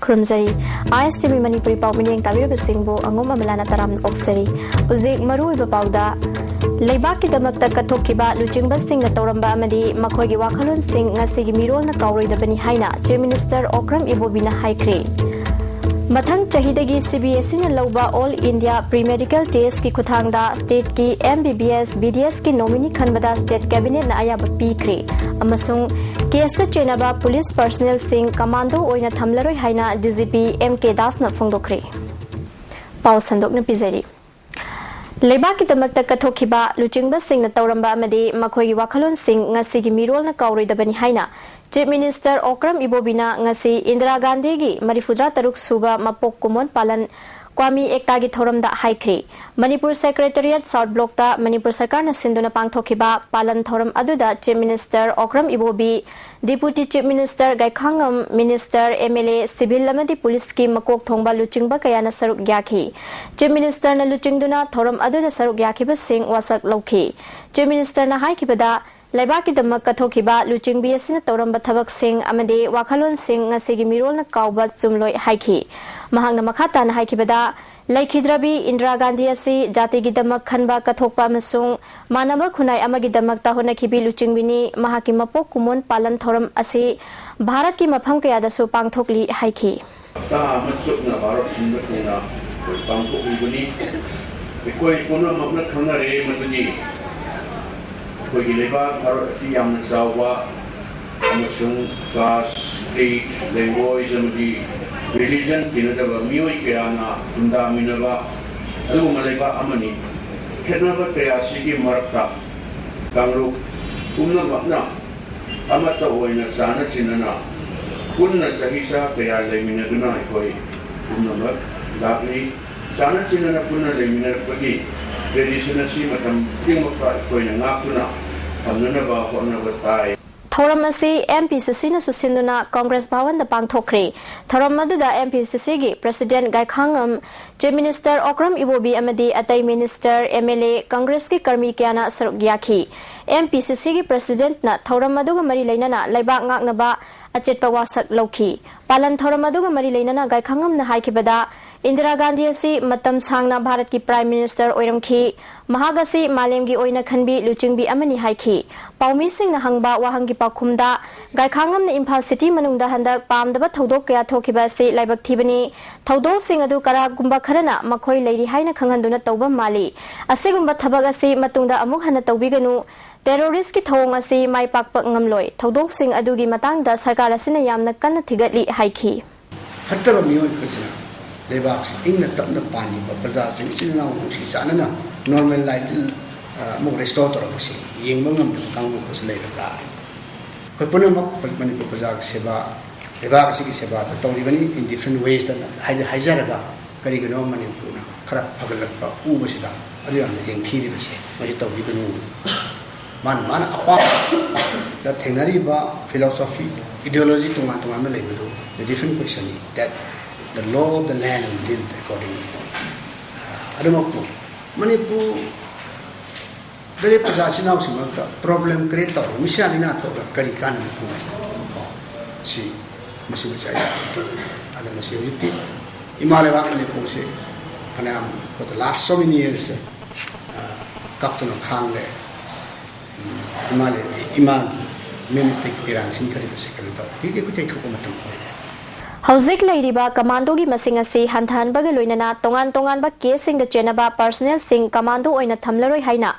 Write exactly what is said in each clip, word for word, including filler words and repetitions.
ꯈꯨꯔꯨꯝꯖꯔꯤ꯫ ꯑꯥꯏ ꯑꯦꯁ T V Manipuri ꯄꯥꯎ ꯃꯤꯠꯌꯦꯡ ꯇꯥꯕꯤꯔꯤꯕꯁꯤꯡꯕꯨ ꯑꯉꯣꯝ ꯑꯃꯂꯥꯅ ꯇꯔꯥꯝꯅ ꯑꯣꯛꯆꯔꯤ꯫ ꯍꯧꯖꯤꯛ ꯃꯔꯨꯑꯣꯏꯕ ꯄꯥꯎꯗ, ꯂꯩꯕꯥꯛꯀꯤꯗꯃꯛꯇ ꯀꯠꯊꯣꯛꯈꯤꯕ ꯂꯨꯆꯤꯡꯕꯁꯤꯡꯅ ꯇꯧꯔꯝꯕ ꯑꯃꯗꯤ ꯃꯈꯣꯏꯒꯤ ꯋꯥꯈꯜꯂꯣꯟꯁꯤꯡ ꯉꯁꯤꯒꯤ ꯃꯤꯔꯣꯜꯅ ꯀꯥꯎꯔꯣꯏꯗꯕꯅꯤ ꯍꯥꯏꯅ Chief Minister ꯑꯣꯀ꯭ꯔꯝ ꯏꯕꯣꯕꯤꯅ ꯍꯥꯏꯈ꯭ꯔꯦ꯫ ꯃꯊꯪ ꯆꯍꯤꯗꯒꯤ C B S E ꯅ ꯂꯧꯕ All India Pre-Medical Test ꯀꯤ ꯈꯨꯠꯊꯥꯡꯗ state ꯀꯤ M B B S, B D S ꯀꯤ nominee ꯈꯟꯕꯗ state cabinet ꯅ ꯑꯌꯥꯕ ꯄꯤꯈ꯭ꯔꯦ ꯑꯃꯁꯨꯡ case ꯇ ꯆꯦꯟꯅꯕ police personnel ꯁꯤꯡ commando ꯑꯣꯏꯅ ꯊꯝꯂꯔꯣꯏ ꯍꯥꯏꯅ D G P M K ꯗꯥꯁꯅ ꯐꯣꯡꯗꯣꯛꯈ꯭ꯔꯦ꯫ ꯄꯥꯎ ꯁꯟꯗꯣꯛꯅ ꯄꯤꯖꯔꯤ꯫ ꯂꯩꯕꯥꯛꯀꯤꯗꯃꯛꯇ ꯀꯠꯊꯣꯛꯈꯤꯕ ꯂꯨꯆꯤꯡꯕꯁꯤꯡꯅ ꯇꯧꯔꯝꯕ ꯑꯃꯗꯤ ꯃꯈꯣꯏꯒꯤ ꯋꯥꯈꯜꯂꯣꯟꯁꯤꯡ ꯉꯁꯤꯒꯤ ꯃꯤꯔꯣꯜꯅ ꯀꯥꯎꯔꯣꯏꯗꯕꯅꯤ ꯍꯥꯏꯅ Chief Minister ꯑꯣꯀ꯭ꯔꯝ ꯏꯕꯣꯕꯤꯅ ꯉꯁꯤ ꯏꯟꯗꯤꯔꯥ ꯒꯥꯟꯙꯤꯒꯤ ꯃꯔꯤꯐꯨꯇꯔꯥ ꯇꯔꯨꯛ ꯁꯨꯕ ꯃꯄꯣꯛ ꯀꯨꯝꯑꯣꯟ ꯄꯥꯂꯟ ꯀ꯭ꯋꯥꯃꯤ ꯑꯦꯛꯇꯥꯒꯤ ꯊꯧꯔꯝꯗ ꯍꯥꯏꯈ꯭ꯔꯦ꯫ ꯃꯅꯤꯄꯨꯔ Secretariat South Block ꯇ ꯃꯅꯤꯄꯨꯔ ꯁꯔꯀꯥꯔꯅ ꯁꯤꯟꯗꯨꯅ ꯄꯥꯡꯊꯣꯛꯈꯤꯕ ꯄꯥꯂꯟ ꯊꯧꯔꯝ ꯑꯗꯨꯗ Chief Minister Okram Ibobi, Deputy Chief Minister ꯒꯥꯏꯈꯥꯉꯝ, Minister, M L A, civil ꯑꯃꯗꯤ police ꯀꯤ ꯃꯀꯣꯛ ꯊꯣꯡꯕ ꯂꯨꯆꯤꯡꯕ ꯀꯌꯥꯅ ꯁꯔꯨꯛ ꯌꯥꯈꯤ꯫ Chief Minister ꯅ ꯂꯨꯆꯤꯡꯗꯨꯅ ꯊꯧꯔꯝ ꯑꯗꯨꯗ ꯁꯔꯨꯛ ꯌꯥꯈꯤꯕꯁꯤꯡ ꯋꯥꯁꯛ ꯂꯧꯈꯤ꯫ Chief Minister ꯅ ꯍꯥꯏꯈꯤꯕꯗ, ꯂꯩꯕꯥꯛꯀꯤꯗꯃꯛ ꯀꯠꯊꯣꯛꯈꯤꯕ ꯂꯨꯆꯤꯡꯕꯤ ꯑꯁꯤꯅ ꯇꯧꯔꯝꯕ ꯊꯕꯛꯁꯤꯡ ꯑꯃꯗꯤ ꯋꯥꯈꯜꯂꯣꯟꯁꯤꯡ ꯉꯁꯤꯒꯤ ꯃꯤꯔꯣꯜꯅ ꯀꯥꯎꯕ ꯆꯨꯝꯂꯣꯏ ꯍꯥꯏꯈꯤ꯫ ꯃꯍꯥꯛꯅ ꯃꯈꯥ ꯇꯥꯅ ꯍꯥꯏꯈꯤꯕꯗ, ꯂꯩꯈꯤꯗ꯭ꯔꯕꯤ ꯏꯟꯗꯤꯔꯥ ꯒꯥꯟꯙꯤ ꯑꯁꯤ ꯖꯥꯇꯤꯒꯤꯗꯃꯛ ꯈꯟꯕ ꯀꯠꯊꯣꯛꯄ ꯑꯃꯁꯨꯡ ꯃꯥꯟꯅꯕ ꯈꯨꯟꯅꯥꯏ ꯑꯃꯒꯤꯗꯃꯛꯇ ꯍꯣꯠꯅꯈꯤꯕꯤ ꯂꯨꯆꯤꯡꯕꯤꯅꯤ꯫ ꯃꯍꯥꯛꯀꯤ ꯃꯄꯣꯛ ꯀꯨꯝꯑꯣꯟ ꯄꯥꯂꯟ ꯊꯧꯔꯝ ꯑꯁꯤ ꯚꯥꯔꯠꯀꯤ ꯃꯐꯝ ꯀꯌꯥꯗꯁꯨ ꯄꯥꯡꯊꯣꯛꯂꯤ ꯍꯥꯏꯈꯤ꯫ ꯍꯞꯇꯥ ꯑꯃ ꯆꯨꯞꯅ ꯚꯥꯔꯠ ꯁꯤꯟꯕ ꯊꯨꯡꯅ ꯑꯩꯈꯣꯏ ꯄꯥꯡꯊꯣꯛꯂꯤꯕꯅꯤ꯫ ꯑꯩꯈꯣꯏ ꯄꯨꯝꯅꯃꯛꯅ ꯈꯪꯅꯔꯦ ꯃꯗꯨꯗꯤ ꯑꯩꯈꯣꯏꯒꯤ ꯂꯩꯕꯥꯛ ꯚꯥꯔꯠ ꯑꯁꯤ ꯌꯥꯝꯅ ꯆꯥꯎꯕ ꯑꯃꯁꯨꯡ caste, creed, language ꯑꯃꯗꯤ religion ꯇꯤꯟꯅꯗꯕ ꯃꯤꯑꯣꯏ ꯀꯌꯥꯅ ꯈꯨꯟꯗꯥꯃꯤꯟꯅꯕ ꯑꯗꯨꯒꯨꯝꯕ ꯂꯩꯕꯥꯛ ꯑꯃꯅꯤ꯫ ꯈꯦꯠꯅꯕ ꯀꯌꯥꯁꯤꯒꯤ ꯃꯔꯛꯇ ꯀꯥꯡꯂꯨꯞ ꯄꯨꯝꯅꯃꯛꯅ ꯑꯃꯠꯇ ꯑꯣꯏꯅ ꯆꯥꯅ ꯆꯤꯟꯅꯅ ꯄꯨꯟꯅ ꯆꯍꯤ ꯆꯥ ꯀꯌꯥ ꯂꯩꯃꯤꯟꯅꯗꯨꯅ ꯑꯩꯈꯣꯏ ꯄꯨꯝꯅꯃꯛ ꯂꯥꯛꯂꯤ꯫ ꯆꯥꯅ ꯆꯤꯟꯅꯅ ꯄꯨꯟꯅ ꯂꯩꯃꯤꯟꯅꯔꯛꯄꯒꯤ tradition ꯑꯁꯤ ꯃꯇꯝ ꯈꯨꯗꯤꯡꯃꯛꯇ ꯑꯩꯈꯣꯏꯅ ꯉꯥꯛꯇꯨꯅ ꯊꯝꯅꯅꯕ ꯍꯣꯠꯅꯕ ꯇꯥꯏ꯫ ꯊꯧꯔꯝ ꯑꯁꯤ M P C C ꯅꯁꯨ ꯁꯤꯟꯗꯨꯅ ꯀꯣꯡꯒ꯭ꯔꯦꯁ ꯚꯋꯟꯗ ꯄꯥꯡꯊꯣꯛꯈ꯭ꯔꯤ꯫ ꯊꯧꯔꯝ ꯑꯗꯨꯗ M P C C ꯒꯤ President ꯒꯥꯏꯈꯥꯉꯝ, Chief Minister ꯑꯣꯀ꯭ꯔꯝ ꯏꯕꯣꯕꯤ ꯑꯃꯗꯤ ꯑꯇꯩ Minister, M L A, ꯀꯣꯡꯒ꯭ꯔꯦꯁꯀꯤ Karmi ꯀꯌꯥꯅ ꯁꯔꯨꯛ ꯌꯥꯈꯤ꯫ M P C C ꯒꯤ President ꯅ ꯊꯧꯔꯝ ꯑꯗꯨꯒ ꯃꯔꯤ ꯂꯩꯅꯅ ꯂꯩꯕꯥꯛ ꯉꯥꯛꯅꯕ ꯑꯆꯦꯠꯄ ꯋꯥꯁꯛ ꯂꯧꯈꯤ꯫ ꯄꯥꯂꯟ ꯊꯧꯔꯝ ꯑꯗꯨꯒ ꯃꯔꯤ ꯂꯩꯅꯅ ꯒꯥꯏꯈꯥꯉꯝꯅ ꯍꯥꯏꯈꯤꯕꯗ, ꯏꯟꯗꯤꯔꯥ ꯒꯥꯟꯙꯤ ꯑꯁꯤ ꯃꯇꯝ ꯁꯥꯡꯅ ꯚꯥꯔꯠꯀꯤ Prime Minister ꯑꯣꯏꯔꯝꯈꯤ꯫ ꯃꯍꯥꯛ ꯑꯁꯤ ꯃꯥꯂꯦꯝꯒꯤ ꯑꯣꯏꯅ ꯈꯟꯕꯤ ꯂꯨꯆꯤꯡꯕꯤ ꯑꯃꯅꯤ ꯍꯥꯏꯈꯤ꯫ ꯄꯥꯎꯃꯤꯁꯤꯡꯅ ꯍꯪꯕ ꯋꯥꯍꯪꯒꯤ ꯄꯥꯎꯈꯨꯝꯗ, ꯒꯥꯏꯈꯥꯉꯝꯅ ꯏꯝꯐꯥꯜ city ꯃꯅꯨꯡꯗ ꯍꯟꯗꯛ ꯄꯥꯝꯗꯕ ꯊꯧꯗꯣꯛ ꯀꯌꯥ ꯊꯣꯛꯈꯤꯕ ꯑꯁꯤ ꯂꯥꯏꯕꯛ ꯊꯤꯕꯅꯤ꯫ ꯊꯧꯗꯣꯛꯁꯤꯡ ꯑꯗꯨ ꯀꯅꯥꯒꯨꯝꯕ ꯈꯔꯅ ꯃꯈꯣꯏ ꯂꯩꯔꯤ ꯍꯥꯏꯅ ꯈꯪꯍꯟꯗꯨꯅ ꯇꯧꯕ ꯃꯥꯜꯂꯤ꯫ ꯑꯁꯤꯒꯨꯝꯕ ꯊꯕꯛ ꯑꯁꯤ ꯃꯇꯨꯡꯗ ꯑꯃꯨꯛ ꯍꯟꯅ ꯇꯧꯕꯤꯒꯅꯨ꯫ Terrorist ꯀꯤ ꯊꯧꯑꯣꯡ ꯑꯁꯤ ꯃꯥꯏ ꯄꯥꯛꯄ ꯉꯝꯂꯣꯏ꯫ ꯊꯧꯗꯣꯛꯁꯤꯡ ꯑꯗꯨꯒꯤ ꯃꯇꯥꯡꯗ ꯁꯔꯀꯥꯔ ꯑꯁꯤꯅ ꯌꯥꯝꯅ ꯀꯟꯅ ꯊꯤꯒꯠꯂꯤ ꯍꯥꯏꯈꯤ꯫ ꯐꯠꯇꯕ ꯃꯤꯑꯣꯏ ꯈꯔꯁꯤꯅ ꯂꯩꯕꯥꯛꯁꯤ ꯏꯪꯅ ꯇꯞꯅ ꯄꯥꯜꯂꯤꯕ ꯄ꯭ꯔꯖꯥꯁꯤꯡ, ꯏꯆꯤꯜ ꯏꯅꯥꯎ ꯅꯨꯡꯁꯤ ꯆꯥꯟꯅꯅ normal life, ꯑ, ꯑꯃꯨꯛ restore ꯇꯧꯔꯛꯄꯁꯤ ꯌꯦꯡꯕ ꯉꯝꯗꯕ ꯀꯥꯡꯕꯨ ꯈꯔꯁꯨ ꯂꯩꯔꯕ꯭ꯔꯥ? ꯑꯩꯈꯣꯏ ꯄꯨꯝꯅꯃꯛ ꯃꯅꯤꯄꯨꯔ ꯄ꯭ꯔꯖꯥꯒꯤ ꯁꯦꯕꯥ, ꯂꯩꯕꯥꯛ ꯑꯁꯤꯒꯤ ꯁꯦꯕꯥꯗ ꯇꯧꯔꯤꯕꯅꯤ in different ways ꯇ ꯍꯥꯏꯗꯤ ꯍꯥꯏꯖꯔꯒ, ꯀꯔꯤꯒꯤꯅꯣ ꯃꯅꯤꯄꯨꯔꯅ ꯈꯔ ꯐꯒꯠꯂꯛꯄ ꯎꯕꯁꯤꯗ ꯑꯗꯨ ꯌꯥꯝꯅ ꯌꯦꯡꯊꯤꯔꯤꯕꯁꯦ ꯃꯁꯤ ꯇꯧꯕꯤꯒꯅꯨ꯫ ꯃꯥꯅ ꯃꯥꯅ ꯑꯄꯥꯝꯕꯗ ꯊꯦꯡꯅꯔꯤꯕ philosophy, ideology ꯇꯣꯉꯥꯟ ꯇꯣꯉꯥꯟꯕ ꯂꯩꯕꯗꯨ the different question is that the law of the land will deal accordingly. ꯑꯗꯨꯃꯛꯄꯨ ꯃꯅꯤꯄꯨꯔꯗꯗꯤ ꯄ꯭ꯔꯖꯥ ꯏꯆꯤꯟ ꯏꯅꯥꯎꯁꯤꯡ ꯃꯔꯛꯇ problem create ꯇꯧꯔꯒ ꯃꯤꯁꯤꯅꯥ ꯂꯤꯅꯥ ꯊꯣꯛꯑꯒ ꯀꯔꯤ ꯀꯥꯟꯅꯕ ꯐꯪꯒꯅꯤ? ꯀꯣ? ꯁꯤ, ꯃꯁꯤ ꯃꯁꯤ ꯑꯩ ꯑꯗ ꯃꯁꯤ ꯍꯧꯖꯤꯛꯇꯤ ꯏꯃꯥ ꯂꯩꯕꯥꯛ ꯃꯅꯤꯄꯨꯔꯁꯦ ꯐꯅꯌꯥꯝ for the last so many years ꯁꯦ, ꯑ, ꯀꯞꯇꯨꯅ ꯈꯥꯡꯂꯦ꯫ ꯎꯝ, ꯏꯃꯥ ꯂꯩ-, ꯏꯃꯥꯒꯤ ꯃꯤꯠꯃꯛꯇꯒꯤ ꯄꯤꯔꯥꯡ ꯁꯤꯟꯊꯔꯤꯕꯁꯦ ꯀꯩꯅꯣ ꯇꯧꯔꯦ꯫ ꯍꯧꯖꯤꯛꯇꯤ ꯑꯩꯈꯣꯏ ꯇꯩꯊꯣꯛꯄ ꯃꯇꯝ ꯑꯣꯏꯔꯦ꯫ ꯍꯧꯖꯤꯛ ꯂꯩꯔꯤꯕ ꯀꯃꯥꯟꯗꯣꯒꯤ ꯃꯁꯤꯡ ꯑꯁꯤ ꯍꯟꯊꯍꯟꯕꯒ ꯂꯣꯏꯅꯅ ꯇꯣꯉꯥꯟ ꯇꯣꯉꯥꯟꯕ caseꯁꯤꯡꯗ ꯆꯦꯟꯅꯕ personnelꯁꯤꯡ ꯀꯃꯥꯟꯗꯣ ꯑꯣꯏꯅ ꯊꯝꯂꯔꯣꯏ ꯍꯥꯏꯅ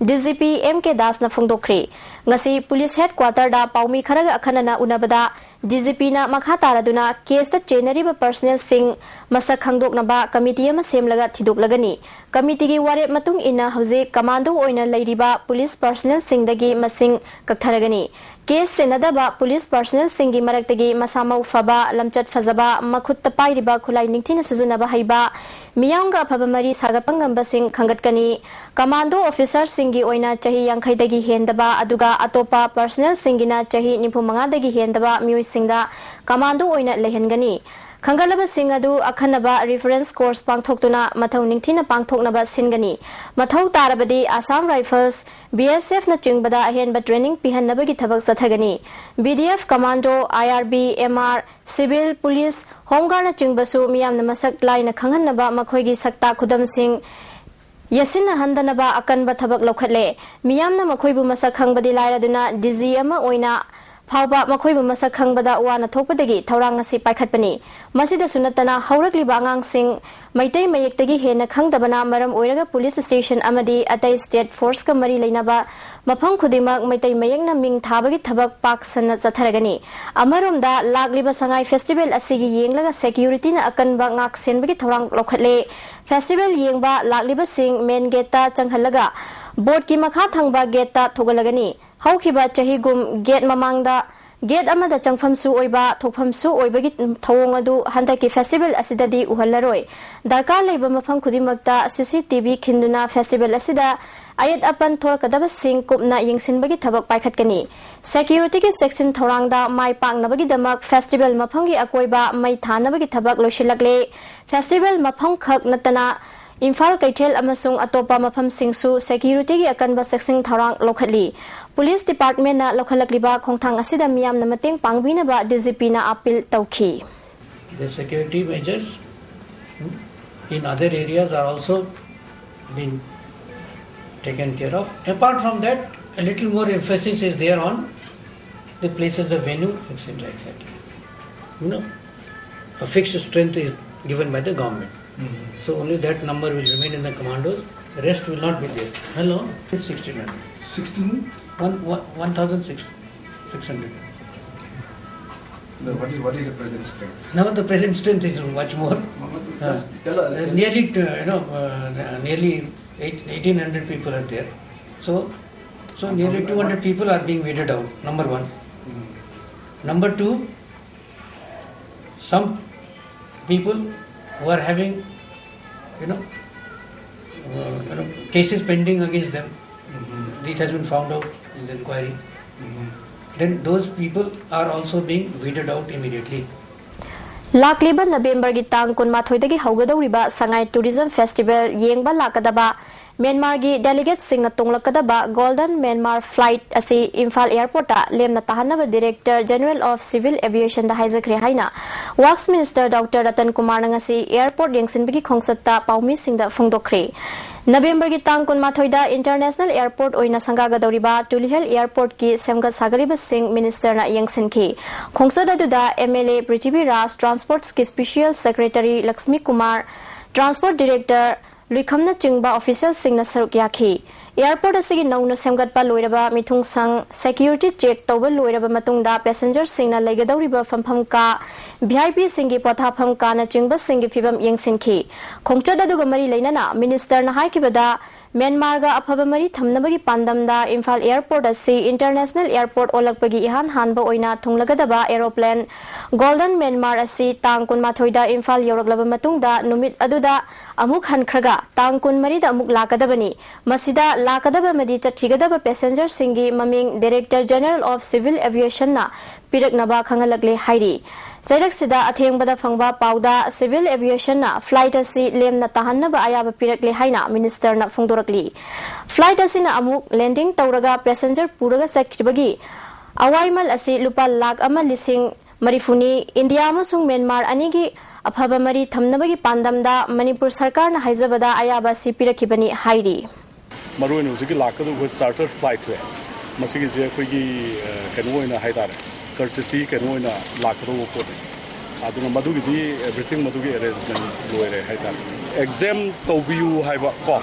D G P M K ꯗꯥꯁꯅ ꯐꯣꯡꯗꯣꯛꯈ꯭ꯔꯤ꯫ ꯉꯁꯤ police headquarterꯗ ꯄꯥꯎꯃꯤ ꯈꯔꯒ ꯑꯈꯟꯅꯅ ꯎꯅꯕꯗ D G Pꯅ ꯃꯈꯥ ꯇꯥꯔꯗꯨꯅ caseꯇ ꯆꯦꯟꯅꯔꯤꯕ personnelꯁꯤꯡ ꯃꯁꯛ ꯈꯪꯗꯣꯛꯅꯕ committee ꯑꯃ ꯁꯦꯝꯂꯒ ꯊꯤꯗꯣꯛꯂꯒꯅꯤ꯫ Committeeꯒꯤ ꯋꯥꯔꯦꯞ ꯃꯇꯨꯡ ꯏꯟꯅ ꯍꯧꯖꯤꯛ ꯀꯃꯥꯟꯗꯣ ꯑꯣꯏꯅ ꯂꯩꯔꯤꯕ police personnelꯁꯤꯡꯗꯒꯤ ꯃꯁꯤꯡ ꯀꯛꯊꯔꯒꯅꯤ꯫ Case ꯆꯦꯟꯅꯗꯕ police personnelꯁꯤꯡꯒꯤ ꯃꯔꯛꯇꯒꯤ ꯃꯁꯥ ꯃꯎ ꯐꯕ, ꯂꯝꯆꯠ ꯐꯖꯕ, ꯃꯈꯨꯠꯇ ꯄꯥꯏꯔꯤꯕ ꯈꯨꯠꯂꯥꯏ ꯅꯤꯡꯊꯤꯅ ꯁꯤꯖꯤꯟꯅꯕ ꯍꯩꯕ, ꯃꯤꯌꯥꯝꯒ ꯑꯐꯕ ꯃꯔꯤ ꯁꯥꯒꯠꯄ ꯉꯝꯕꯁꯤꯡ ꯈꯪꯒꯠꯀꯅꯤ꯫ ꯀꯃꯥꯟꯗꯣ ꯑꯣꯐꯤꯁꯥꯔꯁꯤꯡꯒꯤ ꯑꯣꯏꯅ ꯆꯍꯤ ꯌꯥꯡꯈꯩꯗꯒꯤ ꯍꯦꯟꯗꯕ, ꯑꯗꯨꯒ ꯑꯇꯣꯞꯄ ꯄꯔꯁꯅꯦꯜꯁꯤꯡꯒꯤꯅ ꯆꯍꯤ ꯅꯤꯐꯨ ꯃꯉꯥꯗꯒꯤ ꯍꯦꯟꯗꯕ ꯃꯤꯑꯣꯏꯁꯤꯡꯗ ꯀꯃꯥꯟꯗꯣ ꯑꯣꯏꯅ ꯂꯩꯍꯟꯒꯅꯤ꯫ ꯈꯟꯒꯠꯂꯕꯁꯤꯡ ꯑꯗꯨ ꯑꯈꯟꯅꯕ ꯔꯤꯐꯔꯦꯟꯁ ꯀꯣꯔꯁ ꯄꯥꯡꯊꯣꯛꯇꯨꯅ ꯃꯊꯧ ꯅꯤꯡꯊꯤꯅ ꯄꯥꯡꯊꯣꯛꯅꯕ ꯁꯤꯟꯒꯅꯤ꯫ ꯃꯊꯧ ꯇꯥꯔꯕꯗꯤ ꯑꯁꯥꯝ ꯔꯥꯏꯐꯜꯁ, ꯕꯤ ꯑꯦꯁ ꯑꯦꯐꯅꯆꯤꯡꯕꯗ ꯑꯍꯦꯟꯕ ꯇ꯭ꯔꯦꯅꯤꯡ ꯄꯤꯍꯟꯅꯕꯒꯤ ꯊꯕꯛ ꯆꯠꯊꯒꯅꯤ꯫ B D F commando, I R B, M R, civil, police, home ꯒꯥꯔꯗꯅꯆꯤꯡꯕꯁꯨ ꯃꯤꯌꯥꯝꯅ ꯃꯁꯛ ꯂꯥꯏꯅ ꯈꯪꯍꯟꯅꯕ ꯃꯈꯣꯏꯒꯤ ꯁꯛꯇꯥꯛ ꯈꯨꯗꯝꯁꯤꯡ ꯌꯦꯠꯁꯤꯟꯅꯍꯟꯗꯅꯕ ꯑꯀꯟꯕ ꯊꯕꯛ ꯂꯧꯈꯠꯂꯦ꯫ ꯃꯤꯌꯥꯝꯅ ꯃꯈꯣꯏꯕꯨ ꯃꯁꯛ ꯈꯪꯕꯗꯤ ꯂꯥꯏꯔꯗꯨꯅ, ꯗꯤ ꯖꯤ ꯑꯃ ꯑꯣꯏꯅ ꯐꯥꯎꯕ ꯃꯈꯣꯏꯕꯨ ꯃꯁꯛ ꯈꯪꯕꯗ ꯋꯥꯅ ꯊꯣꯛꯄꯗꯒꯤ ꯊꯧꯔꯥꯡ ꯑꯁꯤ ꯄꯥꯏꯈꯠꯄꯅꯤ꯫ ꯃꯁꯤꯗꯁꯨ ꯅꯠꯇꯅ, ꯍꯧꯔꯛꯂꯤꯕ ꯑꯉꯥꯡꯁꯤꯡ ꯃꯩꯇꯩ ꯃꯌꯦꯛꯇꯒꯤ ꯍꯦꯟꯅ ꯈꯪꯗꯕꯅ ꯃꯔꯝ ꯑꯣꯏꯔꯒ ꯄꯨꯂꯤꯁ ꯁ꯭ꯇꯦꯁꯟ ꯑꯃꯗꯤ ꯑꯇꯩ ꯁ꯭ꯇꯦꯠ ꯐꯣꯔꯁꯀ ꯃꯔꯤ ꯂꯩꯅꯕ ꯃꯐꯝ ꯈꯨꯗꯤꯡꯃꯛ ꯃꯩꯇꯩ ꯃꯌꯦꯛꯅ ꯃꯤꯡ ꯊꯥꯕꯒꯤ ꯊꯕꯛ ꯄꯥꯛ ꯁꯟꯅ ꯆꯠꯊꯔꯒꯅꯤ꯫ ꯑꯃꯔꯣꯝꯗ, ꯂꯥꯛꯂꯤꯕ ꯁꯉꯥꯏ ꯐꯦꯁꯇꯤꯚꯦꯜ ꯑꯁꯤꯒꯤ ꯌꯦꯡꯂꯒ ꯁꯦꯀ꯭ꯌꯨꯔꯤꯇꯤꯅ ꯑꯀꯟꯕ ꯉꯥꯛ ꯁꯦꯟꯕꯒꯤ ꯊꯧꯔꯥꯡ ꯂꯧꯈꯠꯂꯦ꯫ ꯐꯦꯁꯇꯤꯚꯦꯜ ꯌꯦꯡꯕ ꯂꯥꯛꯂꯤꯕꯁꯤꯡ ꯃꯦꯟ ꯒꯦꯠꯇ ꯆꯪꯍꯜꯂꯒ ꯕꯣꯠꯀꯤ ꯃꯈꯥ ꯊꯪꯕ ꯒꯦꯠꯇ ꯊꯣꯛꯍꯜꯂꯒꯅꯤ꯫ ꯍꯧꯈꯤꯕ ꯆꯍꯤꯒꯨꯝ ꯒꯦꯠ ꯃꯃꯥꯡꯗ ꯒꯦꯠ ꯑꯃꯗ ꯆꯪꯐꯝꯁꯨ ꯑꯣꯏꯕ, ꯊꯣꯛꯐꯝꯁꯨ ꯑꯣꯏꯕꯒꯤ ꯊꯧꯑꯣꯡ ꯑꯗꯨ ꯍꯟꯗꯛꯀꯤ ꯐꯦꯁꯇꯤꯚꯦꯜ ꯑꯁꯤꯗꯗꯤ ꯎꯍꯜꯂꯔꯣꯏ꯫ ꯗꯔꯀꯥꯔ ꯂꯩꯕ ꯃꯐꯝ ꯈꯨꯗꯤꯡꯃꯛꯇ ꯁꯤ ꯁꯤ ꯇꯤ ꯚꯤ ꯈꯤꯟꯗꯨꯅ ꯐꯦꯁꯇꯤꯚꯦꯜ ꯑꯁꯤꯗ ꯑꯌꯦꯠ ꯑꯄꯟ ꯊꯣꯔꯛꯀꯗꯕꯁꯤꯡ ꯀꯨꯞꯅ ꯌꯦꯡꯁꯤꯟꯕꯒꯤ ꯊꯕꯛ ꯄꯥꯏꯈꯠꯀꯅꯤ꯫ ꯁꯦꯀ꯭ꯌꯨꯔꯤꯇꯤꯒꯤ ꯆꯦꯛꯁꯤꯟ ꯊꯧꯔꯥꯡꯗ ꯃꯥꯏ ꯄꯥꯛꯅꯕꯒꯤꯗꯃꯛ ꯐꯦꯁꯇꯤꯚꯦꯜ ꯃꯐꯝꯒꯤ ꯑꯀꯣꯏꯕ ꯃꯩ ꯊꯥꯅꯕꯒꯤ ꯊꯕꯛ ꯂꯣꯏꯁꯤꯜꯂꯛꯂꯦ꯫ ꯐꯦꯁꯇꯤꯚꯦꯜ ꯃꯐꯝ ꯈꯛ ꯅꯠꯇꯅ ꯏꯝꯐꯥꯜ ꯀꯩꯊꯦꯜ ꯑꯃꯁꯨꯡ ꯑꯇꯣꯞꯄ ꯃꯐꯝꯁꯤꯡꯁꯨ ꯁꯦꯀ꯭ꯌꯨꯔꯤꯇꯤꯒꯤ ꯑꯀꯟꯕ ꯆꯦꯛꯁꯤꯟ ꯊꯧꯔꯥꯡ ꯂꯧꯈꯠꯂꯤ꯫ ꯄꯨꯂꯤꯁ ꯗꯤꯄꯥꯔꯠꯃꯦꯟꯅ ꯂꯧꯈꯠꯂꯛꯂꯤꯕ ꯈꯣꯡꯊꯥꯡ ꯑꯁꯤꯗ ꯃꯤꯌꯥꯝꯅ ꯃꯇꯦꯡ ꯄꯥꯡꯕꯤꯅꯕ ꯗꯤ ꯖꯤ ꯄꯤꯅ ꯑꯥꯄꯤꯜ ꯇꯧꯈꯤ꯫ The security measures in other areas are also being taken care of. Apart from that, a little more emphasis is there on the places of venue, et cetera, et cetera. You know, a fixed strength is given by the government. So only that number will remain in the commandos. The rest will not be there. Hello? It's sixteen hundred. Sixteen? One, one, one thousand six hundred. No, what is, what is the present strength? Now the present strength is much more. Just tell us. Uh, nearly, uh, you know, uh, nearly eight, eighteen hundred people are there. So, so nearly two hundred people are being weeded out, number one. Number two, some people who are having you know, uh, you know, cases pending against them. It has been found out in the inquiry. Then those people are also being weeded out immediately. ꯂꯥꯛꯂꯤꯕ ꯅꯕꯦꯝꯕꯔꯒꯤ ꯇꯥꯡ ꯀꯨꯟꯃꯥꯊꯣꯏꯗꯒꯤ ꯍꯧꯒꯗꯧꯔꯤꯕ ꯁꯉꯥꯏ tourism festival ꯌꯦꯡꯕ ꯂꯥꯛꯀꯗꯕ ꯃ꯭ꯌꯥꯟꯃꯥꯔꯒꯤ ꯗꯦꯂꯤꯒꯦꯠꯁꯤꯡꯅ ꯇꯣꯡꯂꯛꯀꯗꯕ golden Myanmar flight ꯑꯁꯤ ꯏꯝꯐꯥꯜ ꯑꯦꯌꯔꯄꯣꯔꯠꯇ ꯂꯦꯝꯅ ꯇꯥꯍꯟꯅꯕ director general of civil ꯑꯦꯚꯤꯌꯦꯁꯟꯗ ꯍꯥꯏꯖꯈ꯭ꯔꯦ ꯍꯥꯏꯅ wax minister doctor Ratan ꯀꯨꯃꯥꯔꯅ ꯉꯁꯤ ꯑꯦꯌꯔꯄꯣꯔꯠ ꯌꯦꯡꯁꯤꯟꯕꯒꯤ ꯈꯣꯡꯆꯠꯇ ꯄꯥꯎꯃꯤꯁꯤꯡꯗ ꯐꯣꯡꯗꯣꯛꯈ꯭ꯔꯦ꯫ ꯅꯕꯦꯝꯕꯔꯒꯤ ꯇꯥꯡ ꯀꯨꯟꯃꯥꯊꯣꯏꯗ ꯏꯟꯇꯔꯅꯦꯁꯅꯦꯜ ꯑꯦꯌꯔꯄꯣꯔꯠ ꯑꯣꯏꯅ ꯁꯪꯒꯥꯒꯗꯧꯔꯤꯕ ꯇꯨꯂꯤꯍꯜ ꯑꯦꯌꯔꯄꯣꯔꯠꯀꯤ ꯁꯦꯝꯒꯠ ꯁꯥꯒꯠꯂꯤꯕꯁꯤꯡ ꯃꯤꯅꯤꯁꯇꯔꯅ ꯌꯦꯡꯁꯤꯟꯈꯤ꯫ ꯈꯣꯡꯆꯠ ꯑꯗꯨꯗ ꯑꯦꯝ ꯑꯦꯜ ꯑꯦ ꯄ꯭ꯔꯤꯊꯤꯕꯤꯔꯥꯖ, ꯇ꯭ꯔꯥꯟꯁꯄꯣꯔꯠꯁꯀꯤ special secretary Lakshmi Kumar, transport director ꯂꯨꯏꯈꯝꯅꯆꯤꯡꯕ ꯑꯣꯐꯤꯁꯤꯌꯦꯜꯁꯤꯡꯅ ꯁꯔꯨꯛ ꯌꯥꯈꯤ꯫ ꯑꯦꯌꯔꯄꯣꯔꯠ ꯑꯁꯤꯒꯤ ꯅꯧꯅ ꯁꯦꯝꯒꯠꯄ ꯂꯣꯏꯔꯕ ꯃꯤꯊꯨꯡꯁꯪ, ꯁꯦꯀ꯭ꯌꯨꯔꯤꯇꯤ ꯆꯦꯛ ꯇꯧꯕ ꯂꯣꯏꯔꯕ ꯃꯇꯨꯡꯗ ꯄꯦꯁꯦꯟꯖꯔꯁꯤꯡꯅ ꯂꯩꯒꯗꯧꯔꯤꯕ ꯐꯝꯐꯝ ꯀꯥ, ꯚꯤ ꯑꯥꯏ ꯄꯤꯁꯤꯡꯒꯤ ꯄꯣꯊꯥꯐꯝ ꯀꯥꯅꯆꯤꯡꯕꯁꯤꯡꯒꯤ ꯐꯤꯕꯝ ꯌꯦꯡꯁꯤꯟꯈꯤ꯫ ꯈꯣꯡꯆꯠ ꯑꯗꯨꯒ ꯃꯔꯤ ꯂꯩꯅꯅ ꯃꯤꯅꯤꯁꯇꯔꯅ ꯍꯥꯏꯈꯤꯕꯗ, ꯃ꯭ꯌꯥꯟꯃꯥꯔꯒ ꯑꯐꯕ ꯃꯔꯤ ꯊꯝꯅꯕꯒꯤ ꯄꯥꯟꯗꯝꯗ ꯏꯝꯐꯥꯜ ꯑꯦꯌꯔꯄꯣꯔꯠ ꯑꯁꯤ ꯏꯟꯇꯔꯅꯦꯁꯅꯦꯜ ꯑꯦꯌꯔꯄꯣꯔꯠ ꯑꯣꯜꯂꯛꯄꯒꯤ ꯏꯍꯥꯟ ꯍꯥꯟꯕ ꯑꯣꯏꯅ ꯊꯨꯡꯂꯒꯗꯕ ꯑꯦꯔꯣꯄ꯭ꯂꯦꯟ ꯒꯣꯜꯗꯟ ꯃ꯭ꯌꯥꯟꯃꯥꯔ ꯑꯁꯤ ꯇꯥꯡ ꯀꯨꯟꯃꯥꯊꯣꯏꯗ ꯏꯝꯐꯥꯜ ꯌꯧꯔꯛꯂꯕ ꯃꯇꯨꯡꯗ ꯅꯨꯃꯤꯠ ꯑꯗꯨꯗ ꯑꯃꯨꯛ ꯍꯟꯈ꯭ꯔꯒ ꯇꯥꯡ ꯀꯨꯟꯃꯔꯤꯗ ꯑꯃꯨꯛ ꯂꯥꯛꯀꯗꯕꯅꯤ꯫ ꯃꯁꯤꯗ ꯂꯥꯛꯀꯗꯕ ꯑꯃꯗꯤ ꯆꯠꯈꯤꯒꯗꯕ ꯄꯦꯁꯦꯟꯖꯔꯁꯤꯡꯒꯤ ꯃꯃꯤꯡ ꯗꯤꯔꯦꯛꯇꯔ ꯖꯦꯅꯔꯦꯜ ꯑꯣꯐ ꯁꯤꯚꯤꯜ ꯑꯦꯚꯤꯌꯦꯁꯟꯅ ꯄꯤꯔꯛꯅꯕ ꯈꯪꯍꯜꯂꯛꯂꯦ ꯍꯥꯏꯔꯤ꯫ ꯆꯩꯔꯛꯁꯤꯗ ꯑꯊꯦꯡꯕꯗ ꯐꯪꯕ ꯄꯥꯎꯗ ꯁꯤꯚꯤꯜ ꯑꯦꯚꯤꯌꯦꯁꯟꯅ ꯐ꯭ꯂꯥꯏꯠ ꯑꯁꯤ ꯂꯦꯝꯅ ꯇꯥꯍꯟꯅꯕ ꯑꯌꯥꯕ ꯄꯤꯔꯛꯂꯦ ꯍꯥꯏꯅ ꯃꯤꯅꯤꯁꯇꯔꯅ ꯐꯣꯡꯗꯣꯔꯛꯂꯤ꯫ ꯐ꯭ꯂꯥꯏꯠ ꯑꯁꯤꯅ ꯑꯃꯨꯛ ꯂꯦꯟꯗꯤꯡ ꯇꯧꯔꯒ ꯄꯦꯁꯦꯟꯖꯔ ꯄꯨꯔꯒ ꯆꯠꯈꯤꯕꯒꯤ ꯑꯋꯥꯏꯃꯜ ꯑꯁꯤ ꯂꯨꯄꯥ ꯂꯥꯈ ꯑꯃ ꯂꯤꯁꯤꯡ ꯃꯔꯤꯐꯨꯅꯤ꯫ ꯏꯟꯗꯤꯌꯥ ꯑꯃꯁꯨꯡ ꯃ꯭ꯌꯥꯟꯃꯥꯔ ꯑꯅꯤꯒꯤ ꯑꯐꯕ ꯃꯔꯤ ꯊꯝꯅꯕꯒꯤ ꯄꯥꯟꯗꯝꯗ ꯃꯅꯤꯄꯨꯔ ꯁꯔꯀꯥꯔꯅ ꯍꯥꯏꯖꯕꯗ ꯑꯌꯥꯕ ꯑꯁꯤ ꯄꯤꯔꯛꯈꯤꯕꯅꯤ ꯍꯥꯏꯔꯤ꯫ ꯃꯔꯨꯑꯣꯏꯅ ꯍꯧꯖꯤꯛꯀꯤ ꯂꯥꯛꯀꯗꯧꯕ ꯑꯩꯈꯣꯏ ꯆꯥꯔꯇꯔ ꯐ꯭ꯂꯥꯏꯠꯁꯦ, ꯃꯁꯤꯒꯤꯁꯦ ꯑꯩꯈꯣꯏꯒꯤ, ꯑ, ꯀꯩꯅꯣ ꯑꯣꯏꯅ ꯍꯥꯏꯇꯥꯔꯦ, ꯀꯔꯇꯦꯁꯤ ꯀꯩꯅꯣ ꯑꯣꯏꯅ ꯂꯥꯛꯀꯗꯧꯕ ꯄꯣꯠꯅꯤ꯫ ꯑꯗꯨꯅ ꯃꯗꯨꯒꯤꯗꯤ ꯑꯦꯚ꯭ꯔꯤꯊꯤꯡ ꯃꯗꯨꯒꯤ ꯑꯦꯔꯦꯟꯖꯃꯦꯟ ꯂꯣꯏꯔꯦ ꯍꯥꯏꯇꯥꯔꯦ꯫ ꯑꯦꯛꯖꯦꯝ ꯇꯧꯕꯤꯌꯨ ꯍꯥꯏꯕ ꯀꯣ,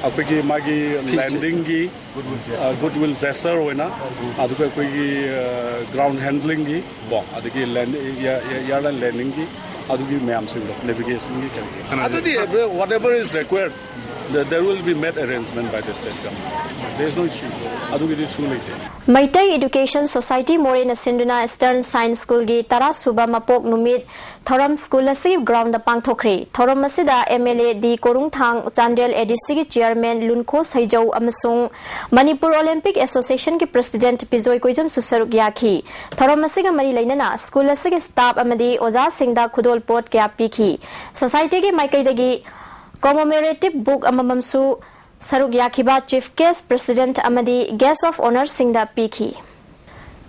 ꯑꯩꯈꯣꯏꯒꯤ ꯃꯥꯒꯤ ꯂꯦꯟꯗꯤꯡꯒꯤ, ꯑ, ꯒꯨꯗ ꯋꯤꯜ ꯖꯦꯁꯆꯔ ꯑꯣꯏꯅ, ꯑꯗꯨꯒ ꯑꯩꯈꯣꯏꯒꯤ, ꯑ, ꯒ꯭ꯔꯥꯎꯟ ꯍꯦꯟꯗ꯭ꯂꯤꯡꯒꯤ ꯀꯣ, ꯑꯗꯒꯤ ꯂꯦꯟ-, ꯑꯦꯌꯥꯔꯂꯥꯏꯟ ꯂꯦꯟꯗꯤꯡꯒꯤ, ꯑꯗꯨꯒꯤ ꯃꯌꯥꯝꯁꯤꯡꯗꯣ, ꯅꯦꯚꯤꯒꯦꯁꯟꯒꯤ ꯀꯔꯤꯒꯤ, ꯑꯗꯨꯗꯤ whatever is required There will be made arrangement by the state government. There is no issue. ꯑꯗꯨꯒꯤꯗꯤ issue ꯂꯩꯇꯦ꯫ ꯃꯩꯇꯩ Education Society ꯃꯣꯔꯦꯅ ꯁꯤꯟꯗꯨꯅ Eastern Science Schoolꯒꯤ ꯇꯔꯥ ꯁꯨꯕ ꯃꯄꯣꯛ ꯅꯨꯃꯤꯠ ꯊꯧꯔꯝ school ꯑꯁꯤꯒꯤ groundꯗ ꯄꯥꯡꯊꯣꯛꯈ꯭ꯔꯦ꯫ ꯊꯧꯔꯝ ꯑꯁꯤꯗ MLA ꯗꯤ ꯀꯣꯔꯨꯡꯊꯥꯡ, ꯆꯥꯟꯗꯦꯜ ADCꯒꯤ chairman ꯂꯨꯟꯈꯣ ꯁꯩꯖꯧ ꯑꯃꯁꯨꯡ Manipur Olympic Associationꯒꯤ president ꯄꯤꯖꯣꯏ ꯀꯣꯏꯖꯝꯁꯨ ꯁꯔꯨꯛ ꯌꯥꯈꯤ꯫ ꯊꯧꯔꯝ ꯑꯁꯤꯒ ꯃꯔꯤ ꯂꯩꯅꯅ school ꯑꯁꯤꯒꯤ staff ꯑꯃꯗꯤ ꯑꯣꯖꯥꯁꯤꯡꯗ ꯈꯨꯗꯣꯜꯄꯣꯠ ꯀꯌꯥ ꯄꯤꯈꯤ꯫ Societyꯒꯤ ꯃꯥꯏꯀꯩꯗꯒꯤ commemorative book ꯑꯃꯃꯝꯁꯨ ꯁꯔꯨꯛ ꯌꯥꯈꯤꯕ chief guest, president ꯑꯃꯗꯤ guest of honourꯁꯤꯡꯗ ꯄꯤꯈꯤ꯫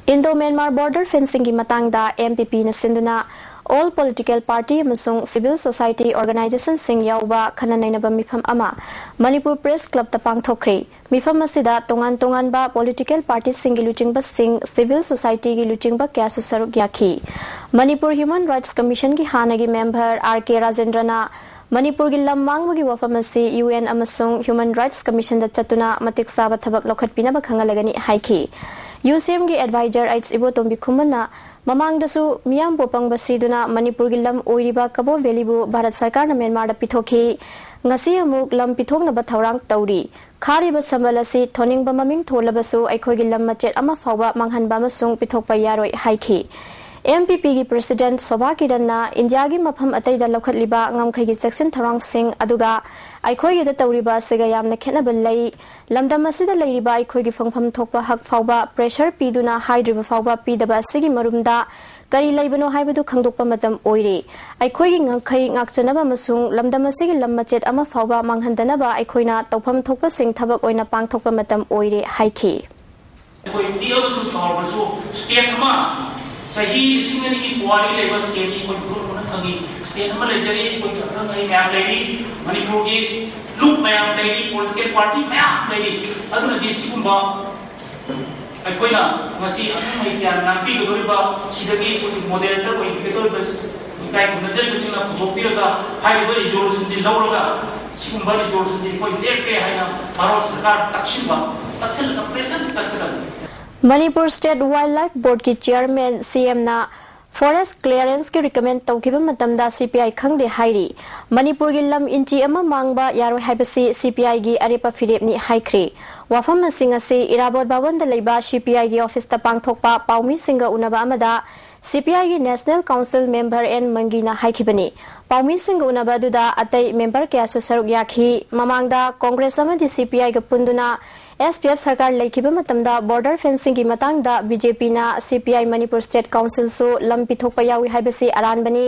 Indo Myanmar border fencingꯒꯤ ꯃꯇꯥꯡꯗ MPPꯅ ꯁꯤꯟꯗꯨꯅ all political party ꯑꯃꯁꯨꯡ civil society organisationꯁꯤꯡ ꯌꯥꯎꯕ ꯈꯟꯅ ꯅꯩꯅꯕ ꯃꯤꯐꯝ ꯑꯃ ꯃꯅꯤꯄꯨꯔ Press Clubꯇ ꯄꯥꯡꯊꯣꯛꯈ꯭ꯔꯦ꯫ ꯃꯤꯐꯝ ꯑꯁꯤꯗ ꯇꯣꯉꯥꯟ ꯇꯣꯉꯥꯟꯕ political partyꯁꯤꯡꯒꯤ ꯂꯨꯆꯤꯡꯕꯁꯤꯡ, civil societyꯒꯤ ꯂꯨꯆꯤꯡꯕ ꯀꯌꯥꯁꯨ ꯁꯔꯨꯛ ꯌꯥꯈꯤ꯫ Manipur Human Rights Commissionꯒꯤ ꯍꯥꯟꯅꯒꯤ member R K ꯔꯥꯖꯦꯟꯗ꯭ꯔꯅ ꯃꯅꯤꯄꯨꯔꯒꯤ ꯂꯝ ꯃꯥꯡꯕꯒꯤ ꯋꯥꯐꯝ ꯑꯁꯤ UN ꯑꯃꯁꯨꯡ Human Rights Commissionꯗ ꯆꯠꯇꯨꯅ ꯃꯇꯤꯛ ꯆꯥꯕ ꯊꯕꯛ ꯂꯧꯈꯠꯄꯤꯅꯕ ꯈꯪꯍꯜꯂꯒꯅꯤ ꯍꯥꯏꯈꯤ꯫ UCMꯒꯤ advisor H ꯏꯕꯣꯇꯣꯝꯕꯤ ꯈꯨꯃꯟꯅ ꯃꯃꯥꯡꯗꯁꯨ ꯃꯤꯌꯥꯝꯕꯨ ꯑꯄꯪꯕ ꯁꯤꯗꯨꯅ ꯃꯅꯤꯄꯨꯔꯒꯤ ꯂꯝ ꯑꯣꯏꯔꯤꯕ ꯀꯕꯣ ꯚꯦꯂꯤꯕꯨ ꯚꯥꯔꯠ ꯁꯔꯀꯥꯔꯅ ꯃ꯭ꯌꯥꯟꯃꯥꯔꯗ ꯄꯤꯊꯣꯛꯈꯤ꯫ ꯉꯁꯤ ꯑꯃꯨꯛ ꯂꯝ ꯄꯤꯊꯣꯛꯅꯕ ꯊꯧꯔꯥꯡ ꯇꯧꯔꯤ꯫ ꯈꯥꯔꯤꯕ ꯁꯝꯕꯜ ꯑꯁꯤ ꯊꯣꯟꯅꯤꯡꯕ ꯃꯃꯤꯡ ꯊꯣꯜꯂꯕꯁꯨ ꯑꯩꯈꯣꯏꯒꯤ ꯂꯝ ꯃꯆꯦꯠ ꯑꯃ ꯐꯥꯎꯕ ꯃꯥꯡꯍꯟꯕ ꯑꯃꯁꯨꯡ ꯄꯤꯊꯣꯛꯄ ꯌꯥꯔꯣꯏ ꯍꯥꯏꯈꯤ꯫ MPPꯒꯤ president ꯁꯣꯚꯥ ꯀꯤꯔꯟꯅ ꯏꯟꯗꯤꯌꯥꯒꯤ ꯃꯐꯝ ꯑꯇꯩꯗ ꯂꯧꯈꯠꯂꯤꯕ ꯉꯝꯈꯩꯒꯤ ꯆꯦꯛꯁꯤꯟ ꯊꯧꯔꯥꯡꯁꯤꯡ ꯑꯗꯨꯒ ꯑꯩꯈꯣꯏꯒꯤꯗ ꯇꯧꯔꯤꯕ ꯑꯁꯤꯒ ꯌꯥꯝꯅ ꯈꯦꯠꯅꯕ ꯂꯩ꯫ ꯂꯝꯗꯝ ꯑꯁꯤꯗ ꯂꯩꯔꯤꯕ ꯑꯩꯈꯣꯏꯒꯤ ꯐꯪꯐꯝ ꯊꯣꯛꯄ ꯍꯛ ꯐꯥꯎꯕ pressure ꯄꯤꯗꯨꯅ ꯍꯥꯏꯗ꯭ꯔꯤꯕ ꯐꯥꯎꯕ ꯄꯤꯗꯕ ꯑꯁꯤꯒꯤ ꯃꯔꯨꯝꯗ ꯀꯔꯤ ꯂꯩꯕꯅꯣ ꯍꯥꯏꯕꯗꯨ ꯈꯪꯗꯣꯛꯄ ꯃꯇꯝ ꯑꯣꯏꯔꯦ꯫ ꯑꯩꯈꯣꯏꯒꯤ ꯉꯝꯈꯩ ꯉꯥꯛꯆꯅꯕ ꯑꯃꯁꯨꯡ ꯂꯝꯗꯝ ꯑꯁꯤꯒꯤ ꯂꯝ ꯃꯆꯦꯠ ꯑꯃ ꯐꯥꯎꯕ ꯃꯥꯡꯍꯟꯗꯅꯕ ꯑꯩꯈꯣꯏꯅ ꯇꯧꯐꯝ ꯊꯣꯛꯄꯁꯤꯡ ꯊꯕꯛ ꯑꯣꯏꯅ ꯄꯥꯡꯊꯣꯛꯄ ꯃꯇꯝ ꯑꯣꯏꯔꯦ ꯍꯥꯏꯈꯤ꯫ ꯑꯩꯈꯣꯏ ꯄꯤꯛꯑꯕꯁꯨ ꯆꯥꯎꯔꯕꯁꯨ state ꯑꯃ ꯆꯍꯤ ꯂꯤꯁꯤꯡ ꯑꯅꯤꯒꯤ ꯄꯨꯋꯥꯔꯤ ꯂꯩꯕ stateꯅꯤ꯫ ꯑꯩꯈꯣꯏ ꯄꯨꯝꯅꯃꯛꯅ ꯈꯪꯉꯤ꯫ State ꯑꯃ ꯂꯩꯖꯔꯤ, ꯑꯩꯈꯣꯏ ꯑꯈꯪ ꯑꯍꯩ ꯃꯌꯥꯝ ꯂꯩꯔꯤ, ꯃꯅꯤꯄꯨꯔꯒꯤ ꯂꯨꯞ ꯃꯌꯥꯝ ꯂꯩꯔꯤ, political party ꯃꯌꯥꯝ ꯂꯩꯔꯤ꯫ ꯑꯗꯨꯅꯗꯤ ꯁꯤꯒꯨꯝꯕ ꯑꯩꯈꯣꯏꯅ ꯉꯁꯤ ꯑꯈꯪ ꯑꯍꯩ ꯀꯌꯥ ꯉꯥꯡꯕꯤꯒꯗꯧꯔꯤꯕ, ꯁꯤꯗꯒꯤ ꯑꯩꯈꯣꯏꯒꯤ moderator ꯑꯣꯏꯕꯤꯒꯗꯧꯔꯤꯕ ꯏꯀꯥꯏ ꯈꯨꯝꯅꯖꯔꯤꯕꯁꯤꯡꯅ ꯄꯨꯊꯣꯛꯄꯤꯔꯒ ꯍꯥꯏꯔꯤꯕ resolutionꯁꯤ ꯂꯧꯔꯒ ꯁꯤꯒꯨꯝꯕ resolutionꯁꯤ ꯑꯩꯈꯣꯏ ꯂꯦꯞꯄꯦ ꯍꯥꯏꯅ ꯚꯥꯔꯠ ꯁꯔꯀꯥꯔ ꯇꯛꯁꯤꯟꯕ, ꯇꯛꯁꯤꯜꯂꯒ pressure ꯆꯠꯀꯗꯕꯅꯤ꯫ Manipur State Wildlife Boardꯀꯤ chairman CMꯅ Forest clearance ꯀꯤ recommend ꯇꯧꯈꯤꯕ ꯃꯇꯝꯗ C P I ꯈꯪꯗꯦ ꯍꯥꯏꯔꯤ꯫ ꯃꯅꯤꯄꯨꯔꯒꯤ ꯂꯝ ꯏꯟꯆꯤ ꯑꯃ ꯃꯥꯡꯕ ꯌꯥꯔꯣꯏ ꯍꯥꯏꯕꯁꯤ C P I ꯒꯤ ꯑꯔꯦꯞꯄ ꯐꯤꯔꯦꯞꯅꯤ ꯍꯥꯏꯈ꯭ꯔꯦ꯫ ꯋꯥꯐꯝꯁꯤꯡ ꯑꯁꯤ ꯏꯔꯥꯕꯣꯠ ꯚꯕꯟꯗ ꯂꯩꯕ C P I ꯒꯤ office ꯇ ꯄꯥꯡꯊꯣꯛꯄ ꯄꯥꯎꯃꯤꯁꯤꯡꯒ ꯎꯅꯕ ꯑꯃꯗ C P I ꯒꯤ National Council member N ꯃꯪꯒꯤꯅ ꯍꯥꯏꯈꯤꯕꯅꯤ꯫ ꯄꯥꯎꯃꯤꯁꯤꯡꯒ ꯎꯅꯕ ꯑꯗꯨꯗ ꯑꯇꯩ member ꯀꯌꯥꯁꯨ ꯁꯔꯨꯛ ꯌꯥꯈꯤ꯫ ꯃꯃꯥꯡꯗ Congress ꯑꯃꯗꯤ C P I ꯒ ꯄꯨꯟꯗꯨꯅ S P F ꯁꯔꯀꯥꯔ ꯂꯩꯈꯤꯕ ꯃꯇꯝꯗ border fencing ꯒꯤ ꯃꯇꯥꯡꯗ B J P ꯅ C P I Manipur State Council ꯁꯨ ꯂꯝ ꯄꯤꯊꯣꯛꯄ ꯌꯥꯎꯏ ꯍꯥꯏꯕꯁꯤ ꯑꯔꯥꯟꯕꯅꯤ꯫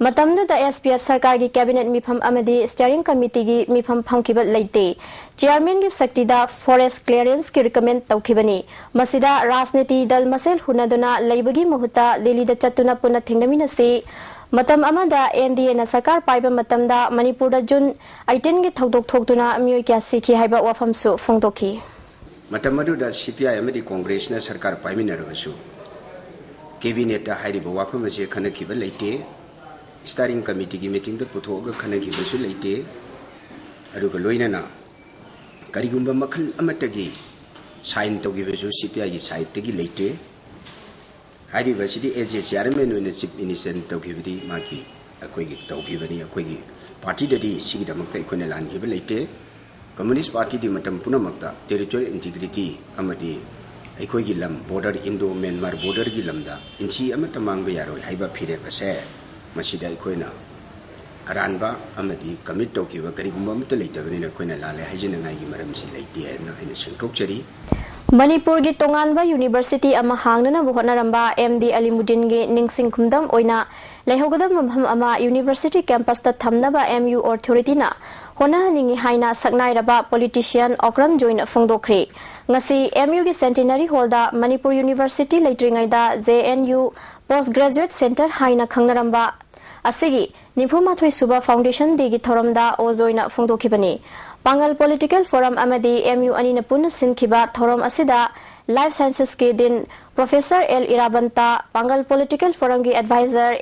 ꯃꯇꯝꯗꯨꯗ S P F ꯁꯔꯀꯥꯔꯒꯤ cabinet ꯃꯤꯐꯝ ꯑꯃꯗꯤ steering committee ꯒꯤ ꯃꯤꯐꯝ ꯐꯝꯈꯤꯕ ꯂꯩꯇꯦ꯫ Chairman ꯒꯤ ꯁꯛꯇꯤꯗ forest clearance ꯀꯤ recommend ꯇꯧꯈꯤꯕꯅꯤ꯫ ꯃꯁꯤꯗ ꯔꯥꯖꯅꯤꯇꯤ ꯗꯜ ꯃꯁꯦꯜ ꯍꯨꯟꯅꯗꯨꯅ ꯂꯩꯕꯒꯤ ꯃꯍꯨꯠꯇ ꯗꯤꯜꯂꯤꯗ ꯆꯠꯇꯨꯅ ꯄꯨꯟꯅ ꯊꯦꯡꯅꯃꯤꯟꯅꯁꯤ꯫ ꯃꯇꯝ ꯑꯃꯗ N D A ꯅ ꯁꯔꯀꯥꯔ ꯄꯥꯏꯕ ꯃꯇꯝꯗ ꯃꯅꯤꯄꯨꯔꯗ June eighteen ꯒꯤ ꯊꯧꯗꯣꯛ ꯊꯣꯛꯇꯨꯅ ꯃꯤꯑꯣꯏ ꯀꯌꯥ ꯁꯤꯈꯤ ꯍꯥꯏꯕ ꯋꯥꯐꯝꯁꯨ ꯐꯣꯡꯗꯣꯛꯈꯤ꯫ ꯃꯇꯝ ꯑꯗꯨꯗ C P I ꯑꯃꯗꯤ Congress ꯅ ꯁꯔꯀꯥꯔ ꯄꯥꯏꯃꯤꯟꯅꯔꯕꯁꯨ, cabinet ꯇ ꯍꯥꯏꯔꯤꯕ ꯋꯥꯐꯝ ꯑꯁꯤ ꯈꯟꯅꯈꯤꯕ ꯂꯩꯇꯦ꯫ Steering committee ꯒꯤ meeting ꯗ ꯄꯨꯊꯣꯛꯑꯒ ꯈꯟꯅꯈꯤꯕꯁꯨ ꯂꯩꯇꯦ꯫ ꯑꯗꯨꯒ ꯂꯣꯏꯅꯅ ꯀꯔꯤꯒꯨꯝꯕ ꯃꯈꯜ ꯑꯃꯠꯇꯒꯤ sign ꯇꯧꯈꯤꯕꯁꯨ C P I ꯒꯤ side ꯇꯒꯤ ꯂꯩꯇꯦ꯫ ꯍꯥꯏꯔꯤꯕꯁꯤꯗꯤ as a chairman ꯑꯣꯏꯅ Chief Minister ꯅ ꯇꯧꯈꯤꯕꯗꯤ ꯃꯥꯒꯤ, ꯑꯩꯈꯣꯏꯒꯤ ꯇꯧꯈꯤꯕꯅꯤ꯫ ꯑꯩꯈꯣꯏꯒꯤ party ꯗꯗꯤ ꯁꯤꯒꯤꯗꯃꯛꯇ ꯑꯩꯈꯣꯏꯅ ꯂꯥꯟꯈꯤꯕ ꯂꯩꯇꯦ꯫ Communist Party ꯗꯤ ꯃꯇꯝ ꯄꯨꯝꯅꯃꯛꯇ territorial integrity ꯑꯃꯗꯤ ꯑꯩꯈꯣꯏꯒꯤ ꯂꯝ border, Indo Myanmar border ꯒꯤ ꯂꯝꯗ ꯏꯟꯆꯤ ꯑꯃꯠꯇ ꯃꯥꯡꯕ ꯌꯥꯔꯣꯏ ꯍꯥꯏꯕ ꯐꯤꯔꯦꯞ ꯑꯁꯦ ꯃꯁꯤꯗ ꯑꯩꯈꯣꯏꯅ ꯑꯔꯥꯟꯕ ꯑꯃꯗꯤ commit ꯇꯧꯈꯤꯕ ꯀꯔꯤꯒꯨꯝꯕ ꯑꯃꯠꯇ ꯂꯩꯇꯕꯅꯤꯅ ꯑꯩꯈꯣꯏꯅ ꯂꯥꯜꯂꯦ ꯍꯥꯏꯖꯅꯉꯥꯏꯒꯤ ꯃꯔꯝꯁꯤ ꯂꯩꯇꯦ ꯍꯥꯏꯗꯨꯅ ꯑꯩꯅ ꯁꯦꯡꯗꯣꯛꯆꯔꯤ꯫ ꯃꯅꯤꯄꯨꯔꯒꯤ ꯇꯣꯉꯥꯟꯕ university ꯑꯃ ꯍꯥꯡꯅꯅꯕ ꯍꯣꯠꯅꯔꯝꯕ M D ꯑꯂꯤꯃꯨꯗꯤꯟꯒꯤ ꯅꯤꯡꯁꯤꯡ ꯈꯨꯝꯗꯝ ꯑꯣꯏꯅ ꯂꯩꯍꯧꯒꯗꯕ ꯃꯐꯝ ꯑꯃ university campus ꯇ ꯊꯝꯅꯕ M U authority ꯅ ꯍꯣꯠꯅꯍꯟꯅꯤꯡꯏ ꯍꯥꯏꯅ ꯁꯛꯅꯥꯏꯔꯕ politician ꯑꯣꯀ꯭ꯔꯝ ꯖꯣꯏꯅ ꯐꯣꯡꯗꯣꯛꯈ꯭ꯔꯦ꯫ ꯉꯁꯤ M U ꯒꯤ Centenary Hall ꯗ Manipur University ꯂꯩꯇ꯭ꯔꯤꯉꯩꯗ J N U Post Graduate Center ꯍꯥꯏꯅ ꯈꯪꯅꯔꯝꯕ ꯑꯁꯤꯒꯤ ꯅꯤꯐꯨ ꯃꯥꯊꯣꯏ ꯁꯨꯕ Foundation Day ꯒꯤ ꯊꯧꯔꯝꯗ ꯑꯣ ꯖꯣꯏꯅ ꯐꯣꯡꯗꯣꯛꯈꯤꯕꯅꯤ꯫ ꯄꯥꯡꯒꯜ Political Forum ꯑꯃꯗꯤ M U ꯑꯅꯤꯅ ꯄꯨꯟꯅ ꯁꯤꯟꯈꯤꯕ ꯊꯧꯔꯝ ꯑꯁꯤꯗ Life Sciences ꯀꯤ Dean Professor L ꯏꯔꯥꯕꯟꯇ, ꯄꯥꯡꯒꯜ Political Forum ꯒꯤ Advisor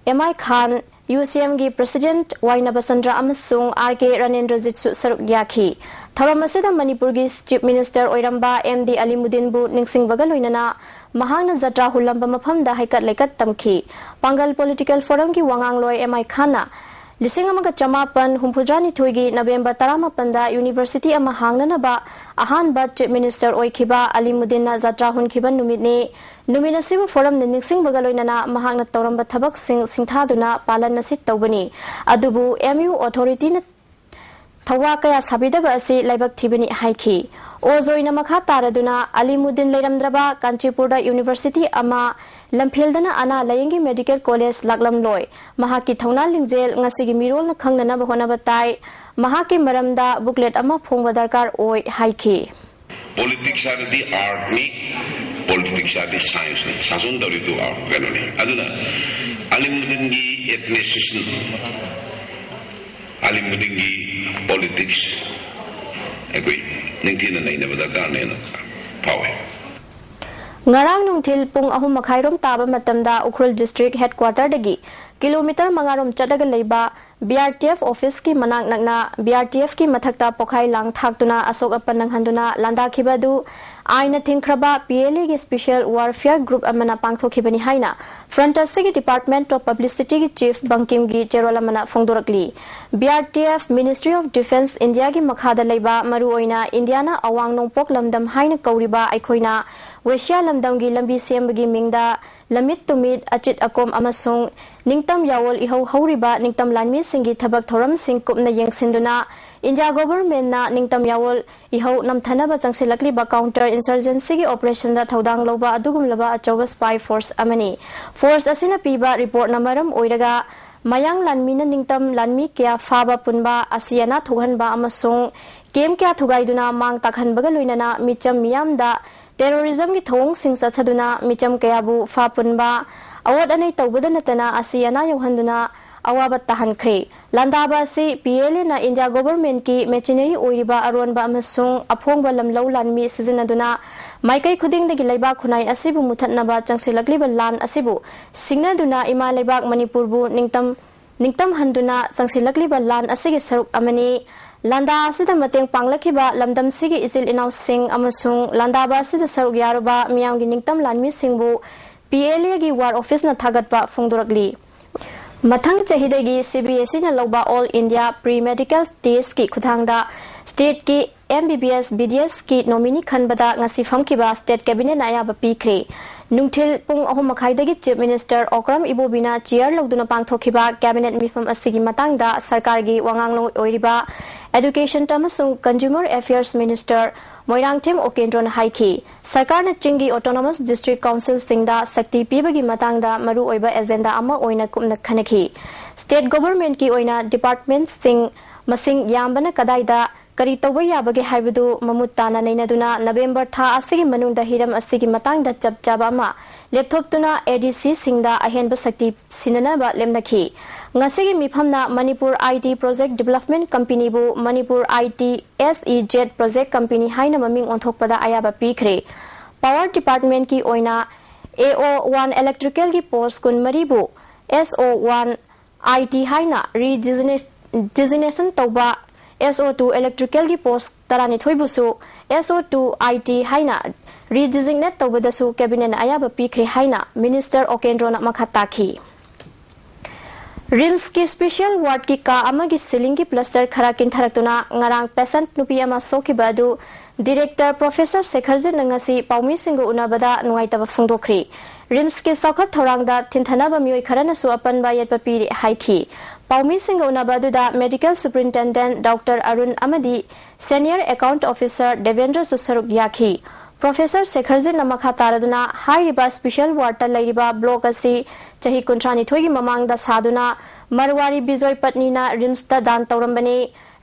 M I Khan, UCMꯒꯤ President Y Nabachandra ꯑꯃꯁꯨꯡ R K Ranendrajitꯁꯨ ꯁꯔꯨꯛ ꯌꯥꯈꯤ꯫ ꯊꯧꯔꯝ ꯑꯁꯤꯗ ꯃꯅꯤꯄꯨꯔꯒꯤ Chief Minister ꯑꯣꯏꯔꯝꯕ M D ꯑꯂꯤꯃꯨꯗꯤꯟꯕꯨ ꯅꯤꯡꯁꯤꯡꯕꯒ ꯂꯣꯏꯅꯅ ꯃꯍꯥꯛꯅ ꯖꯇ꯭ꯔꯥ ꯍꯨꯜꯂꯝꯕ ꯃꯐꯝꯗ ꯍꯩꯀꯠ ꯂꯩꯀꯠ ꯇꯝꯈꯤ꯫ ꯄꯥꯡꯒꯜ Political Forumꯒꯤ ꯋꯥꯉꯥꯡꯂꯣꯏ M I Khanꯅ ꯂꯤꯁꯤꯡ ꯑꯃꯒ ꯆꯃꯥꯄꯟ ꯍꯨꯝꯐꯨꯇꯔꯥꯅꯤꯊꯣꯏꯒꯤ November ꯇꯔꯥꯃꯥꯄꯟꯗ university ꯑꯃ ꯍꯥꯡꯅꯅꯕ ꯑꯍꯥꯟꯕ Chief Minister ꯑꯣꯏꯈꯤꯕ ꯑꯂꯤꯃꯨꯗꯤꯟꯅ ꯖꯇ꯭ꯔꯥ ꯍꯨꯟꯈꯤꯕ ꯅꯨꯃꯤꯠꯅꯤ꯫ ꯅꯨꯃꯤꯠ ꯑꯁꯤꯕꯨ Forumꯅ ꯅꯤꯡꯁꯤꯡꯕꯒ ꯂꯣꯏꯅꯅ ꯃꯍꯥꯛꯅ ꯇꯧꯔꯝꯕ ꯊꯕꯛꯁꯤꯡ ꯁꯤꯡꯊꯥꯗꯨꯅ ꯄꯥꯂꯟ ꯑꯁꯤ ꯇꯧꯕꯅꯤ꯫ ꯑꯗꯨꯕꯨ MU authorityꯅ ꯊꯧꯋꯥ ꯀꯌꯥ ꯁꯥꯕꯤꯗꯕ ꯑꯁꯤ ꯂꯥꯏꯕꯛ ꯊꯤꯕꯅꯤ ꯍꯥꯏꯈꯤ꯫ ꯑꯣꯖ ꯑꯣꯏꯅ ꯃꯈꯥ ꯇꯥꯔꯗꯨꯅ ꯑꯂꯤꯃꯨꯗꯤꯟ ꯂꯩꯔꯝꯗ꯭ꯔꯕ ꯀꯥꯟꯆꯤꯄꯨꯔꯗ university ꯑꯃ ꯂꯝꯐꯦꯜꯗꯅ ꯑꯅꯥ ꯂꯥꯌꯦꯡꯒꯤ medical college ꯂꯥꯛꯂꯝꯂꯣꯏ꯫ ꯃꯍꯥꯛꯀꯤ ꯊꯧꯅꯥ ꯂꯤꯡꯖꯦꯜ ꯉꯁꯤꯒꯤ ꯃꯤꯔꯣꯜꯅ ꯈꯪꯅꯅꯕ ꯍꯣꯠꯅꯕ ꯇꯥꯏ꯫ ꯃꯍꯥꯛꯀꯤ ꯃꯔꯝꯗ booklet ꯑꯃ ꯐꯣꯡꯕ ꯗꯔꯀꯥꯔ ꯑꯣꯏ ꯍꯥꯏꯈꯤ꯫ Politics ꯍꯥꯏꯕꯗꯤ artꯅꯤ, politics ꯍꯥꯏꯕꯗꯤ scienceꯅꯤ, ꯁꯥꯁꯣꯟ ꯇꯧꯔꯤꯗꯨ art ꯀꯩꯅꯣꯅꯤ꯫ ꯑꯗꯨꯅ ꯑꯂꯤꯃꯨꯗꯤꯟꯒꯤ administration, ꯑꯂꯤꯃꯨꯗꯤꯟꯒꯤ politics ꯑꯩꯈꯣꯏ ꯅꯤꯡꯊꯤꯅ ꯅꯩꯅꯕ ꯗꯔꯀꯥꯔꯅꯦꯅ ꯐꯥꯎꯏ꯫ ꯉꯔꯥꯡ ꯅꯨꯡꯊꯤꯜ ꯄꯨꯡ ꯑꯍꯨꯝ ꯃꯈꯥꯏꯔꯣꯝ ꯇꯥꯕ ꯃꯇꯝꯗ ꯎꯈ꯭ꯔꯨꯜ district headquarterꯗꯒꯤ kilometre ꯃꯉꯥꯔꯣꯝ ꯆꯠꯂꯒ ꯂꯩꯕ BRTF officeꯀꯤ ꯃꯅꯥꯛ ꯅꯛꯅ BRTFꯀꯤ ꯃꯊꯛꯇ ꯄꯣꯈꯥꯏ ꯂꯥꯡ ꯊꯥꯛꯇꯨꯅ ꯑꯁꯣꯛ ꯑꯄꯟ ꯅꯪꯍꯟꯗꯨꯅ ꯂꯥꯟꯗꯥꯈꯤꯕ ꯑꯗꯨ ꯑꯥꯏꯟꯅ ꯊꯤꯡꯈ꯭ꯔꯕ PLAꯒꯤ special warfare group ꯑꯃꯅ ꯄꯥꯡꯊꯣꯛꯈꯤꯕꯅꯤ ꯍꯥꯏꯅ Frontersꯒꯤ Department of Publicityꯒꯤ chief ꯕꯪꯀꯤꯝꯒꯤ ꯆꯦꯔꯣꯜ ꯑꯃꯅ ꯐꯣꯡꯗꯣꯔꯛꯂꯤ꯫ BRTF, Ministry of Defence, Indiaꯒꯤ ꯃꯈꯥꯗ ꯂꯩꯕ, ꯃꯔꯨꯑꯣꯏꯅ ꯏꯟꯗꯤꯌꯥꯅ ꯑꯋꯥꯡ ꯅꯣꯡꯄꯣꯛ ꯂꯝꯗꯝ ꯍꯥꯏꯅ ꯀꯧꯔꯤꯕ ꯑꯩꯈꯣꯏꯅ ꯋꯦꯁꯤꯌꯥ ꯂꯝꯗꯝꯒꯤ ꯂꯝꯕꯤ ꯁꯦꯝꯕꯒꯤ ꯃꯤꯡꯗ ꯂꯝꯃꯤꯠ ꯇꯨꯃꯤꯠ, ꯑꯆꯤꯠ ꯑꯀꯣꯝ ꯑꯃꯁꯨꯡ ꯅꯤꯡꯇꯝ ꯌꯥꯑꯣꯜ ꯏꯍꯧ ꯍꯧꯔꯤꯕ ꯅꯤꯡꯇꯝ ꯂꯥꯟꯃꯤꯁꯤꯡꯒꯤ ꯊꯕꯛ ꯊꯧꯔꯝꯁꯤꯡ ꯀꯨꯞꯅ ꯌꯦꯡꯁꯤꯟꯗꯨꯅ India governmentꯅ ꯅꯤꯡꯇꯝ ꯌꯥꯑꯣꯜ ꯏꯍꯧ ꯅꯝꯊꯅꯕ ꯆꯪꯁꯤꯜꯂꯛꯂꯤꯕ counter insurgencyꯒꯤ operationꯗ ꯊꯧꯗꯥꯡ ꯂꯧꯕ ꯑꯗꯨꯒꯨꯝꯂꯕ ꯑꯆꯧꯕ spy force ꯑꯃꯅꯤ꯫ Force ꯑꯁꯤꯅ ꯄꯤꯕ reportꯅ ꯃꯔꯝ ꯑꯣꯏꯔꯒ ꯃꯌꯥꯡ ꯂꯥꯟꯃꯤꯅ ꯅꯤꯡꯇꯝ ꯂꯥꯟꯃꯤ ꯀꯌꯥ ꯐꯥꯕ ꯄꯨꯟꯕ, ꯑꯁꯤ ꯑꯅꯥ ꯊꯣꯛꯍꯟꯕ ꯑꯃꯁꯨꯡ camp ꯀꯌꯥ ꯊꯨꯒꯥꯏꯗꯨꯅ ꯃꯥꯡ ꯇꯥꯛꯍꯟꯕꯒ ꯂꯣꯏꯅꯅ ꯃꯤꯆꯝ ꯃꯤꯌꯥꯝꯗ terrorismꯒꯤ ꯊꯧꯑꯣꯡꯁꯤꯡ ꯆꯠꯊꯗꯨꯅ ꯃꯤꯆꯝ ꯀꯌꯥꯕꯨ ꯐꯥ ꯄꯨꯟꯕ, ꯑꯋꯥꯠ ꯑꯅꯩ ꯇꯧꯕꯗ ꯅꯠꯇꯅ ꯑꯁꯤ ꯑꯅꯥ ꯌꯧꯍꯟꯗꯨꯅ ꯑꯋꯥꯕ ꯇꯥꯍꯟꯈ꯭ꯔꯦ꯫ ꯂꯥꯟꯗꯥꯕ ꯑꯁꯤ PLAꯅ India governmentꯀꯤ machinery ꯑꯣꯏꯔꯤꯕ ꯑꯔꯣꯟꯕ ꯑꯃꯁꯨꯡ ꯑꯐꯣꯡꯕ ꯂꯝꯂꯧ ꯂꯥꯟꯃꯤ ꯁꯤꯖꯤꯟꯅꯗꯨꯅ ꯃꯥꯏꯀꯩ ꯈꯨꯗꯤꯡꯗꯒꯤ ꯂꯩꯕꯥꯛ ꯈꯨꯟꯅꯥꯏ ꯑꯁꯤꯕꯨ ꯃꯨꯊꯠꯅꯕ ꯆꯪꯁꯤꯜꯂꯛꯂꯤꯕ ꯂꯥꯟ ꯑꯁꯤꯕꯨ ꯁꯤꯡꯅꯗꯨꯅ ꯏꯃꯥ ꯂꯩꯕꯥꯛ ꯃꯅꯤꯄꯨꯔꯕꯨ ꯅꯤꯡꯇꯝ ꯅꯤꯡꯇꯝ ꯍꯟꯗꯨꯅ ꯆꯪꯁꯤꯜꯂꯛꯂꯤꯕ ꯂꯥꯟ ꯑꯁꯤꯒꯤ ꯁꯔꯨꯛ ꯑꯃꯅꯤ꯫ ꯂꯥꯟꯗꯥ ꯑꯁꯤꯗ ꯃꯇꯦꯡ ꯄꯥꯡꯂꯛꯈꯤꯕ ꯂꯝꯗꯝꯁꯤꯒꯤ ꯏꯆꯤꯜ ꯏꯅꯥꯎꯁꯤꯡ ꯑꯃꯁꯨꯡ ꯂꯥꯟꯗꯥꯕ ꯑꯁꯤꯗ ꯁꯔꯨꯛ ꯌꯥꯔꯨꯕ ꯃꯤꯌꯥꯝꯒꯤ ꯅꯤꯡꯇꯝ ꯂꯥꯟꯃꯤꯁꯤꯡꯕꯨ ꯄꯤ ꯑꯦꯜ ꯑꯦꯒꯤ ꯋꯥꯔ ꯑꯣꯐꯤꯁꯅ ꯊꯥꯒꯠꯄ ꯐꯣꯡꯗꯣꯔꯛꯂꯤ꯫ ꯃꯊꯪ ꯆꯍꯤꯗꯒꯤ ꯁꯤ ꯕꯤ ꯑꯦꯁ ꯏꯅ ꯂꯧꯕ ꯑꯣꯜ ꯏꯟꯗꯤꯌꯥ ꯄ꯭ꯔꯤ ꯃꯦꯗꯤꯀꯦꯜ ꯇꯦꯁꯀꯤ ꯈꯨꯠꯊꯥꯡꯗ ꯁ꯭ꯇꯦꯠꯀꯤ ꯑꯦꯝ ꯕꯤ ꯕꯤ ꯑꯦꯁ, ꯕꯤ ꯗꯤ ꯑꯦꯁꯀꯤ ꯅꯣꯃꯤꯅꯤ ꯈꯟꯕꯗ ꯉꯁꯤ ꯐꯝꯈꯤꯕ ꯁ꯭ꯇꯦꯠ ꯀꯦꯕꯤꯅꯦꯠꯅ ꯑꯌꯥꯕ ꯄꯤꯈ꯭ꯔꯦ꯫ ꯅꯨꯡꯊꯤꯜ ꯄꯨꯡ ꯑꯍꯨꯝ ꯃꯈꯥꯏꯗꯒꯤ ꯆꯤꯐ ꯃꯤꯅꯤꯁꯇꯔ ꯑꯣꯀ꯭ꯔꯝ ꯏꯕꯣꯕꯤꯅ ꯆꯤꯌꯔ ꯂꯧꯗꯨꯅ ꯄꯥꯡꯊꯣꯛꯈꯤꯕ ꯀꯦꯕꯤꯅꯦꯠ ꯃꯤꯐꯝ ꯑꯁꯤꯒꯤ ꯃꯇꯥꯡꯗ ꯁꯔꯀꯥꯔꯒꯤ ꯋꯥꯉꯥꯡꯂꯣꯏ ꯑꯣꯏꯔꯤꯕ ꯑꯦꯗꯨꯀꯦꯁꯟ ꯑꯃꯁꯨꯡ ꯀꯟꯖꯨꯃꯔ ꯑꯦꯐꯤꯌꯔꯁ ꯃꯤꯅꯤꯁꯇꯔ ꯃꯣꯏꯔꯥꯡꯊꯦꯝ ꯑꯣꯀꯦꯟꯗ꯭ꯔꯣꯅ ꯍꯥꯏꯈꯤ, ꯁꯔꯀꯥꯔꯅ ꯆꯤꯡꯒꯤ ꯑꯣꯇꯣꯅꯣꯃꯁ ꯗꯤꯁꯇ꯭ꯔꯤꯛ ꯀꯥꯎꯟꯁꯤꯜꯁꯤꯡꯗ ꯁꯛꯇꯤ ꯄꯤꯕꯒꯤ ꯃꯇꯥꯡꯗ ꯃꯔꯨꯑꯣꯏꯕ ꯑꯦꯖꯦꯟꯗꯥ ꯑꯃ ꯑꯣꯏꯅ ꯀꯨꯞꯅ ꯈꯟꯅꯈꯤ꯫ ꯁ꯭ꯇꯦꯠ ꯒꯣꯚꯔꯟꯃꯦꯟꯠꯀꯤ ꯑꯣꯏꯅ ꯗꯤꯄꯥꯔꯠꯃꯦꯟꯠꯁꯤꯡ ꯃꯁꯤꯡ ꯌꯥꯝꯕꯅ ꯀꯗꯥꯏꯗ ꯀꯔꯤ ꯇꯧꯕ ꯌꯥꯕꯒꯦ ꯍꯥꯏꯕꯗꯨ ꯃꯃꯨꯠ ꯇꯥꯅ ꯅꯩꯅꯗꯨꯅ ꯅꯕꯦꯝꯕꯔ ꯊꯥ ꯑꯁꯤꯒꯤ ꯃꯅꯨꯡꯗ ꯍꯤꯔꯝ ꯑꯁꯤꯒꯤ ꯃꯇꯥꯡꯗ ꯆꯞ ꯆꯥꯕ ꯑꯃ ꯂꯦꯞꯊꯣꯛꯇꯨꯅ ꯑꯦ ꯗꯤ ꯁꯤꯁꯤꯡꯗ ꯑꯍꯦꯟꯕ ꯁꯛꯇꯤ ꯁꯤꯟꯅꯅꯕ ꯂꯦꯞꯅꯈꯤ꯫ ꯉꯁꯤꯒꯤ ꯃꯤꯐꯝꯅ Manipur I T project development ꯀꯝꯄꯦꯅꯤꯕꯨ Manipur I T S E Z project company ꯍꯥꯏꯅ ꯃꯃꯤꯡ ꯑꯣꯟꯊꯣꯛꯄꯗ ꯑꯌꯥꯕ ꯄꯤꯈ꯭ꯔꯦ꯫ ꯄꯥꯋꯔ ꯗꯤꯄꯥꯔꯠꯃꯦꯟꯠꯀꯤ ꯑꯣꯏꯅ ꯑꯦ ꯑꯣ ꯋꯥꯟ ꯏꯂꯦꯛꯇ꯭ꯔꯤꯀꯦꯜꯒꯤ ꯄꯣꯁ ꯀꯨꯟꯃꯔꯤꯕꯨ ꯑꯦꯁ ꯑꯣ ꯋꯥꯟ ꯑꯥꯏ ꯇꯤ ꯍꯥꯏꯅ ꯔꯤꯗꯤꯖꯤꯅꯦ-, ꯗꯤꯖꯤꯅꯦꯁꯟ ꯇꯧꯕ, ꯑꯦꯁ ꯑꯣ ꯇꯨ ꯏꯂꯦꯛꯇ꯭ꯔꯤꯀꯦꯜꯒꯤ ꯄꯣꯁ ꯇꯔꯥꯅꯤꯊꯣꯏꯕꯨꯁꯨ ꯑꯦꯁ ꯑꯣ ꯇꯨ ꯑꯥꯏ ꯇꯤ ꯍꯥꯏꯅ ꯔꯤꯗꯤꯖꯤꯒꯅꯦꯠ ꯇꯧꯕꯗꯁꯨ ꯀꯦꯕꯤꯅꯦꯠꯅ ꯑꯌꯥꯕ ꯄꯤꯈ꯭ꯔꯦ ꯍꯥꯏꯅ ꯃꯤꯅꯤꯁꯇꯔ ꯑꯣꯀꯦꯟꯗ꯭ꯔꯣꯅ ꯃꯈꯥ ꯇꯥꯈꯤ꯫ ꯔꯤꯝꯁꯀꯤ ꯁ꯭ꯄꯦꯁꯤꯌꯦꯜ ꯋꯥꯔꯗꯀꯤ ꯀꯥ ꯑꯃꯒꯤ ꯁꯤꯂꯤꯡꯒꯤ ꯄ꯭ꯂꯁꯇꯔ ꯈꯔ ꯀꯤꯟꯊꯔꯛꯇꯨꯅ ꯉꯔꯥꯡ ꯄꯦꯁꯦꯟꯠ ꯅꯨꯄꯤ ꯑꯃ ꯁꯣꯛꯈꯤꯕ ꯑꯗꯨ ꯗꯤꯔꯦꯛꯇꯔ ꯄ꯭ꯔꯣꯐꯦꯁꯔ ꯁꯦꯈꯔꯖꯤꯠꯅ ꯉꯁꯤ ꯄꯥꯎꯃꯤꯁꯤꯡꯒ ꯎꯅꯕꯗ ꯅꯨꯡꯉꯥꯏꯇꯕ ꯐꯣꯡꯗꯣꯛꯈ꯭ꯔꯤ꯫ ꯔꯤꯝꯁꯀꯤ ꯆꯥꯎꯈꯠ ꯊꯧꯔꯥꯡꯗ ꯊꯤꯟꯊꯅꯕ ꯃꯤꯑꯣꯏ ꯈꯔꯅꯁꯨ ꯑꯄꯟꯕ ꯌꯦꯠꯄ ꯄꯤꯔꯤ ꯍꯥꯏꯈꯤ꯫ ꯄꯥꯎꯃꯤꯁꯤꯡꯒ ꯎꯅꯕ ꯑꯗꯨꯗ ꯃꯦꯗꯤꯀꯦꯜ ꯁꯨꯄꯔꯤꯟꯇꯦꯟꯗꯦꯟꯠ ꯗꯣꯛꯇꯔ ꯑꯔꯨꯟ ꯑꯃꯗꯤ ꯁꯦꯅꯤꯌꯔ ꯑꯦꯀꯥꯎꯟꯠ ꯑꯣꯐꯤꯁꯔ ꯗꯦꯕꯦꯟꯗ꯭ꯔꯁꯨ ꯁꯔꯨꯛ ꯌꯥꯈꯤ꯫ ꯄ꯭ꯔꯣꯐꯦꯁꯔ ꯁꯦꯈꯔꯖꯤꯠꯅ ꯃꯈꯥ ꯇꯥꯔꯗꯨꯅ ꯍꯥꯏꯔꯤꯕ ꯁ꯭ꯄꯦꯁꯤꯌꯦꯜ ꯋꯥꯔꯗꯇ ꯂꯩꯔꯤꯕ ꯕ꯭ꯂꯣꯛ ꯑꯁꯤ ꯆꯍꯤ ꯀꯨꯟꯊ꯭ꯔꯥꯅꯤꯊꯣꯏꯒꯤ ꯃꯃꯥꯡꯗ ꯁꯥꯗꯨꯅ ꯃꯔꯋꯥꯔꯤ ꯕꯤꯖꯣꯏ ꯄꯠꯅꯤꯅ ꯔꯤꯝꯁꯇ ꯗꯥꯟ ꯇꯧꯔꯝꯕꯅꯤ꯫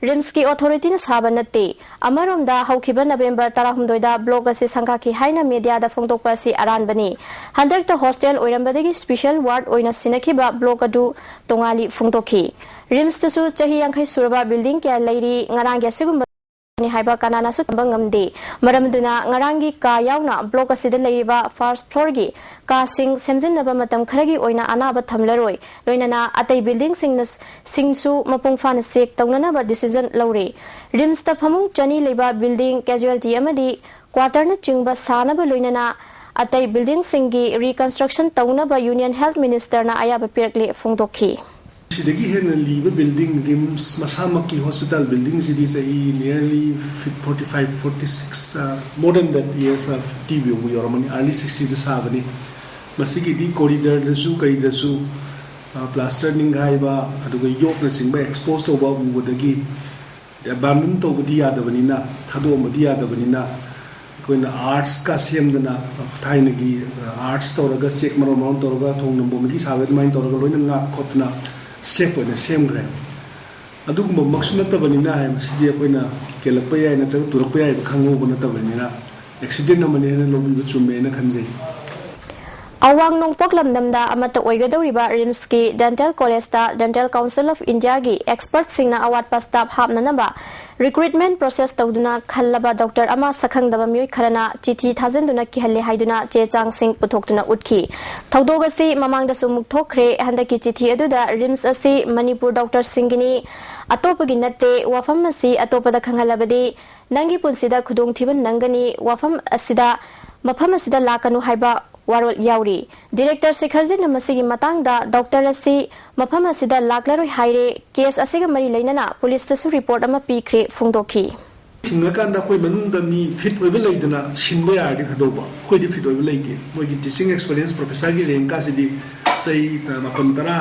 ꯔꯤꯝꯁꯀꯤ ꯑꯣꯊꯣꯔꯤꯇꯤꯅ ꯁꯥꯕ ꯅꯠꯇꯦ꯫ ꯑꯃꯔꯣꯝꯗ ꯍꯧꯈꯤꯕ ꯅꯕꯦꯝꯕꯔ ꯇꯔꯥꯍꯨꯝꯗꯣꯏꯗ ꯕ꯭ꯂꯣꯛ ꯑꯁꯤ ꯁꯪꯒꯥꯈꯤ ꯍꯥꯏꯅ ꯃꯤꯗꯤꯌꯥꯗ ꯐꯣꯡꯗꯣꯛꯄ ꯑꯁꯤ ꯑꯔꯥꯟꯕꯅꯤ꯫ ꯍꯟꯗꯛꯇ ꯍꯣꯁꯇꯦꯜ ꯑꯣꯏꯔꯝꯕꯗꯒꯤ ꯁ꯭ꯄꯦꯁꯤꯌꯦꯜ ꯋꯥꯔꯗ ꯑꯣꯏꯅ ꯁꯤꯟꯅꯈꯤꯕ ꯕ꯭ꯂꯣꯛ ꯑꯗꯨ ꯇꯣꯉꯥꯜꯂꯤ ꯐꯣꯡꯗꯣꯛꯈꯤ꯫ ꯔꯤꯝꯁꯇꯁꯨ ꯆꯍꯤ ꯌꯥꯡꯈꯩ ꯁꯨꯔꯕ ꯕꯤꯜꯗꯤꯡ ꯀꯌꯥ ꯂꯩꯔꯤ꯫ ꯉꯔꯥꯡꯒꯤ ꯑꯁꯤꯒꯨꯝꯕ ꯅꯤ ꯍꯥꯏꯕ ꯀꯅꯥꯅꯁꯨ ꯇꯝꯕ ꯉꯝꯗꯦ꯫ ꯃꯔꯝ ꯑꯗꯨꯅ ꯉꯔꯥꯡꯒꯤ ꯀꯥ ꯌꯥꯎꯅ block ꯑꯁꯤꯗ ꯂꯩꯔꯤꯕ first floorꯒꯤ ꯀꯥꯁꯤꯡ ꯁꯦꯝꯖꯤꯟꯅꯕ ꯃꯇꯝ ꯈꯔꯒꯤ ꯑꯣꯏꯅ ꯑꯅꯥꯕ ꯊꯝꯂꯔꯣꯏ꯫ ꯂꯣꯏꯅꯅ ꯑꯇꯩ buildingꯁꯤꯡꯅ, ꯁꯤꯡꯁꯨ ꯃꯄꯨꯡ ꯐꯥꯅ check ꯇꯧꯅꯅꯕ decision ꯂꯧꯔꯦ꯫ RIMSꯇ ꯐꯃꯨꯡ ꯆꯅꯤ ꯂꯩꯕ building, casualty ꯑꯃꯗꯤ quarterꯅꯆꯤꯡꯕ ꯁꯥꯅꯕ ꯂꯣꯏꯅꯅ ꯑꯇꯩ buildingꯁꯤꯡꯒꯤ reconstruction ꯇꯧꯅꯕ Union Health Ministerꯅ ꯑꯌꯥꯕ ꯄꯤꯔꯛꯂꯦ ꯐꯣꯡꯗꯣꯛꯈꯤ꯫ ꯁꯤꯗꯒꯤ ꯍꯦꯟꯅ ꯂꯤꯕ building, RIMS ꯃꯁꯥꯃꯛꯀꯤ hospital buildingꯁꯤꯗꯤ ꯆꯍꯤ nearly forty five, forty six, uh, more than that years, uh, fifty ꯌꯧꯕ ꯌꯧꯔꯝꯃꯅꯤ, early sixtyꯗ ꯁꯥꯕꯅꯤ꯫ ꯃꯁꯤꯒꯤꯗꯤ corridorꯗꯁꯨ ꯀꯩꯗꯁꯨ, uh, plaster ꯅꯤꯡꯒꯥꯏꯕ, ꯑꯗꯨꯒ ꯌꯣꯠꯅꯆꯤꯡꯕ expose ꯇꯧꯕ ꯎꯕꯗꯒꯤ abandon ꯇꯧꯕꯗꯤ ꯌꯥꯗꯕꯅꯤꯅ, ꯊꯥꯗꯣꯛꯑꯝꯕꯗꯤ ꯌꯥꯗꯕꯅꯤꯅ, ꯑꯩꯈꯣꯏꯅ archꯀ ꯁꯦꯝꯗꯅ, ꯊꯥꯏꯅꯒꯤ arch ꯇꯧꯔꯒ, ꯆꯦꯛ ꯃꯔꯣꯟ ꯃꯔꯣꯟ ꯇꯧꯔꯒ, ꯊꯣꯡ ꯅꯝꯕꯣꯝꯗꯒꯤ ꯁꯥꯕ ꯑꯗꯨꯃꯥꯏꯅ ꯇꯧꯔꯒ ꯂꯣꯏꯅ ꯉꯥꯛ ꯈꯣꯠꯇꯅ safe ꯑꯣꯏꯅ ꯁꯦꯝꯈ꯭ꯔꯦ꯫ ꯑꯗꯨꯒꯨꯝꯕꯃꯛꯁꯨ ꯅꯠꯇꯕꯅꯤꯅ, ꯃꯁꯤꯗꯤ ꯑꯩꯈꯣꯏꯅ ꯀꯦꯜꯂꯛꯄ ꯌꯥꯏ ꯅꯠꯇ꯭ꯔꯒ ꯇꯨꯔꯛꯄ ꯌꯥꯏ ꯍꯥꯏꯕ ꯈꯪꯍꯧꯕ ꯅꯠꯇꯕꯅꯤꯅ, accident ꯑꯃꯅꯦꯅ ꯂꯧꯕꯤꯕ ꯆꯨꯝꯃꯦꯅ ꯈꯟꯖꯩ꯫ ꯑꯋꯥꯡ ꯅꯣꯡꯄꯣꯛ ꯂꯝꯗꯝꯗ ꯑꯃꯠꯇ ꯑꯣꯏꯒꯗꯧꯔꯤꯕ RIMSꯀꯤ dental collegeꯇ Dental Council of Indiaꯒꯤ expertꯁꯤꯡꯅ ꯑꯋꯥꯠꯄ staff ꯍꯥꯞꯅꯅꯕ recruitment process ꯇꯧꯗꯨꯅ ꯈꯜꯂꯕ doctor ꯑꯃ ꯁꯛꯈꯪꯗꯕ ꯃꯤꯑꯣꯏ ꯈꯔꯅ ꯆꯤꯊꯤ ꯊꯥꯖꯤꯟꯗꯨꯅ ꯀꯤꯍꯜꯂꯦ ꯍꯥꯏꯗꯨꯅ ꯆꯦ ꯆꯥꯡꯁꯤꯡ ꯄꯨꯊꯣꯛꯇꯨꯅ ꯎꯠꯈꯤ꯫ ꯊꯧꯗꯣꯛ ꯑꯁꯤ ꯃꯃꯥꯡꯗꯁꯨ ꯑꯃꯨꯛ ꯊꯣꯛꯈ꯭ꯔꯦ꯫ ꯍꯟꯗꯛꯀꯤ ꯆꯤꯊꯤ ꯑꯗꯨꯗ RIMS ꯑꯁꯤ ꯃꯅꯤꯄꯨꯔ doctorꯁꯤꯡꯒꯤꯅꯤ, ꯑꯇꯣꯞꯄꯒꯤ ꯅꯠꯇꯦ, ꯋꯥꯐꯝ ꯑꯁꯤ ꯑꯇꯣꯞꯄꯗ ꯈꯪꯍꯜꯂꯕꯗꯤ ꯅꯪꯒꯤ ꯄꯨꯟꯁꯤꯗ ꯈꯨꯗꯣꯡꯊꯤꯕ ꯅꯪꯒꯅꯤ, ꯋꯥꯐꯝ ꯑꯁꯤꯗ, ꯃꯐꯝ ꯑꯁꯤꯗ ꯂꯥꯛꯀꯅꯨ ꯍꯥꯏꯕ ꯋꯥꯔꯣꯜ ꯌꯥꯎꯔꯤ꯫ Director ꯁꯤꯈꯔꯖꯤꯅ ꯃꯁꯤꯒꯤ ꯃꯇꯥꯡꯗ doctor ꯑꯁꯤ ꯃꯐꯝ ꯑꯁꯤꯗ ꯂꯥꯛꯂꯔꯣꯏ ꯍꯥꯏꯔꯦ꯫ Case ꯑꯁꯤꯒ ꯃꯔꯤ ꯂꯩꯅꯅ policeꯇꯁꯨ report ꯑꯃ ꯄꯤꯈ꯭ꯔꯦ ꯐꯣꯡꯗꯣꯛꯈꯤ꯫ ꯊꯤꯡꯉꯀꯥꯟꯗ ꯑꯩꯈꯣꯏ ꯃꯅꯨꯡꯗ ꯃꯤ fit ꯑꯣꯏꯕ ꯂꯩꯗꯅ ꯁꯤꯟꯕ ꯌꯥꯔꯗꯤ ꯐꯗꯧꯕ, ꯑꯩꯈꯣꯏꯗꯤ fit ꯑꯣꯏꯕ ꯂꯩꯇꯦ꯫ ꯃꯣꯏꯒꯤ teaching experience professorꯒꯤ rankꯀꯥꯁꯤꯗꯤ ꯆꯍꯤ ꯃꯥꯄꯟ ꯇꯔꯥ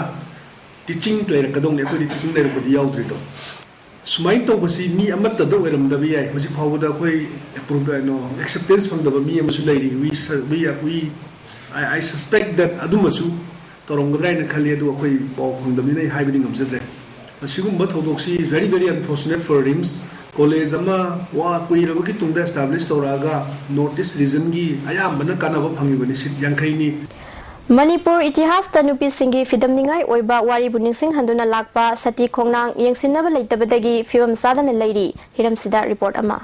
teaching ꯂꯩꯔꯛꯀꯗꯧꯅꯤ, ꯑꯩꯈꯣꯏꯗꯤ teaching ꯂꯩꯔꯛꯄꯗꯤ ꯌꯥꯎꯗ꯭ꯔꯤꯗꯣ꯫ ꯁꯨꯃꯥꯏꯅ ꯇꯧꯕꯁꯤ ꯃꯤ ꯑꯃꯠꯇꯗ ꯑꯣꯏꯔꯝꯗꯕ ꯌꯥꯏ꯫ ꯍꯧꯖꯤꯛ ꯐꯥꯎꯕꯗ ꯑꯩꯈꯣꯏ approve, ꯀꯩꯅꯣ, acceptance ꯐꯪꯗꯕ ꯃꯤ ꯑꯃꯁꯨ ꯂꯩꯔꯤ꯫ We su-, we, we, I, I suspect that ꯑꯗꯨꯃꯁꯨ ꯇꯧꯔꯝꯒꯗ꯭ꯔꯥ ꯍꯥꯏꯅ ꯈꯜꯂꯤ, ꯑꯗꯨ ꯑꯩꯈꯣꯏ ꯄꯥꯎ ꯐꯪꯗꯕꯅꯤꯅ ꯑꯩ ꯍꯥꯏꯕꯗꯤ ꯉꯝꯖꯗ꯭ꯔꯦ꯫ ꯃꯁꯤꯒꯨꯝꯕ ꯊꯧꯗꯣꯛꯁꯤ very, very unfortunate for RIMS꯫ College ꯑꯃ ꯋꯥ ꯀꯨꯏꯔꯕꯒꯤ ꯇꯨꯡꯗ establish ꯇꯧꯔꯛꯑꯒ North East regionꯒꯤ ꯑꯌꯥꯝꯕꯅ ꯀꯥꯟꯅꯕ ꯐꯪꯉꯤꯕꯅꯤ, seat ꯌꯥꯡꯈꯩꯅꯤ꯫ ꯃꯅꯤꯄꯨꯔ ꯏꯇꯤꯍꯥꯁꯇ ꯅꯨꯄꯤꯁꯤꯡꯒꯤ ꯐꯤꯗꯝꯅꯤꯡꯉꯥꯏ ꯑꯣꯏꯕ ꯋꯥꯔꯤꯕꯨ ꯅꯤꯡꯁꯤꯡꯍꯟꯗꯨꯅ ꯂꯥꯛꯄ ꯁꯇꯤ ꯈꯣꯡꯅꯥꯡ ꯌꯦꯡꯁꯤꯟꯅꯕ ꯂꯩꯇꯕꯗꯒꯤ ꯐꯤꯕꯝ ꯆꯥꯗꯅ ꯂꯩꯔꯤ꯫ ꯍꯤꯔꯝꯁꯤꯗ ꯔꯤꯄꯣꯔꯠ ꯑꯃ꯫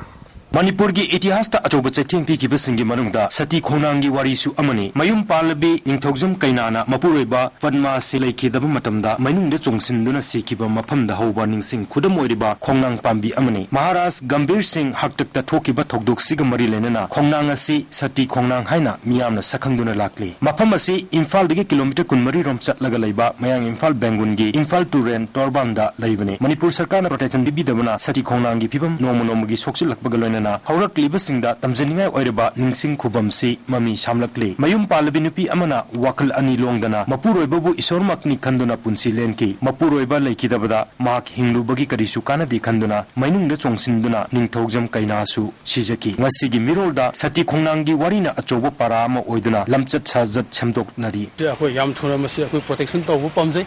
ꯃꯅꯤꯄꯨꯔꯒꯤ ꯏꯇꯤꯍꯥꯁꯇ ꯑꯆꯧꯕ ꯆꯩꯊꯦꯡ ꯄꯤꯈꯤꯕꯁꯤꯡꯒꯤ ꯃꯅꯨꯡꯗ ꯁꯇꯤ ꯈꯣꯡꯅꯥꯡꯒꯤ ꯋꯥꯔꯤꯁꯨ ꯑꯃꯅꯤ꯫ ꯃꯌꯨꯝ ꯄꯥꯜꯂꯕꯤ ꯅꯤꯡꯊꯧꯖꯝ ꯀꯩꯅꯥꯅ ꯃꯄꯨꯔꯣꯏꯕ ꯄꯗꯃꯥꯁꯤ ꯂꯩꯈꯤꯗꯕ ꯃꯇꯝꯗ ꯃꯩꯅꯨꯡꯗ ꯆꯣꯡꯁꯤꯟꯗꯨꯅ ꯁꯤꯈꯤꯕ ꯃꯐꯝꯗ ꯍꯧꯕ ꯅꯤꯡꯁꯤꯡ ꯈꯨꯗꯝ ꯑꯣꯏꯔꯤꯕ ꯈꯣꯡꯅꯥꯡ ꯄꯥꯝꯕꯤ ꯑꯃꯅꯤ꯫ ꯃꯍꯥꯔꯥꯖ ꯒꯝꯚꯤꯔ ꯁꯤꯡ ꯍꯥꯛꯇꯛꯇ ꯊꯣꯛꯈꯤꯕ ꯊꯧꯗꯣꯛꯁꯤꯒ ꯃꯔꯤ ꯂꯩꯅꯅ ꯈꯣꯡꯅꯥꯡ ꯑꯁꯤ ꯁꯇꯤ ꯈꯣꯡꯅꯥꯡ ꯍꯥꯏꯅ ꯃꯤꯌꯥꯝꯅ ꯁꯛꯈꯪꯗꯨꯅ ꯂꯥꯛꯂꯤ꯫ ꯃꯐꯝ ꯑꯁꯤ ꯏꯝꯐꯥꯜꯗꯒꯤ ꯀꯤꯂꯣꯃꯤꯇꯔ ꯀꯨꯟꯃꯔꯤ ꯔꯣꯝ ꯆꯠꯂꯒ ꯂꯩꯕ ꯃꯌꯥꯡ ꯏꯝꯐꯥꯜ ꯕꯦꯡꯒꯨꯟꯒꯤ ꯏꯝꯐꯥꯜ ꯇꯨꯔꯦꯟ ꯇꯣꯔꯕꯥꯟꯗ ꯂꯩꯕꯅꯤ꯫ ꯃꯅꯤꯄꯨꯔ ꯁꯔꯀꯥꯔꯅ ꯄ꯭ꯔꯣꯇꯦꯛꯁꯟ ꯄꯤꯕꯤꯗꯕꯅ ꯁꯇꯤ ꯈꯣꯡꯅꯥꯡꯒꯤ ꯐꯤꯕꯝ ꯅꯣꯡꯃ ꯅꯣꯡꯃꯒꯤ ꯁꯣꯛꯆꯤꯜꯂꯛꯄꯒ ꯂꯣꯏꯅꯅ ꯍꯧꯔꯛꯂꯤꯕꯁꯤꯡꯗ ꯇꯝꯖꯅꯤꯡꯉꯥꯏ ꯑꯣꯏꯔꯕ ꯅꯤꯡꯁꯤꯡ ꯈꯨꯕꯝꯁꯤ ꯃꯃꯤ ꯁꯥꯝꯂꯛꯂꯤ꯫ ꯃꯌꯨꯝ ꯄꯥꯜꯂꯕꯤ ꯅꯨꯄꯤ ꯑꯃꯅ ꯋꯥꯈꯜ ꯑꯅꯤ ꯂꯣꯡꯗꯅ ꯃꯄꯨꯔꯣꯏꯕꯕꯨ ꯏꯁꯣꯔꯃꯛꯅꯤ ꯈꯟꯗꯨꯅ ꯄꯨꯟꯁꯤ ꯂꯦꯟꯈꯤ꯫ ꯃꯄꯨꯔꯣꯏꯕ ꯂꯩꯈꯤꯗꯕꯗ ꯃꯍꯥꯛ ꯍꯤꯡꯂꯨꯕꯒꯤ ꯀꯔꯤꯁꯨ ꯀꯥꯟꯅꯗꯦ ꯈꯟꯗꯨꯅ ꯃꯩꯅꯨꯡꯗ ꯆꯣꯡꯁꯤꯟꯗꯨꯅ ꯅꯤꯡꯊꯧꯖꯝ ꯀꯩꯅꯥꯁꯨ ꯁꯤꯖꯈꯤ꯫ ꯉꯁꯤꯒꯤ ꯃꯤꯔꯣꯜꯗ ꯁꯇꯤ ꯈꯣꯡꯅꯥꯡꯒꯤ ꯋꯥꯔꯤꯅ ꯑꯆꯧꯕ ꯄꯥꯔꯥ ꯑꯃ ꯑꯣꯏꯗꯨꯅ ꯂꯝꯆꯠ ꯁꯥꯖꯠ ꯁꯦꯝꯗꯣꯛꯅꯔꯤ꯫ ꯑꯩꯈꯣꯏ ꯌꯥꯝ ꯊꯨꯅ ꯃꯁꯤ ꯑꯩꯈꯣꯏ ꯄ꯭ꯔꯣꯇꯦꯛꯁꯟ ꯇꯧꯕ ꯄꯥꯝꯖꯩ꯫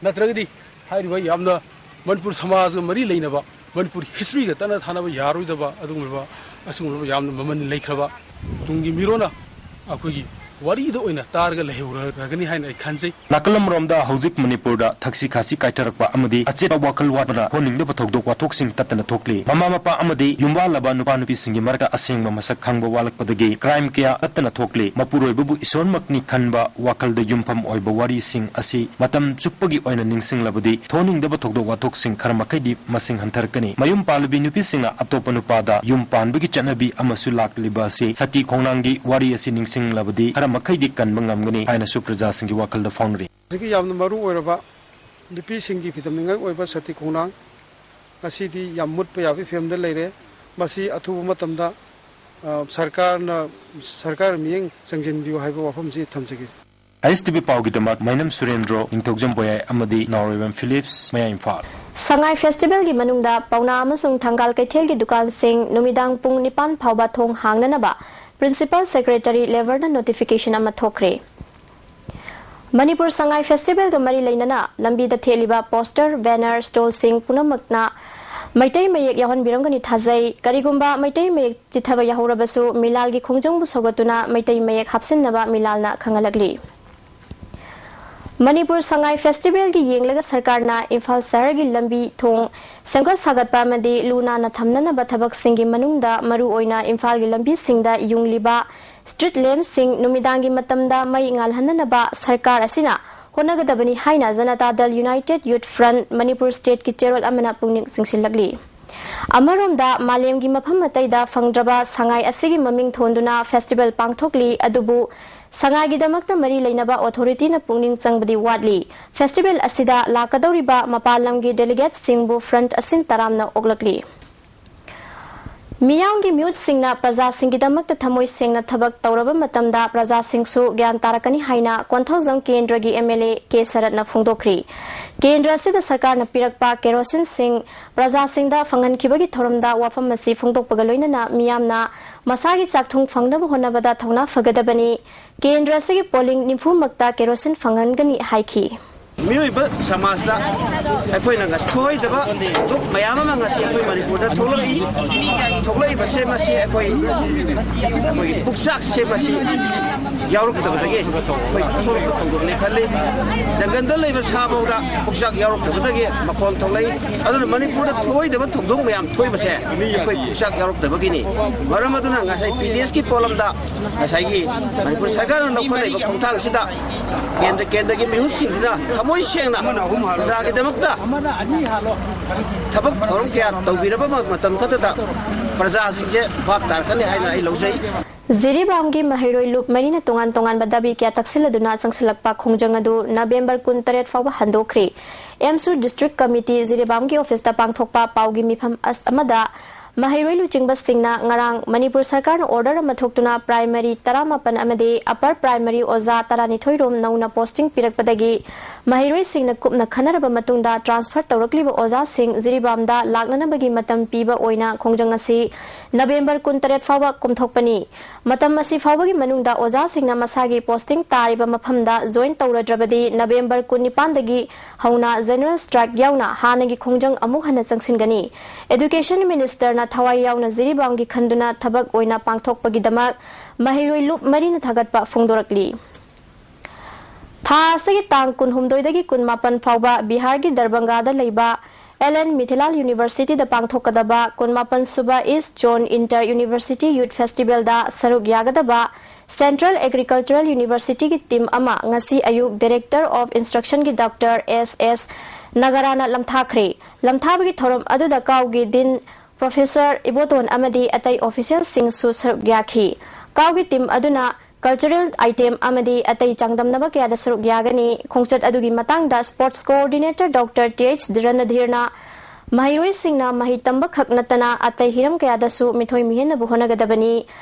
ꯅꯠꯇ꯭ꯔꯒꯗꯤ ꯍꯥꯏꯔꯤꯕ ꯌꯥꯝꯅ ꯃꯅꯤꯄꯨꯔ ꯁꯃꯥꯖꯒ ꯃꯔꯤ ꯂꯩꯅꯕ, ꯃꯅꯤꯄꯨꯔ ꯍꯤꯁꯇ꯭ꯔꯤꯒ ꯇꯠꯅ ꯊꯥꯅꯕ ꯌꯥꯔꯣꯏꯗꯕ ꯑꯗꯨꯒꯨꯝꯂꯕ, ꯑꯁꯤꯒꯨꯝꯂꯕ ꯌꯥꯝꯅ ꯃꯃꯜ ꯂꯩꯈ꯭ꯔꯕ ꯇꯨꯡꯒꯤ ꯃꯤꯔꯣꯟꯅ ꯑꯩꯈꯣꯏꯒꯤ ꯋꯥꯔꯤꯗ ꯑꯣꯏꯅ ꯇꯥꯔꯒ ꯂꯩꯍꯧꯔꯒꯅꯤ ꯍꯥꯏꯅ ꯑꯩ ꯈꯟꯖꯩ꯫ ꯅꯥꯀꯜ ꯑꯃꯔꯣꯝꯗ ꯍꯧꯖꯤꯛ ꯃꯅꯤꯄꯨꯔꯗ ꯊꯛꯁꯤ ꯈꯥꯁꯤ ꯀꯥꯏꯊꯔꯛꯄ ꯑꯃꯗꯤ ꯑꯆꯦꯠꯄ ꯋꯥꯈꯜ ꯋꯥꯠꯄꯅ ꯍꯣꯟꯅꯤꯡꯗꯕ ꯊꯧꯗꯣꯛ ꯋꯥꯊꯣꯛꯁꯤꯡ ꯇꯠꯇꯅ ꯊꯣꯛꯂꯤ꯫ ꯃꯃꯥ ꯃꯄꯥ ꯑꯃꯗꯤ ꯌꯨꯝꯕꯥꯜꯂꯕ ꯅꯨꯄꯥ ꯅꯨꯄꯤꯁꯤꯡꯒꯤ ꯃꯔꯛꯇ ꯑꯁꯦꯡꯕ ꯃꯁꯛ ꯈꯪꯕ ꯋꯥꯠꯂꯛꯄꯗꯒꯤ ꯀ꯭ꯔꯥꯏꯝ ꯀꯌꯥ ꯇꯠꯇꯅ ꯊꯣꯛꯂꯤ꯫ ꯃꯄꯨꯔꯣꯏꯕꯕꯨ ꯏꯁꯣꯔꯃꯛꯅꯤ ꯈꯟꯕ ꯋꯥꯈꯜꯗ ꯌꯨꯝꯐꯝ ꯑꯣꯏꯕ ꯋꯥꯔꯤꯁꯤꯡ ꯑꯁꯤ ꯃꯇꯝ ꯆꯨꯞꯄꯒꯤ ꯑꯣꯏꯅ ꯅꯤꯡꯁꯤꯡꯂꯕꯗꯤ ꯊꯣꯛꯍꯟꯅꯤꯡꯗꯕ ꯊꯧꯗꯣꯛ ꯋꯥꯊꯣꯛꯁꯤꯡ ꯈꯔ ꯃꯈꯩꯗꯤ ꯃꯁꯤꯡ ꯍꯟꯊꯔꯛꯀꯅꯤ꯫ ꯃꯌꯨꯝ ꯄꯥꯜꯂꯕꯤ ꯅꯨꯄꯤꯁꯤꯡꯅ ꯑꯇꯣꯞꯄ ꯅꯨꯄꯥꯗ ꯌꯨꯝ ꯄꯥꯟꯕꯒꯤ ꯆꯠꯅꯕꯤ ꯑꯃꯁꯨ ꯂꯥꯛꯂꯤꯕ ꯑꯁꯤ ꯁꯇꯤ ꯈꯣꯡꯅꯥꯡꯒꯤ ꯋꯥꯔꯤ ꯑꯁꯤ ꯅꯤꯡꯁꯤꯡꯂꯕꯗꯤ ꯈꯔ ꯃꯈꯩꯗꯤ ꯀꯟꯕ ꯉꯝꯒꯅꯤ ꯍꯥꯏꯅꯁꯨ ꯄ꯭ꯔꯖꯥꯁꯤꯡꯒꯤ ꯋꯥꯈꯜꯗ ꯐꯥꯎꯅꯔꯤ꯫ ꯍꯧꯖꯤꯛꯀꯤ ꯌꯥꯝꯅ ꯃꯔꯨ ꯑꯣꯏꯔꯕ ꯅꯨꯄꯤꯁꯤꯡꯒꯤ ꯐꯤꯗꯝꯅꯤꯡꯉꯥꯏ ꯑꯣꯏꯕ ꯁꯇꯤ ꯈꯣꯡꯅꯥꯡ ꯉꯁꯤꯗꯤ ꯌꯥꯝ ꯃꯨꯠꯄ ꯌꯥꯕꯒꯤ ꯐꯤꯕꯝꯗ ꯂꯩꯔꯦ꯫ ꯃꯁꯤ ꯑꯊꯨꯕ ꯃꯇꯝꯗ, ꯑ, ꯁꯔꯀꯥꯔꯅ, ꯁꯔꯀꯥꯔ ꯃꯤꯠꯌꯦꯡ ꯆꯪꯁꯤꯟꯕꯤꯌꯨ ꯍꯥꯏꯕ ꯋꯥꯐꯝꯁꯤ ꯊꯝꯖꯒꯦ꯫ ꯑꯦꯁ ꯇꯤ ꯚꯤ ꯄꯥꯎꯒꯤꯗꯃꯛ ꯃꯩꯅꯝ ꯁꯨꯔꯦꯟꯗ꯭ꯔꯣ, ꯅꯤꯡꯊꯧꯖꯝ ꯕꯣꯌꯥꯏ ꯑꯃꯗꯤ ꯅꯥꯎꯔꯦꯝꯕꯝ ꯐꯤꯂꯤꯞꯁ, ꯃꯌꯥꯡ ꯏꯝꯐꯥꯜ꯫ ꯁꯉꯥꯏ ꯐꯦꯁꯇꯤꯚꯦꯜꯒꯤ ꯃꯅꯨꯡꯗ ꯄꯥꯎꯅꯥ ꯑꯃꯁꯨꯡ ꯊꯪꯒꯥꯜ ꯀꯩꯊꯦꯜꯒꯤ ꯗꯨꯀꯥꯟꯁꯤꯡ ꯅꯨꯃꯤꯗꯥꯡ ꯄꯨꯡ ꯅꯤꯄꯥꯟ ꯐꯥꯎꯕ ꯊꯣꯡ ꯍꯥꯡꯅꯅꯕ ꯄ꯭ꯔꯤꯟꯁꯤꯄꯥꯜ ꯁꯦꯀ꯭ꯔꯦꯇꯔꯤ ꯂꯦꯚꯔꯅ ꯅꯣꯇꯤꯐꯤꯀꯦꯁꯟ ꯑꯃ ꯊꯣꯛꯈ꯭ꯔꯦ꯫ ꯃꯅꯤꯄꯨꯔ ꯁꯉꯥꯏ ꯐꯦꯁꯇꯤꯚꯦꯜꯒ ꯃꯔꯤ ꯂꯩꯅꯅ ꯂꯝꯕꯤꯗ ꯊꯦꯠꯂꯤꯕ ꯄꯣꯁꯇꯔ, ꯕꯦꯅꯔ, ꯁ꯭ꯇꯣꯜꯁꯤꯡ ꯄꯨꯝꯅꯃꯛꯅ ꯃꯩꯇꯩ ꯃꯌꯦꯛ ꯌꯥꯎꯍꯟꯕꯤꯔꯝꯒꯅꯤ ꯊꯥꯖꯩ꯫ ꯀꯔꯤꯒꯨꯝꯕ ꯃꯩꯇꯩ ꯃꯌꯦꯛ ꯆꯤꯠꯊꯕ ꯌꯥꯍꯧꯔꯕꯁꯨ ꯃꯤꯂꯥꯜꯒꯤ ꯈꯣꯡꯖꯪꯕꯨ ꯁꯧꯒꯠꯇꯨꯅ ꯃꯩꯇꯩ ꯃꯌꯦꯛ ꯍꯥꯞꯆꯤꯟꯅꯕ ꯃꯤꯂꯥꯜꯅ ꯈꯪꯍꯜꯂꯛꯂꯤ꯫ ꯃꯅꯤꯄꯨꯔ ꯁꯉꯥꯏ ꯐꯦꯁꯇꯤꯚꯦꯜꯒꯤ ꯌꯦꯡꯂꯒ ꯁꯔꯀꯥꯔꯅ ꯏꯝꯐꯥꯜ ꯁꯍꯔꯒꯤ ꯂꯝꯕꯤ ꯊꯣꯡ ꯁꯦꯝꯒꯠ ꯁꯥꯒꯠꯄ ꯑꯃꯗꯤ ꯂꯨ ꯅꯥꯟꯅ ꯊꯝꯅꯅꯕ ꯊꯕꯛꯁꯤꯡꯒꯤ ꯃꯅꯨꯡꯗ ꯃꯔꯨꯑꯣꯏꯅ ꯏꯝꯐꯥꯜꯒꯤ ꯂꯝꯕꯤꯁꯤꯡꯗ ꯌꯨꯡꯂꯤꯕ ꯁ꯭ꯇ꯭ꯔꯤꯠ ꯂꯦꯝꯞꯁꯤꯡ ꯅꯨꯃꯤꯗꯥꯡꯒꯤ ꯃꯇꯝꯗ ꯃꯩ ꯉꯥꯜꯍꯟꯅꯅꯕ ꯁꯔꯀꯥꯔ ꯑꯁꯤꯅ ꯍꯣꯠꯅꯒꯗꯕꯅꯤ ꯍꯥꯏꯅ ꯖꯅꯇꯥ ꯗꯜ ꯌꯨꯅꯥꯏꯇꯦꯗ ꯌꯨꯊ ꯐ꯭ꯔꯟꯠ ꯃꯅꯤꯄꯨꯔ ꯁ꯭ꯇꯦꯠꯀꯤ ꯆꯦꯔꯣꯜ ꯑꯃꯅ ꯄꯨꯛꯅꯤꯡ ꯆꯤꯡꯁꯤꯜꯂꯛꯂꯤ꯫ ꯑꯃꯔꯣꯝꯗ, ꯃꯥꯂꯦꯝꯒꯤ ꯃꯐꯝ ꯑꯇꯩꯗ ꯐꯪꯗ꯭ꯔꯕ ꯁꯉꯥꯏ ꯑꯁꯤꯒꯤ ꯃꯃꯤꯡ ꯊꯣꯟꯗꯨꯅ ꯐꯦꯁꯇꯤꯚꯦꯜ ꯄꯥꯡꯊꯣꯛꯂꯤ꯫ ꯑꯗꯨꯕꯨ ꯁꯉꯥꯏꯒꯤꯗꯃꯛꯇ ꯃꯔꯤ ꯂꯩꯅꯕ ꯑꯣꯊꯣꯔꯤꯇꯤꯅ ꯄꯨꯛꯅꯤꯡ ꯆꯪꯕꯗꯤ ꯋꯥꯠꯂꯤ꯫ ꯐꯦꯁꯇꯤꯚꯦꯜ ꯑꯁꯤꯗ ꯂꯥꯛꯀꯗꯧꯔꯤꯕ ꯃꯄꯥꯟ ꯂꯝꯒꯤ ꯗꯦꯂꯤꯒꯦꯠꯁꯤꯡꯕꯨ ꯐ꯭ꯔꯟꯠ ꯑꯁꯤꯅ ꯇꯔꯥꯝꯅ ꯑꯣꯛꯂꯛꯂꯤ꯫ ꯃꯤꯌꯥꯝꯒꯤ ꯃꯤꯍꯨꯠꯁꯤꯡꯅ ꯄ꯭ꯔꯖꯥꯁꯤꯡꯒꯤꯗꯃꯛꯇ ꯊꯃꯣꯏ ꯁꯦꯡꯅ ꯊꯕꯛ ꯇꯧꯔꯕ ꯃꯇꯝꯗ ꯄ꯭ꯔꯖꯥꯁꯤꯡꯁꯨ ꯒ꯭ꯌꯥꯟ ꯇꯥꯔꯛꯀꯅꯤ ꯍꯥꯏꯅ ꯀꯣꯟꯊꯧꯖꯝ ꯀꯦꯟꯗ꯭ꯔꯒꯤ ꯑꯦꯝ ꯑꯦꯜ ꯑꯦ ꯀꯦ ꯁꯔꯠꯅ ꯐꯣꯡꯗꯣꯛꯈ꯭ꯔꯤ꯫ ꯀꯦꯟꯗ꯭ꯔ ꯑꯁꯤꯗ ꯁꯔꯀꯥꯔꯅ ꯄꯤꯔꯛꯄ ꯀꯦꯔꯣꯁꯤꯟꯁꯤꯡ ꯄ꯭ꯔꯖꯥꯁꯤꯡꯗ ꯐꯪꯍꯟꯈꯤꯕꯒꯤ ꯊꯧꯔꯝꯗ ꯋꯥꯐꯝ ꯑꯁꯤ ꯐꯣꯡꯗꯣꯛꯄꯒ ꯂꯣꯏꯅꯅ ꯃꯤꯌꯥꯝꯅ ꯃꯁꯥꯒꯤ ꯆꯥꯛꯊꯨꯡ ꯐꯪꯅꯕ ꯍꯣꯠꯅꯕꯗ ꯊꯧꯅꯥ ꯐꯒꯗꯕꯅꯤ꯫ ꯀꯦꯟꯗ꯭ꯔ ꯑꯁꯤꯒꯤ ꯄꯣꯂꯤꯡ ꯅꯤꯐꯨꯃꯛꯇ ꯀꯦꯔꯣꯁꯤꯟ ꯐꯪꯍꯟꯒꯅꯤ ꯍꯥꯏꯈꯤ꯫ ꯃꯤꯑꯣꯏꯕ ꯁꯃꯥꯖꯗ ꯑꯩꯈꯣꯏꯅ ꯉꯁꯤ ꯊꯣꯛꯏꯗꯕ ꯊꯧꯗꯣꯛ ꯃꯌꯥꯝ ꯑꯃ ꯉꯁꯤ ꯑꯩꯈꯣꯏ ꯃꯅꯤꯄꯨꯔꯗ ꯊꯣꯛꯂꯛꯏ꯫ ꯊꯣꯛꯂꯛꯏꯕꯁꯦ ꯃꯁꯤ ꯑꯩꯈꯣꯏ, ꯑꯩꯈꯣꯏꯒꯤ ꯄꯨꯛꯆꯥꯛꯁꯦ ꯃꯁꯤ ꯌꯥꯎꯔꯛꯇꯕꯗꯒꯤ ꯑꯩꯈꯣꯏ ꯊꯣꯛꯂꯛꯄ ꯊꯧꯗꯣꯛꯅꯦ ꯈꯜꯂꯤ꯫ ꯖꯪꯒꯜꯗ ꯂꯩꯕ ꯁꯥ ꯐꯥꯎꯗ ꯄꯨꯛꯆꯥꯛ ꯌꯥꯎꯔꯛꯇꯕꯗꯒꯤ ꯃꯈꯣꯟ ꯊꯣꯛꯂꯛꯏ꯫ ꯑꯗꯨꯅ ꯃꯅꯤꯄꯨꯔꯗ ꯊꯣꯛꯏꯗꯕ ꯊꯧꯗꯣꯛ ꯃꯌꯥꯝ ꯊꯣꯛꯏꯕꯁꯦ ꯑꯩꯈꯣꯏ ꯄꯨꯛꯆꯥꯛ ꯌꯥꯎꯔꯛꯇꯕꯒꯤꯅꯤ꯫ ꯃꯔꯝ ꯑꯗꯨꯅ ꯉꯁꯥꯏ ꯄꯤ ꯗꯤ ꯑꯦꯁꯀꯤ ꯄꯣꯂꯝꯗ ꯉꯁꯥꯏꯒꯤ ꯃꯅꯤꯄꯨꯔ ꯁꯔꯀꯥꯔꯅ ꯂꯧꯈꯠꯂꯛꯏꯕ ꯈꯣꯡꯊꯥꯡꯁꯤꯗ ꯀꯦꯟꯗ꯭ꯔ, ꯀꯦꯟꯗ꯭ꯔꯒꯤ ꯃꯤꯍꯨꯠꯁꯤꯡꯁꯤꯅ ꯊꯃꯣꯏ ꯁꯦꯡꯅ ꯄ꯭ꯔꯖꯥꯒꯤꯗꯃꯛꯇ ꯊꯕꯛ ꯊꯧꯔꯝ ꯀꯌꯥ ꯇꯧꯕꯤꯔꯕ ꯃꯇꯝ ꯈꯛꯇꯗ ꯄ꯭ꯔꯖꯥꯁꯤꯡꯁꯦ ꯚꯥꯞ ꯇꯥꯔꯛꯀꯅꯤ ꯍꯥꯏꯅ ꯑꯩ ꯂꯧꯖꯩ꯫ ꯖꯤꯔꯤꯕꯥꯝꯒꯤ ꯃꯍꯩꯔꯣꯏ ꯂꯨꯞ ꯃꯔꯤꯅ ꯇꯣꯉꯥꯟ ꯇꯣꯉꯥꯟꯕ ꯗꯥꯕꯤ ꯀꯌꯥ ꯇꯛꯁꯤꯜꯂꯗꯨꯅ ꯆꯪꯁꯤꯜꯂꯛꯄ ꯈꯣꯡꯖꯪ ꯑꯗꯨ ꯅꯕꯦꯝꯕꯔ ꯀꯨꯟꯇꯔꯦꯠ ꯐꯥꯎꯕ ꯍꯟꯗꯣꯛꯈ꯭ꯔꯤ꯫ ꯑꯦꯝꯁꯨ ꯗꯤꯁꯇ꯭ꯔꯤꯛ ꯀꯃꯤꯇꯤ ꯖꯤꯔꯤꯕꯥꯝꯒꯤ ꯑꯣꯐꯤꯁꯇ ꯄꯥꯡꯊꯣꯛꯄ ꯄꯥꯎꯒꯤ ꯃꯤꯐꯝ ꯑꯁ-, ꯑꯃꯗ ꯃꯍꯩꯔꯣꯏ ꯂꯨꯆꯤꯡꯕꯁꯤꯡꯅ ꯉꯔꯥꯡ ꯃꯅꯤꯄꯨꯔ ꯁꯔꯀꯥꯔꯅ ꯑꯣꯔꯗꯔ ꯑꯃ ꯊꯣꯛꯇꯨꯅ ꯄ꯭ꯔꯥꯏꯃꯔꯤ ꯇꯔꯥꯃꯥꯄꯟ ꯑꯃꯗꯤ ꯑꯞꯄꯔ ꯄ꯭ꯔꯥꯏꯃꯔꯤ ꯑꯣꯖꯥ ꯇꯔꯥꯅꯤꯊꯣꯏ ꯔꯣꯝ ꯅꯧꯅ ꯄꯣꯁꯇꯤꯡ ꯄꯤꯔꯛꯄꯗꯒꯤ ꯃꯍꯩꯔꯣꯏꯁꯤꯡꯅ ꯀꯨꯞꯅ ꯈꯟꯅꯔꯕ ꯃꯇꯨꯡꯗ ꯇ꯭ꯔꯥꯟꯁꯐꯔ ꯇꯧꯔꯛꯂꯤꯕ ꯑꯣꯖꯥꯁꯤꯡ ꯖꯤꯔꯤꯕꯥꯝꯗ ꯂꯥꯛꯅꯅꯕꯒꯤ ꯃꯇꯝ ꯄꯤꯕ ꯑꯣꯏꯅ ꯈꯣꯡꯖꯪ ꯑꯁꯤ ꯅꯕꯦꯝꯕꯔ ꯀꯨꯟꯇꯔꯦꯠ ꯐꯥꯎꯕ ꯀꯨꯝꯊꯣꯛꯄꯅꯤ꯫ ꯃꯇꯝ ꯑꯁꯤ ꯐꯥꯎꯕꯒꯤ ꯃꯅꯨꯡꯗ ꯑꯣꯖꯥꯁꯤꯡꯅ ꯃꯁꯥꯒꯤ ꯄꯣꯁꯇꯤꯡ ꯇꯥꯔꯤꯕ ꯃꯐꯝꯗ ꯖꯣꯏꯟ ꯇꯧꯔꯗ꯭ꯔꯕꯗꯤ ꯅꯕꯦꯝꯕꯔ ꯀꯨꯟꯅꯤꯄꯥꯟꯗꯒꯤ ꯍꯧꯅ ꯖꯦꯅꯔꯦꯜ ꯁ꯭ꯇ꯭ꯔꯥꯏꯛ ꯌꯥꯎꯅ ꯍꯥꯟꯅꯒꯤ ꯈꯣꯡꯖꯪ ꯑꯃꯨꯛ ꯍꯟꯅ ꯆꯪꯁꯤꯟꯒꯅꯤ꯫ ꯑꯦꯗꯨꯀꯦꯁꯟ ꯃꯤꯅꯤꯁꯇꯔꯅ ꯊꯋꯥꯏ ꯌꯥꯎꯅ ꯖꯤꯔꯤꯕꯥꯝꯒꯤ ꯈꯟꯗꯨꯅ ꯊꯕꯛ ꯑꯣꯏꯅ ꯄꯥꯡꯊꯣꯛꯄꯒꯤꯗꯃꯛ ꯃꯍꯩꯔꯣꯏ ꯂꯨꯞ ꯃꯔꯤꯅ ꯊꯥꯒꯠꯄ ꯐꯣꯡꯗꯣꯔꯛꯂꯤ꯫ ꯊꯥ ꯑꯁꯤꯒꯤ ꯇꯥꯡ ꯀꯨꯟꯍꯨꯝꯗꯣꯏꯗꯒꯤ ꯀꯨꯟꯃꯥꯄꯟ ꯐꯥꯎꯕ ꯕꯤꯍꯥꯔꯒꯤ ꯗꯔꯕꯪꯒꯥꯗ ꯂꯩꯕ ꯑꯦꯜ ꯑꯦꯟ ꯃꯤꯊꯤꯂꯥꯜ ꯌꯨꯅꯤꯚꯔꯁꯤꯇꯤꯗ ꯄꯥꯡꯊꯣꯛꯀꯗꯕ ꯀꯨꯟꯃꯥꯄꯟ ꯁꯨꯕ ꯏꯁ ꯖꯣꯟ ꯏꯟꯇꯔ ꯌꯨꯅꯤꯚꯔꯁꯤꯇꯤ ꯌꯨꯠ ꯐꯦꯁꯇꯤꯚꯦꯜꯗ ꯁꯔꯨꯛ ꯌꯥꯒꯗꯕ ꯁꯦꯟꯇ꯭ꯔꯦꯜ ꯑꯦꯒ꯭ꯔꯤꯀꯜꯆꯔꯦꯜ ꯌꯨꯅꯤꯚꯔꯁꯤꯇꯤꯒꯤ ꯇꯤꯝ ꯑꯃ ꯉꯁꯤ ꯑꯌꯨꯛ ꯗꯥꯏꯔꯦꯛꯇꯔ ꯑꯣꯐ ꯏꯟꯁꯇ꯭ꯔꯛꯁꯟꯒꯤ ꯗꯣꯛꯇꯔ ꯑꯦꯁ ꯑꯦꯁ ꯅꯒꯔꯥꯅ ꯂꯝꯊꯥꯈ꯭ꯔꯦ꯫ ꯂꯝꯊꯥꯕꯒꯤ ꯊꯧꯔꯝ ꯑꯗꯨꯗ ꯀꯥꯎꯒꯤ ꯗꯤꯟ ꯄ꯭ꯔꯣꯐꯦꯁꯔ ꯏꯕꯣꯇꯣꯟ ꯑꯃꯗꯤ ꯑꯇꯩ ꯑꯣꯐꯤꯁꯤꯌꯦꯜꯁꯤꯡꯁꯨ ꯁꯔꯨꯛ ꯌꯥꯈꯤ꯫ ꯀꯥꯎꯒꯤ ꯇꯤꯝ ꯑꯗꯨꯅ ꯀꯜꯆꯔꯦꯜ ꯑꯥꯏꯇꯦꯝ ꯑꯃꯗꯤ ꯑꯇꯩ ꯆꯥꯡꯗꯝꯅꯕ ꯀꯌꯥꯗ ꯁꯔꯨꯛ ꯌꯥꯒꯅꯤ꯫ ꯈꯣꯡꯆꯠ ꯑꯗꯨꯒꯤ ꯃꯇꯥꯡꯗ sports coordinator doctor T H ꯔꯅꯙꯤꯔꯅ ꯃꯍꯩꯔꯣꯏꯁꯤꯡꯅ ꯃꯍꯩ ꯇꯝꯕ ꯈꯛ ꯅꯠꯇꯅ ꯑꯇꯩ ꯍꯤꯔꯝ ꯀꯌꯥꯗꯁꯨ ꯃꯤꯊꯣꯏ ꯃꯤꯍꯦꯟꯅꯕ ꯍꯣꯠꯅꯒꯗꯕꯅꯤ꯫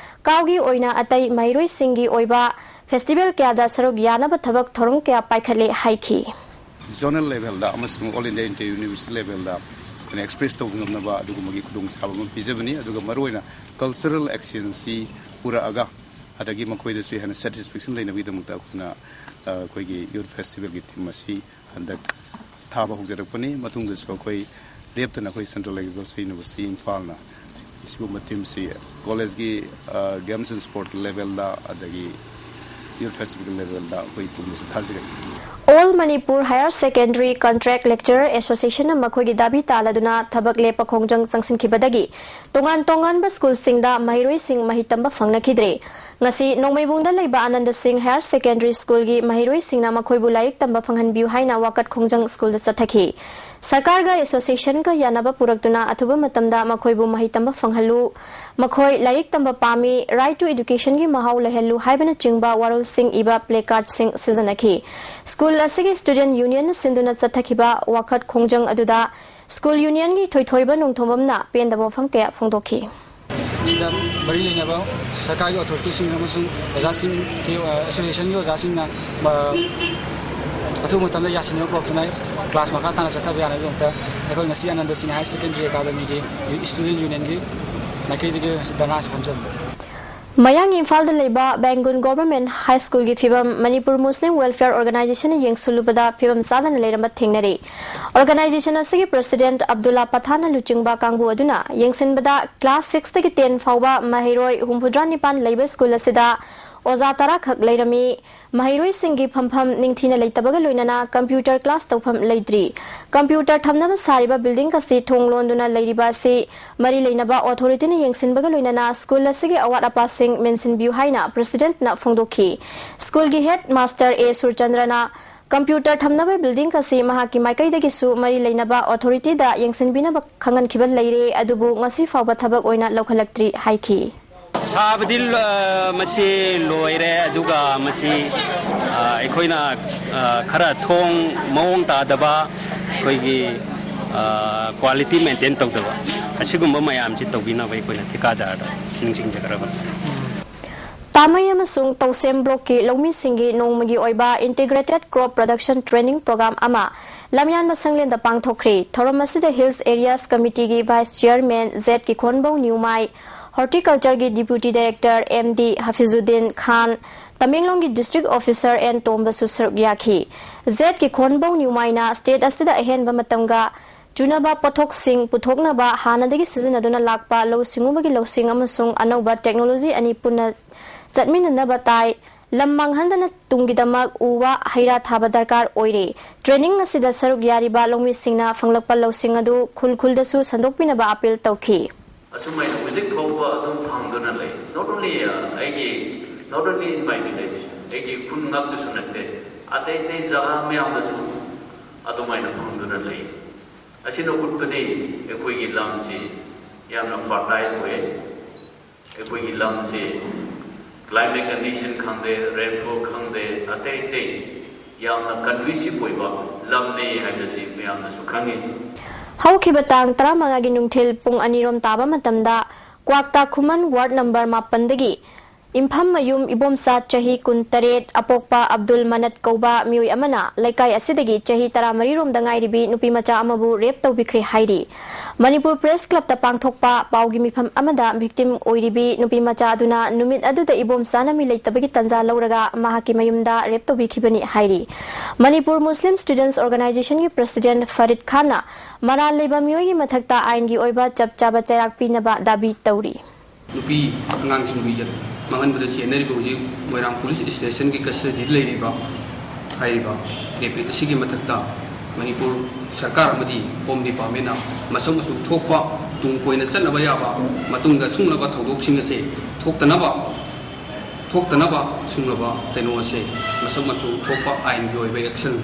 ꯀꯥꯎꯒꯤ ꯑꯣꯏꯅ ꯑꯇꯩ ꯃꯍꯩꯔꯣꯏꯁꯤꯡꯒꯤ ꯑꯣꯏꯕ ꯐꯦꯁꯇꯤꯚꯦꯜ ꯀꯌꯥꯗ ꯁꯔꯨꯛ ꯌꯥꯅꯕ ꯊꯕꯛ ꯊꯧꯔꯝ ꯀꯌꯥ ꯄꯥꯏꯈꯠꯂꯦ ꯍꯥꯏꯈꯤ꯫ ꯖꯣꯅꯦꯜ ꯂꯦꯚꯦꯜꯗ ꯑꯃꯁꯨꯡ ꯑꯣꯜ ꯏꯟꯗꯤꯌꯥ ꯏꯟꯇꯔ ꯌꯨꯅꯤꯚꯔꯁꯤꯇꯤ ꯂꯦꯚꯦꯜꯗ ꯑꯩꯈꯣꯏꯅ ꯑꯦꯛꯁꯄ꯭ꯔꯦꯁ ꯇꯧꯕ ꯉꯝꯅꯕ ꯑꯗꯨꯒꯨꯝꯕꯒꯤ ꯈꯨꯗꯣꯡꯆꯥꯕ ꯑꯃ ꯄꯤꯖꯕꯅꯤ꯫ ꯑꯗꯨꯒ ꯃꯔꯨꯑꯣꯏꯅ ꯀꯜꯆꯔꯦꯜ ꯑꯦꯛꯁꯆꯦꯟꯖꯁꯤ ꯄꯨꯔꯛꯑꯒ ꯑꯗꯒꯤ ꯃꯈꯣꯏꯗꯁꯨ ꯍꯦꯟꯅ ꯁꯦꯇꯤꯁꯐꯦꯛꯁꯟ ꯂꯩꯅꯕꯒꯤꯗꯃꯛꯇ ꯑꯩꯈꯣꯏꯅ ꯑ, ꯑꯩꯈꯣꯏꯒꯤ ꯌꯨꯠ ꯐꯦꯁꯇꯤꯚꯦꯜꯒꯤ ꯇꯤꯝ ꯑꯁꯤ ꯍꯟꯗꯛ ꯊꯥꯕ ꯍꯧꯖꯔꯛꯄꯅꯤ꯫ ꯃꯇꯨꯡꯗꯁꯨ ꯑꯩꯈꯣꯏ ꯂꯦꯞꯇꯅ ꯑꯩꯈꯣꯏ ꯁꯦꯟꯇ꯭ꯔꯦꯜ ꯑꯦꯒ꯭ꯔꯤꯀꯜꯆꯔ ꯌꯨꯅꯤꯚꯔꯁꯤꯇꯤ ꯏꯝꯐꯥꯜꯅ ꯁꯤꯒꯨꯝꯕ ꯇꯤꯝꯁꯤ ꯀꯣꯂꯦꯖꯀꯤ ꯒꯦꯝꯁ ꯑꯦꯟ ꯁ꯭ꯄꯣꯔꯠ ꯂꯦꯚꯦꯜꯗ ꯑꯗꯒꯤ ꯌꯨꯠ ꯐꯦꯁꯇꯤꯚꯦꯜ ꯂꯦꯚꯦꯜꯗ ꯑꯩꯈꯣꯏ ꯇꯤꯝꯁꯤ ꯊꯥꯖꯒꯅꯤ꯫ All Manipur Higher Secondary Contract Lecturer Association ꯅ ꯃꯈꯣꯏꯒꯤ ꯗꯥꯕꯤ ꯇꯥꯜꯂꯗꯨꯅ ꯊꯕꯛ ꯂꯦꯞꯄ ꯈꯣꯡꯖꯪ ꯆꯪꯁꯤꯟꯈꯤꯕꯗꯒꯤ ꯇꯣꯉꯥꯟ ꯇꯣꯉꯥꯟꯕ ꯁ꯭ꯀꯨꯜꯁꯤꯡꯗ ꯃꯍꯩꯔꯣꯏꯁꯤꯡ ꯃꯍꯩ ꯇꯝꯕ ꯐꯪꯅꯈꯤꯗ꯭ꯔꯦ꯫ ꯉꯁꯤ ꯅꯣꯡꯃꯩꯕꯨꯡꯗ ꯂꯩꯕ ꯑꯅꯟꯗ ꯁꯤꯡ ꯍꯥꯌꯔ ꯁꯦꯀꯦꯟꯗꯔꯤ ꯁ꯭ꯀꯨꯜꯒꯤ ꯃꯍꯩꯔꯣꯏꯁꯤꯡꯅ ꯃꯈꯣꯏꯕꯨ ꯂꯥꯏꯔꯤꯛ ꯇꯝꯕ ꯐꯪꯍꯟꯕꯤꯌꯨ ꯍꯥꯏꯅ ꯋꯥꯀꯠ ꯈꯣꯡꯖꯪ ꯁ꯭ꯀꯨꯜꯗ ꯆꯠꯊꯈꯤ꯫ ꯁꯔꯀꯥꯔꯒ ꯑꯦꯁꯣꯁꯤꯌꯦꯁꯟꯒ ꯌꯥꯅꯕ ꯄꯨꯔꯛꯇꯨꯅ ꯑꯊꯨꯕ ꯃꯇꯝꯗ ꯃꯈꯣꯏꯕꯨ ꯃꯍꯩ ꯇꯝꯕ ꯐꯪꯍꯜꯂꯨ, ꯃꯈꯣꯏ ꯂꯥꯏꯔꯤꯛ ꯇꯝꯕ ꯄꯥꯝꯃꯤ, right to education ꯒꯤ ꯃꯍꯥꯎ ꯂꯩꯍꯜꯂꯨ ꯍꯥꯏꯕꯅꯆꯤꯡꯕ ꯋꯥꯔꯣꯜꯁꯤꯡ ꯏꯕ placard ꯁꯤꯡ ꯁꯤꯖꯤꯟꯅꯈꯤ꯫ ꯁ꯭ꯀꯨꯜ ꯑꯁꯤꯒꯤ ꯁ꯭ꯇꯨꯗꯦꯟꯠ ꯌꯨꯅꯤꯌꯟꯅ ꯁꯤꯟꯗꯨꯅ ꯆꯠꯊꯈꯤꯕ ꯋꯥꯀꯠ ꯈꯣꯡꯖꯪ ꯑꯗꯨꯗ ꯁ꯭ꯀꯨꯜ ꯌꯨꯅꯤꯌꯟꯒꯤ ꯊꯣꯏꯊꯣꯏꯕ ꯅꯣꯡꯊꯣꯝꯕꯝꯅ ꯄꯦꯟꯗꯕ ꯋꯥꯐꯝ ꯀꯌꯥ ꯐꯣꯡꯗꯣꯛꯈꯤ꯫ ꯁꯤꯗ ꯃꯔꯤ ꯂꯩꯅꯕ ꯁꯔꯀꯥꯔꯒꯤ ꯑꯣꯊꯣꯔꯤꯇꯤꯁꯤꯡ ꯑꯃꯁꯨꯡ ꯑꯣꯖꯥꯁꯤꯡꯒꯤ ꯑꯦꯁꯣꯁꯤꯌꯦꯁꯟꯒꯤ ꯑꯣꯖꯥꯁꯤꯡꯅ ꯑꯊꯨꯕ ꯃꯇꯝꯗ ꯌꯥꯁꯤꯟꯅꯕ ꯄꯨꯔꯛꯇꯨꯅ ꯀ꯭ꯂꯥꯁ ꯃꯈꯥ ꯇꯥꯅ ꯆꯠꯊꯕ ꯌꯥꯅꯕꯒꯤꯗꯃꯛꯇ ꯑꯩꯈꯣꯏ ꯉꯁꯤ ꯑꯅꯟꯗ ꯁꯤꯡꯍ ꯍꯥꯌꯔ ꯁꯦꯀꯦꯟꯗꯔꯤ ꯑꯦꯀꯥꯗꯃꯤꯒꯤ ꯁ꯭ꯇꯨꯗꯦꯟꯠ ꯌꯨꯅꯤꯌꯟꯒꯤ ꯃꯥꯏꯀꯩꯗꯒꯤ ꯉꯁꯤ ꯙꯔꯅꯥꯁꯤ ꯐꯝꯖꯕꯅꯤ꯫ ꯃꯌꯥꯡ ꯏꯝꯐꯥꯜꯗ ꯂꯩꯕ ꯕꯦꯡꯒꯨꯟ ꯒꯣꯚꯔꯟꯃꯦꯟꯠ ꯍꯥꯏ ꯁ꯭ꯀꯨꯜꯒꯤ ꯐꯤꯚꯝ ꯃꯅꯤꯄꯨꯔ ꯃꯨꯁꯂꯤꯝ ꯋꯦꯜꯐꯤꯌꯔ ꯑꯣꯔꯒꯅꯥꯏꯖꯦꯁꯟꯅ ꯌꯦꯡꯁꯤꯜꯂꯨꯕꯗ ꯐꯤꯚꯝ ꯆꯥꯗꯅ ꯂꯩꯔꯝꯕ ꯊꯦꯡꯅꯔꯦ꯫ ꯑꯣꯔꯒꯅꯥꯏꯖꯦꯁꯟ ꯑꯁꯤꯒꯤ ꯄ꯭ꯔꯁꯤꯗꯦꯟꯠ ꯑꯕꯗꯨꯜꯂꯥ ꯄꯊꯥꯟꯅ ꯂꯨꯆꯤꯡꯕ ꯀꯥꯡꯕꯨ ꯑꯗꯨꯅ ꯌꯦꯡꯁꯤꯟꯕꯗ ꯀ꯭ꯂꯥꯁ ꯁꯤꯛꯁꯇꯒꯤ ꯇꯦꯟ ꯐꯥꯎꯕ ꯃꯍꯩꯔꯣꯏ ꯍꯨꯝꯐꯨꯇꯔꯥ ꯅꯤꯄꯥꯟ ꯂꯩꯕ ꯁ꯭ꯀꯨꯜ ꯑꯁꯤꯗ ꯑꯣꯖꯥ ꯇꯔꯥꯈꯛ ꯂꯩꯔꯝꯃꯤ꯫ ꯃꯍꯩꯔꯣꯏꯁꯤꯡꯒꯤ ꯐꯝꯐꯝ ꯅꯤꯡꯊꯤꯅ ꯂꯩꯇꯕꯒ ꯂꯣꯏꯅꯅ computer class ꯇꯧꯐꯝ ꯂꯩꯇ꯭ꯔꯤ꯫ Computer ꯊꯝꯅꯕ ꯁꯥꯔꯤꯕ building ꯑꯁꯤ ꯊꯣꯡ ꯂꯣꯟꯗꯨꯅ ꯂꯩꯔꯤꯕ ꯑꯁꯤ ꯃꯔꯤ ꯂꯩꯅꯕ authorityꯅ ꯌꯦꯡꯁꯤꯟꯕꯒ ꯂꯣꯏꯅꯅ school ꯑꯁꯤꯒꯤ ꯑꯋꯥꯠ ꯑꯄꯥꯁꯤꯡ ꯃꯦꯟꯁꯤꯟꯕꯤꯌꯨ ꯍꯥꯏꯅ presidentꯅ ꯐꯣꯡꯗꯣꯛꯈꯤ꯫ Schoolꯒꯤ headmaster A ꯁꯨꯔꯆꯟꯗ꯭ꯔꯅ computer ꯊꯝꯅꯕ building ꯑꯁꯤ ꯃꯍꯥꯛꯀꯤ ꯃꯥꯏꯀꯩꯗꯒꯤꯁꯨ ꯃꯔꯤ ꯂꯩꯅꯕ authorityꯗ ꯌꯦꯡꯁꯤꯟꯕꯤꯅꯕ ꯈꯪꯍꯟꯈꯤꯕ ꯂꯩꯔꯦ, ꯑꯗꯨꯕꯨ ꯉꯁꯤ ꯐꯥꯎꯕ ꯊꯕꯛ ꯑꯣꯏꯅ ꯂꯧꯈꯠꯂꯛꯇ꯭ꯔꯤ ꯍꯥꯏꯈꯤ꯫ ꯁꯥꯕꯗꯤ, ꯑ, ꯃꯁꯤ ꯂꯣꯏꯔꯦ, ꯑꯗꯨꯒ ꯃꯁꯤ, ꯑ, ꯑꯩꯈꯣꯏꯅ, ꯑ, ꯈꯔ ꯊꯣꯡ ꯃꯑꯣꯡ ꯇꯥꯗꯕ, ꯑꯩꯈꯣꯏꯒꯤ, ꯑ, quality maintain ꯇꯧꯗꯕ, ꯑꯁꯤꯒꯨꯝꯕ ꯃꯌꯥꯝꯁꯤ ꯇꯧꯕꯤꯅꯕ ꯑꯩꯈꯣꯏꯅ ꯊꯤꯀꯥꯗꯥꯔꯗ ꯅꯤꯡꯁꯤꯡꯖꯒ꯭ꯔꯕꯅꯤ꯫ ꯇꯥꯃꯩ ꯑꯃꯁꯨꯡ ꯇꯧꯁꯦꯝ blockꯀꯤ ꯂꯧꯃꯤꯁꯤꯡꯒꯤ ꯅꯣꯡꯃꯒꯤ ꯑꯣꯏꯕ Integrated Crop Production Training Program ꯑꯃ ꯂꯝꯌꯥꯟꯕ ꯁꯪꯂꯦꯟꯗ ꯄꯥꯡꯊꯣꯛꯈ꯭ꯔꯦ꯫ ꯊꯧꯔꯝ ꯑꯁꯤꯗ Hills Areas Committeeꯒꯤ Vice Chairman Z Kikhonbou Newmai, Horticultureꯒꯤ Deputy Director M D Hafizuddin Khan, ꯇꯃꯦꯡꯂꯣꯡꯒꯤ District Officer ꯑꯦꯟ ꯇꯣꯝꯕꯁꯨ ꯁꯔꯨꯛ ꯌꯥꯈꯤ꯫ ꯖꯦꯠ ꯀꯤꯈꯣꯟꯕꯧ ꯅ꯭ꯌꯨꯃꯥꯏꯅ state ꯑꯁꯤꯗ ꯑꯍꯦꯟꯕ ꯃꯇꯝꯒ ꯆꯨꯅꯕ ꯄꯣꯠꯊꯣꯛꯁꯤꯡ ꯄꯨꯊꯣꯛꯅꯕ ꯍꯥꯟꯅꯗꯒꯤ ꯁꯤꯖꯤꯟꯅꯗꯨꯅ ꯂꯥꯛꯄ ꯂꯧꯎ ꯁꯤꯡꯎꯕꯒꯤ ꯂꯧꯁꯤꯡ ꯑꯃꯁꯨꯡ ꯑꯅꯧꯕ technology ꯑꯅꯤ ꯄꯨꯟꯅ ꯆꯠꯃꯤꯟꯅꯅꯕ ꯇꯥꯏ꯫ ꯂꯝ ꯃꯥꯡꯍꯟꯗꯅ ꯇꯨꯡꯒꯤꯗꯃꯛ ꯎ ꯋꯥ ꯍꯩ ꯔꯥ ꯊꯥꯕ ꯗꯔꯀꯥꯔ ꯑꯣꯏꯔꯦ꯫ Training ꯑꯁꯤꯗ ꯁꯔꯨꯛ ꯌꯥꯔꯤꯕ ꯂꯧꯃꯤꯁꯤꯡꯅ ꯐꯪꯂꯛꯄ ꯂꯧꯁꯤꯡ ꯑꯗꯨ ꯈꯨꯜ ꯈꯨꯜꯗꯁꯨ ꯁꯟꯗꯣꯛꯄꯤꯅꯕ appeal ꯇꯧꯈꯤ꯫ ꯑꯁꯨꯃꯥꯏꯅ ꯍꯧꯖꯤꯛ ꯐꯥꯎꯕ ꯑꯗꯨꯝ ꯐꯪꯗꯨꯅ ꯂꯩ꯫ Not only, uh, ꯑꯩꯒꯤ, not only in my village, ꯑꯩꯒꯤ ꯈꯨꯟ ꯉꯥꯛꯇꯁꯨ ꯅꯠꯇꯦ, ꯑꯇꯩ ꯑꯇꯩ ꯖꯒꯥ ꯃꯌꯥꯝꯗꯁꯨ ꯑꯗꯨꯃꯥꯏꯅ ꯐꯪꯗꯨꯅ ꯂꯩ꯫ ꯑꯁꯤꯅ ꯎꯠꯄꯗꯤ ꯑꯩꯈꯣꯏꯒꯤ ꯂꯝꯁꯤ ꯌꯥꯝꯅ fertile ꯑꯣꯏ꯫ ꯑꯩꯈꯣꯏꯒꯤ ꯂꯝꯁꯤ climate condition ꯈꯪꯗꯦ, rainfall ꯈꯪꯗꯦ, ꯑꯇꯩ ꯑꯇꯩ ꯌꯥꯝꯅ conducive ꯑꯣꯏꯕ ꯂꯝꯅꯤ ꯍꯥꯏꯕꯁꯤ ꯃꯌꯥꯝꯅꯁꯨ ꯈꯪꯉꯤ꯫ ꯍꯧꯈꯤꯕ ꯇꯥꯡ ꯇꯔꯥꯃꯉꯥꯒꯤ ꯅꯨꯡꯊꯤꯜ ꯄꯨꯡ ꯑꯅꯤꯔꯣꯝ ꯇꯥꯕ ꯃꯇꯝꯗ ꯀ꯭ꯋꯥꯛꯇꯥ ꯈꯨꯃꯟ ward number ꯃꯥꯄꯟꯗꯒꯤ ꯏꯝꯐꯝ ꯃꯌꯨꯝ ꯏꯕꯣꯝꯆꯥ ꯆꯍꯤ ꯀꯨꯟꯇꯔꯦꯠ ꯑꯄꯣꯛꯄ ꯑꯕꯗꯨꯜ ꯃꯅꯠ ꯀꯧꯕ ꯃꯤꯑꯣꯏ ꯑꯃꯅ ꯂꯩꯀꯥꯏ ꯑꯁꯤꯗꯒꯤ ꯆꯍꯤ ꯇꯔꯥꯃꯔꯤ ꯔꯣꯝꯗ ꯉꯥꯏꯔꯤꯕꯤ ꯅꯨꯄꯤ ꯃꯆꯥ ꯑꯃꯕꯨ rape ꯇꯧꯕꯤꯈ꯭ꯔꯦ ꯍꯥꯏꯔꯤ꯫ ꯃꯅꯤꯄꯨꯔ Press Clubꯇ ꯄꯥꯡꯊꯣꯛꯄ ꯄꯥꯎꯒꯤ ꯃꯤꯐꯝ ꯑꯃꯗ victim ꯑꯣꯏꯔꯤꯕꯤ ꯅꯨꯄꯤ ꯃꯆꯥ ꯑꯗꯨꯅ ꯅꯨꯃꯤꯠ ꯑꯗꯨꯗ ꯏꯕꯣꯝꯆꯥꯅ ꯃꯤ ꯂꯩꯇꯕꯒꯤ ꯇꯟꯖꯥ ꯂꯧꯔꯒ ꯃꯍꯥꯛꯀꯤ ꯃꯌꯨꯝꯗ rape ꯇꯧꯕꯤꯈꯤꯕꯅꯤ ꯍꯥꯏꯔꯤ꯫ ꯃꯅꯤꯄꯨꯔ Muslim Students Organizationꯒꯤ President ꯐꯔꯤꯗ ꯈꯥꯟꯅ ꯃꯔꯥꯜ ꯂꯩꯕ ꯃꯤꯑꯣꯏꯒꯤ ꯃꯊꯛꯇ ꯑꯥꯏꯟꯒꯤ ꯑꯣꯏꯕ ꯆꯞ ꯆꯥꯕ ꯆꯩꯔꯥꯛ ꯄꯤꯅꯕ ꯗꯥꯕꯤ ꯇꯧꯔꯤ꯫ ꯅꯨꯄꯤ ꯑꯉꯥꯡꯁꯤꯡꯕꯨ ꯏꯖꯠ ꯃꯥꯡꯍꯟꯕꯗ ꯆꯦꯟꯅꯔꯤꯕ ꯍꯧꯖꯤꯛ ꯃꯣꯏꯔꯥꯡ ꯄꯨꯂꯤꯁ ꯁ꯭ꯇꯦꯁꯟꯒꯤ ꯀꯁꯇꯗꯤꯗ ꯂꯩꯔꯤꯕ ꯍꯥꯏꯔꯤꯕ ꯔꯦꯄꯤꯗ ꯑꯁꯤꯒꯤ ꯃꯊꯛꯇ ꯃꯅꯤꯄꯨꯔ ꯁꯔꯀꯥꯔ ꯑꯃꯗꯤ ꯍꯣꯝ ꯗꯤꯄꯥꯔꯠꯃꯦꯟꯅ ꯃꯁꯛ ꯃꯆꯨ ꯊꯣꯛꯄ ꯇꯨꯡ ꯀꯣꯏꯅ ꯆꯠꯅꯕ ꯌꯥꯕ ꯃꯇꯨꯡꯗ ꯁꯤꯒꯨꯝꯂꯕ ꯊꯧꯗꯣꯛꯁꯤꯡ ꯑꯁꯦ ꯊꯣꯛꯇꯅꯕ ꯊꯣꯛꯇꯅꯕ ꯁꯤꯒꯨꯝꯂꯕ ꯀꯩꯅꯣ ꯑꯁꯦ ꯃꯁꯛ ꯃꯆꯨ ꯊꯣꯛꯄ ꯑꯥꯏꯟꯒꯤ ꯑꯣꯏꯕ ꯑꯦꯛꯁꯟ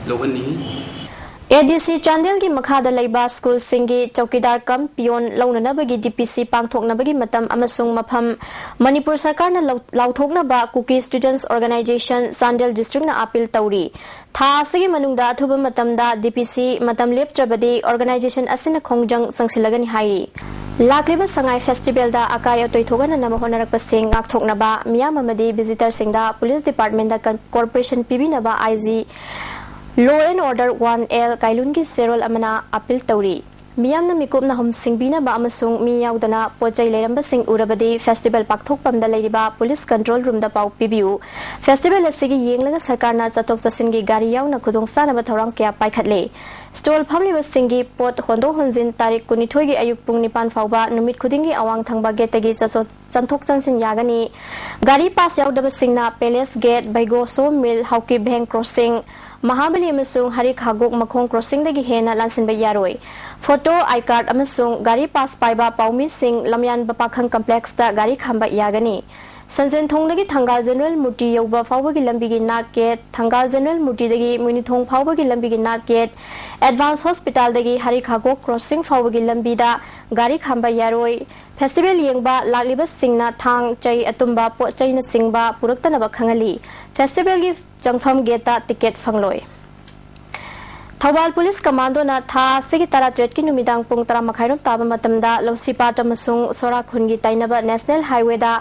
ꯂꯧꯍꯟꯅꯤꯡꯏ꯫ ꯑꯦ ꯗꯤ ꯁꯤ ꯆꯥꯟꯗꯦꯜꯒꯤ ꯃꯈꯥꯗ ꯂꯩꯕ ꯁ꯭ꯀꯨꯜꯁꯤꯡꯒꯤ ꯆꯧꯀꯤꯗꯥꯔ ꯀꯝ ꯄꯤꯌꯣꯟ ꯂꯧꯅꯅꯕꯒꯤ ꯗꯤ ꯄꯤ ꯁꯤ ꯄꯥꯡꯊꯣꯛꯅꯕꯒꯤ ꯃꯇꯝ ꯑꯃꯁꯨꯡ ꯃꯐꯝ ꯃꯅꯤꯄꯨꯔ ꯁꯔꯀꯥꯔꯅ ꯂꯧ- ꯂꯥꯎꯊꯣꯛꯅꯕ ꯀꯨꯀꯤ ꯁ꯭ꯇꯨꯗꯦꯟꯠꯁ ꯑꯣꯔꯒꯅꯥꯏꯖꯦꯁꯟ ꯆꯥꯟꯗꯦꯜ ꯗꯤꯁꯇ꯭ꯔꯤꯛꯅ ꯑꯥꯄꯤꯜ ꯇꯧꯔꯤ꯫ ꯊꯥ ꯑꯁꯤꯒꯤ ꯃꯅꯨꯡꯗ ꯑꯊꯨꯕ ꯃꯇꯝꯗ ꯗꯤ ꯄꯤ ꯁꯤ ꯃꯇꯝ ꯂꯦꯞꯇ꯭ꯔꯕꯗꯤ ꯑꯣꯔꯒꯅꯥꯏꯖꯦꯁꯟ ꯑꯁꯤꯅ ꯈꯣꯡꯖꯪ ꯆꯪꯁꯤꯜꯂꯒꯅꯤ ꯍꯥꯏꯔꯤ꯫ ꯂꯥꯛꯂꯤꯕ ꯁꯉꯥꯏ ꯐꯦꯁꯇꯤꯚꯦꯜꯗ ꯑꯀꯥꯏ ꯑꯇꯣꯏ ꯊꯣꯛꯍꯟꯅꯅꯕ ꯍꯣꯠꯅꯔꯛꯄꯁꯤꯡ ꯉꯥꯛꯊꯣꯛꯅꯕ ꯃꯤꯌꯥꯝ ꯑꯃꯗꯤ ꯚꯤꯖꯤꯇꯔꯁꯤꯡꯗ ꯄꯨꯂꯤꯁ ꯗꯤꯄꯥꯔꯠꯃꯦꯟꯗ ꯀꯟ- ꯀꯣꯔꯄꯣꯔꯦꯁꯟ ꯄꯤꯕꯤꯅꯕ I G Law and Order one L ꯀꯥꯏꯂꯨꯟꯒꯤ ꯆꯦꯔꯣꯜ ꯑꯃꯅ ꯑꯥꯄꯤꯜ ꯇꯧꯔꯤ꯫ ꯃꯤꯌꯥꯝꯅ ꯃꯤꯀꯨꯞ ꯅꯥꯍꯨꯝ ꯁꯤꯡꯕꯤꯅꯕ ꯑꯃꯁꯨꯡ ꯃꯤ ꯌꯥꯎꯗꯅ ꯄꯣꯠ ꯆꯩ ꯂꯩꯔꯝꯕꯁꯤꯡ ꯎꯔꯕꯗꯤ ꯐꯦꯁꯇꯤꯚꯦꯜ ꯄꯥꯡꯊꯣꯛꯐꯝꯗ ꯂꯩꯔꯤꯕ ꯄꯨꯂꯤꯁ ꯀꯟꯇ꯭ꯔꯣꯜ ꯔꯨꯝꯗ ꯄꯥꯎ ꯄꯤꯕꯤꯌꯨ꯫ ꯐꯦꯁꯇꯤꯚꯦꯜ ꯑꯁꯤꯒꯤ ꯌꯦꯡꯂꯒ ꯁꯔꯀꯥꯔꯅ ꯆꯠꯊꯣꯛ ꯆꯠꯁꯤꯟꯒꯤ ꯒꯥꯔꯤ ꯌꯥꯎꯅ ꯈꯨꯗꯣꯡꯆꯥꯅꯕ ꯊꯧꯔꯥꯡ ꯀꯌꯥ ꯄꯥꯏꯈꯠꯂꯦ꯫ ꯁ꯭ꯇꯣꯜ ꯐꯝꯂꯤꯕꯁꯤꯡꯒꯤ ꯄꯣꯠ ꯍꯣꯟꯗꯣꯛ ꯍꯣꯟꯖꯤꯟ ꯇꯥꯔꯤꯛ ꯀꯨꯟꯅꯤꯊꯣꯏꯒꯤ ꯑꯌꯨꯛ ꯄꯨꯡ ꯅꯤꯄꯥꯟ ꯐꯥꯎꯕ ꯅꯨꯃꯤꯠ ꯈꯨꯗꯤꯡꯒꯤ ꯑꯋꯥꯡ ꯊꯪꯕ ꯒꯦꯠꯇꯒꯤ ꯆꯠꯊꯣꯛ ꯆꯟꯊꯣꯛ ꯆꯟꯁꯤꯟ ꯌꯥꯒꯅꯤ꯫ ꯒꯥꯔꯤ ꯄꯥꯁ ꯌꯥꯎꯗꯕꯁꯤꯡꯅ ꯄꯦꯂꯦꯁ ꯒꯦꯠ, ꯕꯩꯒꯣ ꯁꯣ ꯃꯤꯜ, ꯍꯥꯎꯀꯤ ꯚꯦꯡ ꯀ꯭ꯔꯣꯁꯤꯡ, ꯃꯍꯥꯕꯂꯤ ꯑꯃꯁꯨꯡ ꯍꯔꯤ ꯈꯥꯒꯣꯛ ꯃꯈꯣꯡ ꯀ꯭ꯔꯣꯁꯤꯡꯗꯒꯤ ꯍꯦꯟꯅ ꯂꯥꯟꯁꯤꯟꯕ ꯌꯥꯔꯣꯏ꯫ ꯐꯣꯇꯣ, ꯑꯥꯏ ꯀꯥꯔꯗ ꯑꯃꯁꯨꯡ ꯒꯥꯔꯤ ꯄꯥꯁ ꯄꯥꯏꯕ ꯄꯥꯎꯃꯤꯁꯤꯡ ꯂꯝꯌꯥꯟꯕ ꯄꯥꯈꯪ ꯀꯝꯄ꯭ꯂꯦꯛꯁꯇ ꯒꯥꯔꯤ ꯈꯥꯝꯕ ꯌꯥꯒꯅꯤ꯫ ꯁꯟꯖꯦꯟ ꯊꯣꯡꯗꯒꯤ ꯊꯪꯒꯥꯜ ꯖꯦꯅꯔꯦꯜ ꯃꯨꯔꯇꯤ ꯌꯧꯕ ꯐꯥꯎꯕꯒꯤ ꯂꯝꯕꯤꯒꯤ ꯅꯥꯛ ꯒꯦꯠ, ꯊꯪꯒꯥꯜ ꯖꯦꯅꯔꯦꯜ ꯃꯨꯔꯇꯤꯗꯒꯤ ꯃꯨꯏꯅꯤꯊꯣꯡ ꯐꯥꯎꯕꯒꯤ ꯂꯝꯕꯤꯒꯤ ꯅꯥꯛ ꯒꯦꯠ, ꯑꯦꯗꯚꯥꯟꯁ ꯍꯣꯁꯄꯤꯇꯥꯜꯗꯒꯤ ꯍꯔꯤ ꯈꯥꯒꯣꯛ ꯀ꯭ꯔꯣꯁꯤꯡ ꯐꯥꯎꯕꯒꯤ ꯂꯝꯕꯤꯗ ꯒꯥꯔꯤ ꯈꯥꯝꯕ ꯌꯥꯔꯣꯏ꯫ ꯐꯦꯁꯇꯤꯚꯦꯜ ꯌꯦꯡꯕ ꯂꯥꯛꯂꯤꯕꯁꯤꯡꯅ ꯊꯥꯡ, ꯆꯩ ꯑꯇꯨꯝꯕ, ꯄꯣꯠ ꯆꯩꯅꯆꯤꯡꯕ ꯄꯨꯔꯛꯇꯅꯕ ꯈꯪꯍꯜꯂꯤ꯫ ꯐꯦꯁꯇꯤꯚꯦꯜꯒꯤ ꯆꯪꯐꯝ ꯒꯦꯠꯇ ꯇꯤꯀꯦꯠ ꯐꯪꯂꯣꯏ꯫ ꯊꯧꯕꯥꯜ ꯄꯨꯂꯤꯁ ꯀꯃꯥꯟꯗꯣꯅ ꯊꯥ ꯑꯁꯤꯒꯤ ꯇꯔꯥꯇꯔꯦꯠꯀꯤ ꯅꯨꯃꯤꯗꯥꯡ ꯄꯨꯡ ꯇꯔꯥ ꯃꯈꯥꯏꯔꯣꯝ ꯇꯥꯕ ꯃꯇꯝꯗ ꯂꯧꯁꯤꯄꯥꯠ ꯑꯃꯁꯨꯡ ꯁꯣꯔꯥ ꯈꯨꯟꯒꯤ ꯇꯥꯏꯅꯕ ꯅꯦꯁꯅꯦꯜ ꯍꯥꯏꯋꯦꯗ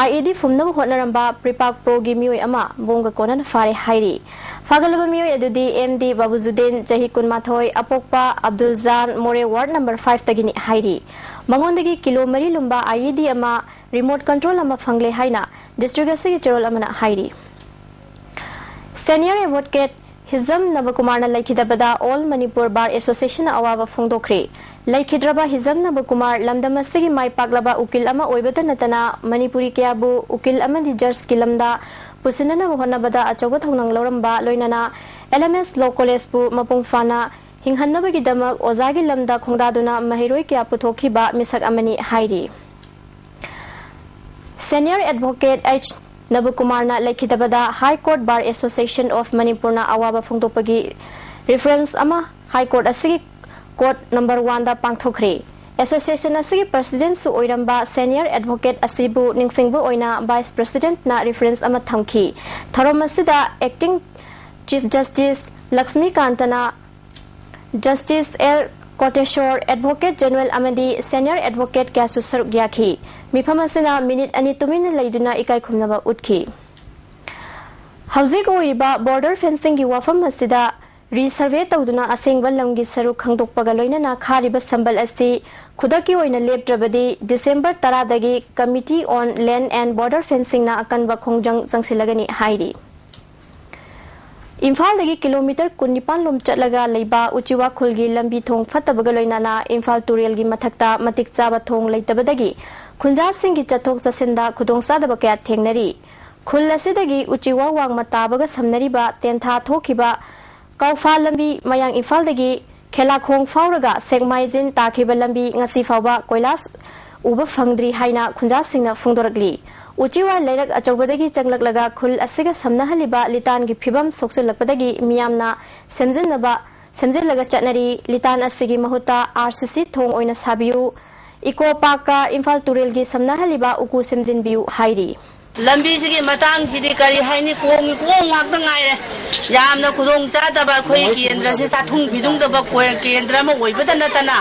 ꯑꯥꯏ ꯏ ꯗꯤ ꯐꯨꯝꯅꯕ ꯍꯣꯠꯅꯔꯝꯕ ꯄ꯭ꯔꯤꯄꯥꯛ ꯄ꯭ꯔꯣꯒꯤ ꯃꯤꯑꯣꯏ ꯑꯃ ꯕꯣꯝꯒ ꯀꯣꯟꯅꯅ ꯐꯥꯔꯦ ꯍꯥꯏꯔꯤ꯫ ꯐꯥꯒꯠꯂꯕ ꯃꯤꯑꯣꯏ ꯑꯗꯨꯗꯤ ꯑꯦꯝ ꯗꯤ ꯕꯥꯕꯨꯖꯨꯗꯤꯟ, ꯆꯍꯤ ꯀꯨꯟꯃꯥꯊꯣꯏ, ꯑꯄꯣꯛꯄ ꯑꯕꯗꯨꯜ ꯖꯥꯟ, ꯃꯣꯔꯦ ꯋꯥꯔꯗ ꯅꯝꯕꯔ ꯐꯥꯏꯚꯇꯒꯤꯅꯤ ꯍꯥꯏꯔꯤ꯫ ꯃꯉꯣꯟꯗꯒꯤ ꯀꯤꯂꯣ ꯃꯔꯤ ꯂꯨꯝꯕ ꯑꯥꯏ ꯏ ꯗꯤ ꯑꯃ, ꯔꯤꯃꯣꯠ ꯀꯟꯇ꯭ꯔꯣꯜ ꯑꯃ ꯐꯪꯂꯦ ꯍꯥꯏꯅ ꯗꯤꯁꯇ꯭ꯔꯤꯛ ꯑꯁꯤꯒꯤ ꯆꯦꯔꯣꯜ ꯑꯃꯅ ꯍꯥꯏꯔꯤ꯫ ꯁꯦꯅꯤꯌꯔ ꯑꯦꯗꯚꯣꯀꯦꯠ ꯍꯤꯖꯝ ꯅꯕꯀꯨꯃꯥꯔꯅ ꯂꯩꯈꯤꯗꯕꯗ ꯑꯣꯜ ꯃꯅꯤꯄꯨꯔ ꯕꯥꯔ ꯑꯦꯁꯣꯁꯤꯌꯦꯁꯟꯅ ꯑꯋꯥꯕ ꯐꯣꯡꯗꯣꯛꯈ꯭ꯔꯦ꯫ ꯂꯩꯈꯤꯗ꯭ꯔꯕ ꯍꯤꯖꯝ ꯅꯕꯀꯨꯃꯥꯔ ꯂꯝꯗꯝ ꯑꯁꯤꯒꯤ ꯃꯥꯏ ꯄꯥꯛꯂꯕ ꯎꯀꯤꯜ ꯑꯃ ꯑꯣꯏꯕꯇ ꯅꯠꯇꯅ ꯃꯅꯤꯄꯨꯔꯤ ꯀꯌꯥꯕꯨ ꯎꯀꯤꯜ ꯑꯃꯗꯤ ꯖꯖꯀꯤ ꯂꯝꯗ ꯄꯨꯁꯤꯟꯅꯅꯕ ꯍꯣꯠꯅꯕꯗ ꯑꯆꯧꯕ ꯊꯧꯅꯥ ꯂꯧꯔꯝꯕ ꯂꯣꯏꯅꯅ L M S Law College ꯄꯨ ꯃꯄꯨꯡ ꯐꯥꯅ ꯍꯤꯡꯍꯟꯅꯕꯒꯤꯗꯃꯛ ꯑꯣꯖꯥꯒꯤ ꯂꯝꯗ ꯈꯣꯡꯗꯥꯗꯨꯅ ꯃꯍꯩꯔꯣꯏ ꯀꯌꯥ ꯄꯨꯊꯣꯛꯈꯤꯕ ꯃꯤꯁꯛ ꯑꯃꯅꯤ ꯍꯥꯏꯔꯤ꯫ Senior Advocate H ꯅꯕꯀꯨꯃꯥꯔꯅ ꯂꯩꯈꯤꯗꯕꯗ High Court Bar Association of ꯃꯅꯤꯄꯨꯔꯅ ꯑꯋꯥꯕ ꯐꯣꯡꯗꯣꯛꯄꯒꯤ reference ꯑꯃ High Court ꯑꯁꯤꯒꯤ Court number one ꯗ ꯄꯥꯡꯊꯣꯛꯈ꯭ꯔꯦ꯫ Association ꯑꯁꯤꯒꯤ President ꯁꯨ ꯑꯣꯏꯔꯝꯕ Senior Advocate ꯑꯁꯤꯕꯨ ꯅꯤꯡꯁꯤꯡꯕ ꯑꯣꯏꯅ Vice President ꯅ reference ꯑꯃ ꯊꯝꯈꯤ꯫ ꯊꯧꯔꯝ ꯑꯁꯤꯗ Acting Chief Justice ꯂꯛꯁꯃꯤꯀꯥꯟꯇꯅ Justice L ꯀꯣꯇꯦꯁꯣꯔ, Advocate General ꯑꯃꯗꯤ Senior Advocate ꯀꯌꯥꯁꯨ ꯁꯔꯨꯛ ꯌꯥꯈꯤ꯫ ꯃꯤꯐꯝ ꯑꯁꯤꯅ ꯃꯤꯅꯤꯠ ꯑꯅꯤ ꯇꯨꯃꯤꯟꯅ ꯂꯩꯗꯨꯅ ꯏꯀꯥꯏ ꯈꯨꯝꯅꯕ ꯎꯠꯈꯤ꯫ ꯍꯧꯖꯤꯛ ꯑꯣꯏꯔꯤꯕ border fencing ꯒꯤ ꯋꯥꯐꯝ ꯑꯁꯤꯗ resurvey ꯇꯧꯗꯨꯅ ꯑꯁꯦꯡꯕ ꯂꯝꯒꯤ ꯁꯔꯨꯛ ꯈꯪꯗꯣꯛꯄꯒ ꯂꯣꯏꯅꯅ ꯈꯥꯔꯤꯕ ꯁꯝꯕꯜ ꯑꯁꯤ ꯈꯨꯗꯛꯀꯤ ꯑꯣꯏꯅ ꯂꯦꯞꯇ꯭ꯔꯕꯗꯤ December ꯇꯔꯥꯗꯒꯤ Committee on Land and Border Fencing ꯅ ꯑꯀꯟꯕ ꯈꯣꯡꯖꯪ ꯆꯪꯁꯤꯜꯂꯒꯅꯤ ꯍꯥꯏꯔꯤ꯫ ꯏꯝꯐꯥꯜꯗꯒꯤ ꯀꯤꯂꯣꯃꯤꯇꯔ ꯀꯨꯟꯅꯤꯄꯥꯟ ꯂꯣꯝ ꯆꯠꯂꯒ ꯂꯩꯕ ꯎꯆꯤꯋꯥ ꯈꯨꯜꯒꯤ ꯂꯝꯕꯤ ꯊꯣꯡ ꯐꯠꯇꯕꯒ ꯂꯣꯏꯅꯅ ꯏꯝꯐꯥꯜ ꯇꯨꯔꯦꯜꯒꯤ ꯃꯊꯛꯇ ꯃꯇꯤꯛ ꯆꯥꯕ ꯊꯣꯡ ꯂꯩꯇꯕꯗꯒꯤ ꯈꯨꯟꯖꯥꯁꯤꯡꯒꯤ ꯆꯠꯊꯣꯛ ꯆꯠꯁꯤꯟꯗ ꯈꯨꯗꯣꯡꯆꯥꯗꯕ ꯀꯌꯥ ꯊꯦꯡꯅꯔꯤ꯫ ꯈꯨꯜ ꯑꯁꯤꯗꯒꯤ ꯎꯆꯤꯋꯥ ꯋꯥꯡꯃ ꯇꯥꯕꯒ ꯁꯝꯅꯔꯤꯕ ꯇꯦꯟꯊꯥ ꯊꯣꯛꯈꯤꯕ ꯀꯥꯎꯐꯥ ꯂꯝꯕꯤ ꯃꯌꯥꯡ ꯏꯝꯐꯥꯜꯗꯒꯤ ꯈꯦꯂꯥꯈꯣꯡ ꯐꯥꯎꯔꯒ ꯁꯦꯛꯃꯥꯏꯖꯤꯟ ꯇꯥꯈꯤꯕ ꯂꯝꯕꯤ ꯉꯁꯤ ꯐꯥꯎꯕ ꯀꯣꯏꯂꯥꯁ ꯎꯕ ꯐꯪꯗ꯭ꯔꯤ ꯍꯥꯏꯅ ꯈꯨꯟꯖꯥꯁꯤꯡꯅ ꯐꯣꯡꯗꯣꯔꯛꯂꯤ꯫ ꯎꯆꯤꯋꯥ ꯂꯩꯔꯛ ꯑꯆꯧꯕꯗꯒꯤ ꯆꯪꯂꯛꯂꯒ ꯈꯨꯜ ꯑꯁꯤꯒ ꯁꯝꯅꯍꯜꯂꯤꯕ ꯂꯤꯇꯥꯟꯒꯤ ꯐꯤꯕꯝ ꯁꯣꯛꯆꯤꯜꯂꯛꯄꯗꯒꯤ ꯃꯤꯌꯥꯝꯅ ꯁꯦꯝꯖꯤꯟꯅꯕ ꯁꯦꯝꯖꯤꯜꯂꯒ ꯆꯠꯅꯔꯤ꯫ ꯂꯤꯇꯥꯟ ꯑꯁꯤꯒꯤ ꯃꯍꯨꯠꯇ R C C ꯊꯣꯡ ꯑꯣꯏꯅ ꯁꯥꯕꯤꯌꯨ, ꯏꯀꯣ ꯄꯥꯔꯛꯀ ꯏꯝꯐꯥꯜ ꯇꯨꯔꯦꯜꯒꯤ ꯁꯝꯅꯍꯜꯂꯤꯕ ꯎꯀꯨ ꯁꯦꯝꯖꯤꯟꯕꯤꯌꯨ ꯍꯥꯏꯔꯤ꯫ ꯂꯝꯕꯤꯁꯤꯒꯤ ꯃꯇꯥꯡꯁꯤꯗꯤ ꯀꯔꯤ ꯍꯥꯏꯅꯤ, ꯀꯣꯡꯒꯤ ꯀꯣꯡ ꯉꯥꯛꯇ ꯉꯥꯏꯔꯦ꯫ ꯌꯥꯝꯅ ꯈꯨꯗꯣꯡ ꯆꯥꯗꯕ ꯑꯩꯈꯣꯏ ꯀꯦꯟꯗ꯭ꯔꯁꯤ ꯆꯥꯊꯨꯡ ꯐꯤꯗꯨꯡꯗꯕ ꯀꯣ-, ꯀꯦꯟꯗ꯭ꯔ ꯑꯃ ꯑꯣꯏꯕꯇ ꯅꯠꯇꯅ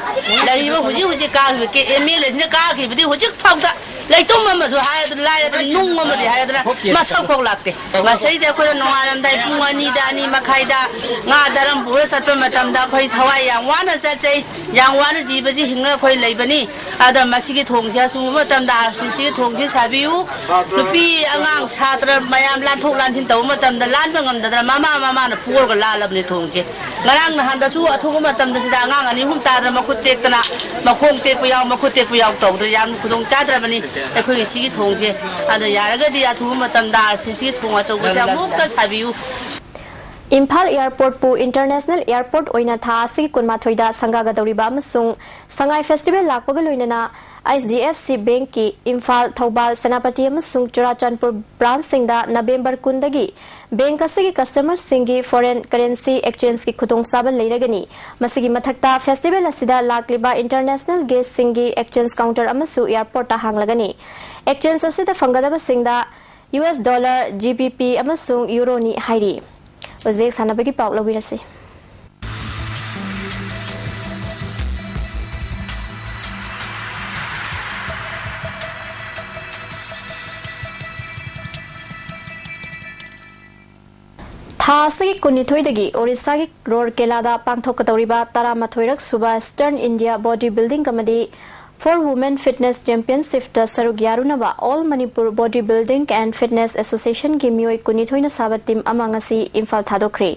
ꯂꯩꯔꯤꯕ ꯍꯧꯖꯤꯛ ꯍꯧꯖꯤꯛ ꯀꯥꯈꯤꯕ ꯀꯦ-, M L A ꯁꯤꯅ ꯀꯥꯈꯤꯕꯗꯤ ꯍꯧꯖꯤꯛ ꯐꯥꯎꯗ ꯂꯩꯇꯨꯝ ꯑꯃꯁꯨ ꯍꯥꯏꯔꯗꯅ ꯂꯥꯏꯔꯗꯅ ꯅꯨꯡ ꯑꯃꯗꯤ ꯍꯥꯏꯔꯗꯅ ꯃꯁꯛ ꯐꯥꯎ ꯂꯥꯛꯇꯦ꯫ ꯃꯁꯤꯗ ꯑꯩꯈꯣꯏꯅ ꯅꯣꯡꯉꯥꯜꯂꯝꯗꯥꯏ ꯄꯨꯡ ꯑꯅꯤꯗ, ꯑꯅꯤ ꯃꯈꯥꯏꯗ ꯉꯥ ꯗꯔꯝ ꯄꯨꯔ ꯆꯠꯄ ꯃꯇꯝꯗ ꯑꯩꯈꯣꯏ ꯊꯋꯥꯏ ꯌꯥꯝ ꯋꯥꯅ ꯆꯠꯆꯩ꯫ ꯌꯥꯝ ꯋꯥꯅ ꯖꯤꯕꯁꯤ ꯍꯤꯡꯉ ꯑꯩꯈꯣꯏ ꯂꯩꯕꯅꯤ꯫ ꯑꯗ ꯃꯁꯤꯒꯤ ꯊꯣꯡꯁꯦ ꯑꯊꯨꯕ ꯃꯇꯝꯗ R C C ꯊꯣꯡꯁꯦ ꯁꯥꯕꯤꯌꯨ꯫ ꯅꯨꯄꯤ ꯑꯉꯥꯡ ꯁꯥꯇ꯭ꯔ ꯃꯌꯥꯝ ꯂꯥꯟꯊꯣꯛ ꯂꯥꯟꯁꯤꯟ ꯇꯧꯕ ꯃꯇꯝꯗ ꯂꯥꯟꯕ ꯉꯝꯗꯗꯅ ꯃꯃꯥ ꯃꯃꯥꯅ ꯄꯨꯔꯒ ꯂꯥꯜꯂꯕꯅꯤ ꯊꯣꯡꯁꯦ꯫ ꯉꯔꯥꯡ ꯅꯍꯥꯟꯗꯁꯨ ꯑꯊꯨꯕ ꯃꯇꯝꯗ ꯁꯤꯗ ꯑꯉꯥꯡ ꯑꯅꯤ ꯑꯍꯨꯝ ꯇꯥꯗꯅ ꯃꯈꯨꯠ ꯇꯦꯛꯇꯅ, ꯃꯈꯣꯡ ꯇꯦꯛꯄ ꯌꯥꯎ, ꯃꯈꯨꯠ ꯇꯦꯛꯄ ꯌꯥꯎ ꯇꯧꯗꯅ ꯌꯥꯝ ꯈꯨꯗꯣꯡ ꯆꯥꯗ꯭ꯔꯕꯅꯤ ꯑꯩꯈꯣꯏꯒꯤ ꯁꯤꯒꯤ ꯊꯣꯡꯁꯦ꯫ ꯑꯗꯣ ꯌꯥꯔꯒꯗꯤ ꯑꯊꯨꯕ ꯃꯇꯝꯗ ꯑꯥꯔ ꯁꯤ ꯁꯤꯒꯤ ꯊꯣꯡ ꯑꯆꯧꯕꯁꯦ ꯑꯃꯨꯛꯇ ꯁꯥꯕꯤꯌꯨ꯫ ꯏꯝꯐꯥꯜ ꯑꯦꯌꯔꯄꯣꯔꯠꯄꯨ ꯏꯟꯇꯔꯅꯦꯁꯅꯦꯜ ꯑꯦꯌꯔꯄꯣꯔꯠ ꯑꯣꯏꯅ ꯊꯥ ꯑꯁꯤꯒꯤ ꯀꯨꯟꯃꯥꯊꯣꯏꯗ ꯁꯪꯒꯥꯒꯗꯧꯔꯤꯕ ꯑꯃꯁꯨꯡ ꯁꯉꯥꯏ ꯐꯦꯁꯇꯤꯚꯦꯜ ꯂꯥꯛꯄꯒ ꯂꯣꯏꯅꯅ ꯑꯩꯆ ꯗꯤ ꯑꯦꯐ ꯁꯤ ꯕꯦꯡꯛꯀꯤ ꯏꯝꯐꯥꯜ, ꯊꯧꯕꯥꯜ, ꯁꯦꯅꯥꯄꯇꯤ ꯑꯃꯁꯨꯡ ꯆꯨꯔꯥꯆꯥꯟꯄꯨꯔ ꯕ꯭ꯔꯥꯟꯆꯁꯤꯡꯗ ꯅꯕꯦꯝꯕꯔ ꯀꯨꯟꯗꯒꯤ ꯕꯦꯡꯛ ꯑꯁꯤꯒꯤ ꯀꯁꯇꯃꯔꯁꯤꯡꯒꯤ ꯐꯣꯔꯦꯟ ꯀꯔꯦꯟꯁꯤ ꯑꯦꯛꯆꯦꯟꯖꯀꯤ ꯈꯨꯗꯣꯡꯆꯥꯕ ꯂꯩꯔꯒꯅꯤ꯫ ꯃꯁꯤꯒꯤ ꯃꯊꯛꯇ ꯐꯦꯁꯇꯤꯚꯦꯜ ꯑꯁꯤꯗ ꯂꯥꯛꯂꯤꯕ ꯏꯟꯇꯔꯅꯦꯁꯅꯦꯜ ꯒꯦꯁꯁꯤꯡꯒꯤ ꯑꯦꯛꯆꯦꯟꯖ ꯀꯥꯎꯟꯇꯔ ꯑꯃꯁꯨ ꯑꯦꯌꯔꯄꯣꯔꯠꯇ ꯍꯥꯡꯂꯒꯅꯤ꯫ ꯑꯦꯛꯆꯦꯟꯖ ꯑꯁꯤꯗ ꯐꯪꯒꯗꯕꯁꯤꯡꯗ U S dollar, G B P ꯑꯃꯁꯨꯡ ꯌꯨꯔꯣꯅꯤ ꯍꯥꯏꯔꯤ꯫ ꯍꯧꯖꯤꯛ ꯁꯥꯟꯅꯕꯒꯤ ꯄꯥꯎ ꯂꯧꯕꯤꯔꯁꯤ꯫ ꯊꯥ ꯑꯁꯤꯒꯤ ꯀꯨꯟꯅꯤꯊꯣꯏꯗꯒꯤ ꯑꯣꯔꯤꯁꯥꯒꯤ ꯔꯣꯔꯀꯦꯂꯥꯗ ꯄꯥꯡꯊꯣꯛꯀꯗꯧꯔꯤꯕ ꯇꯔꯥꯃꯥꯊꯣꯏꯔꯛ ꯁꯨꯕ Eastern India Body Building ꯑꯃꯗꯤ For Women Fitness Championshipꯇ ꯁꯔꯨꯛ ꯌꯥꯔꯨꯅꯕ All Manipur Body Building and Fitness Associationꯒꯤ ꯃꯤꯑꯣꯏ ꯀꯨꯟꯅꯤꯊꯣꯏꯅ ꯁꯥꯕ ꯇꯤꯝ ꯑꯃ ꯉꯁꯤ ꯏꯝꯐꯥꯜ ꯊꯥꯗꯣꯛꯈ꯭ꯔꯦ꯫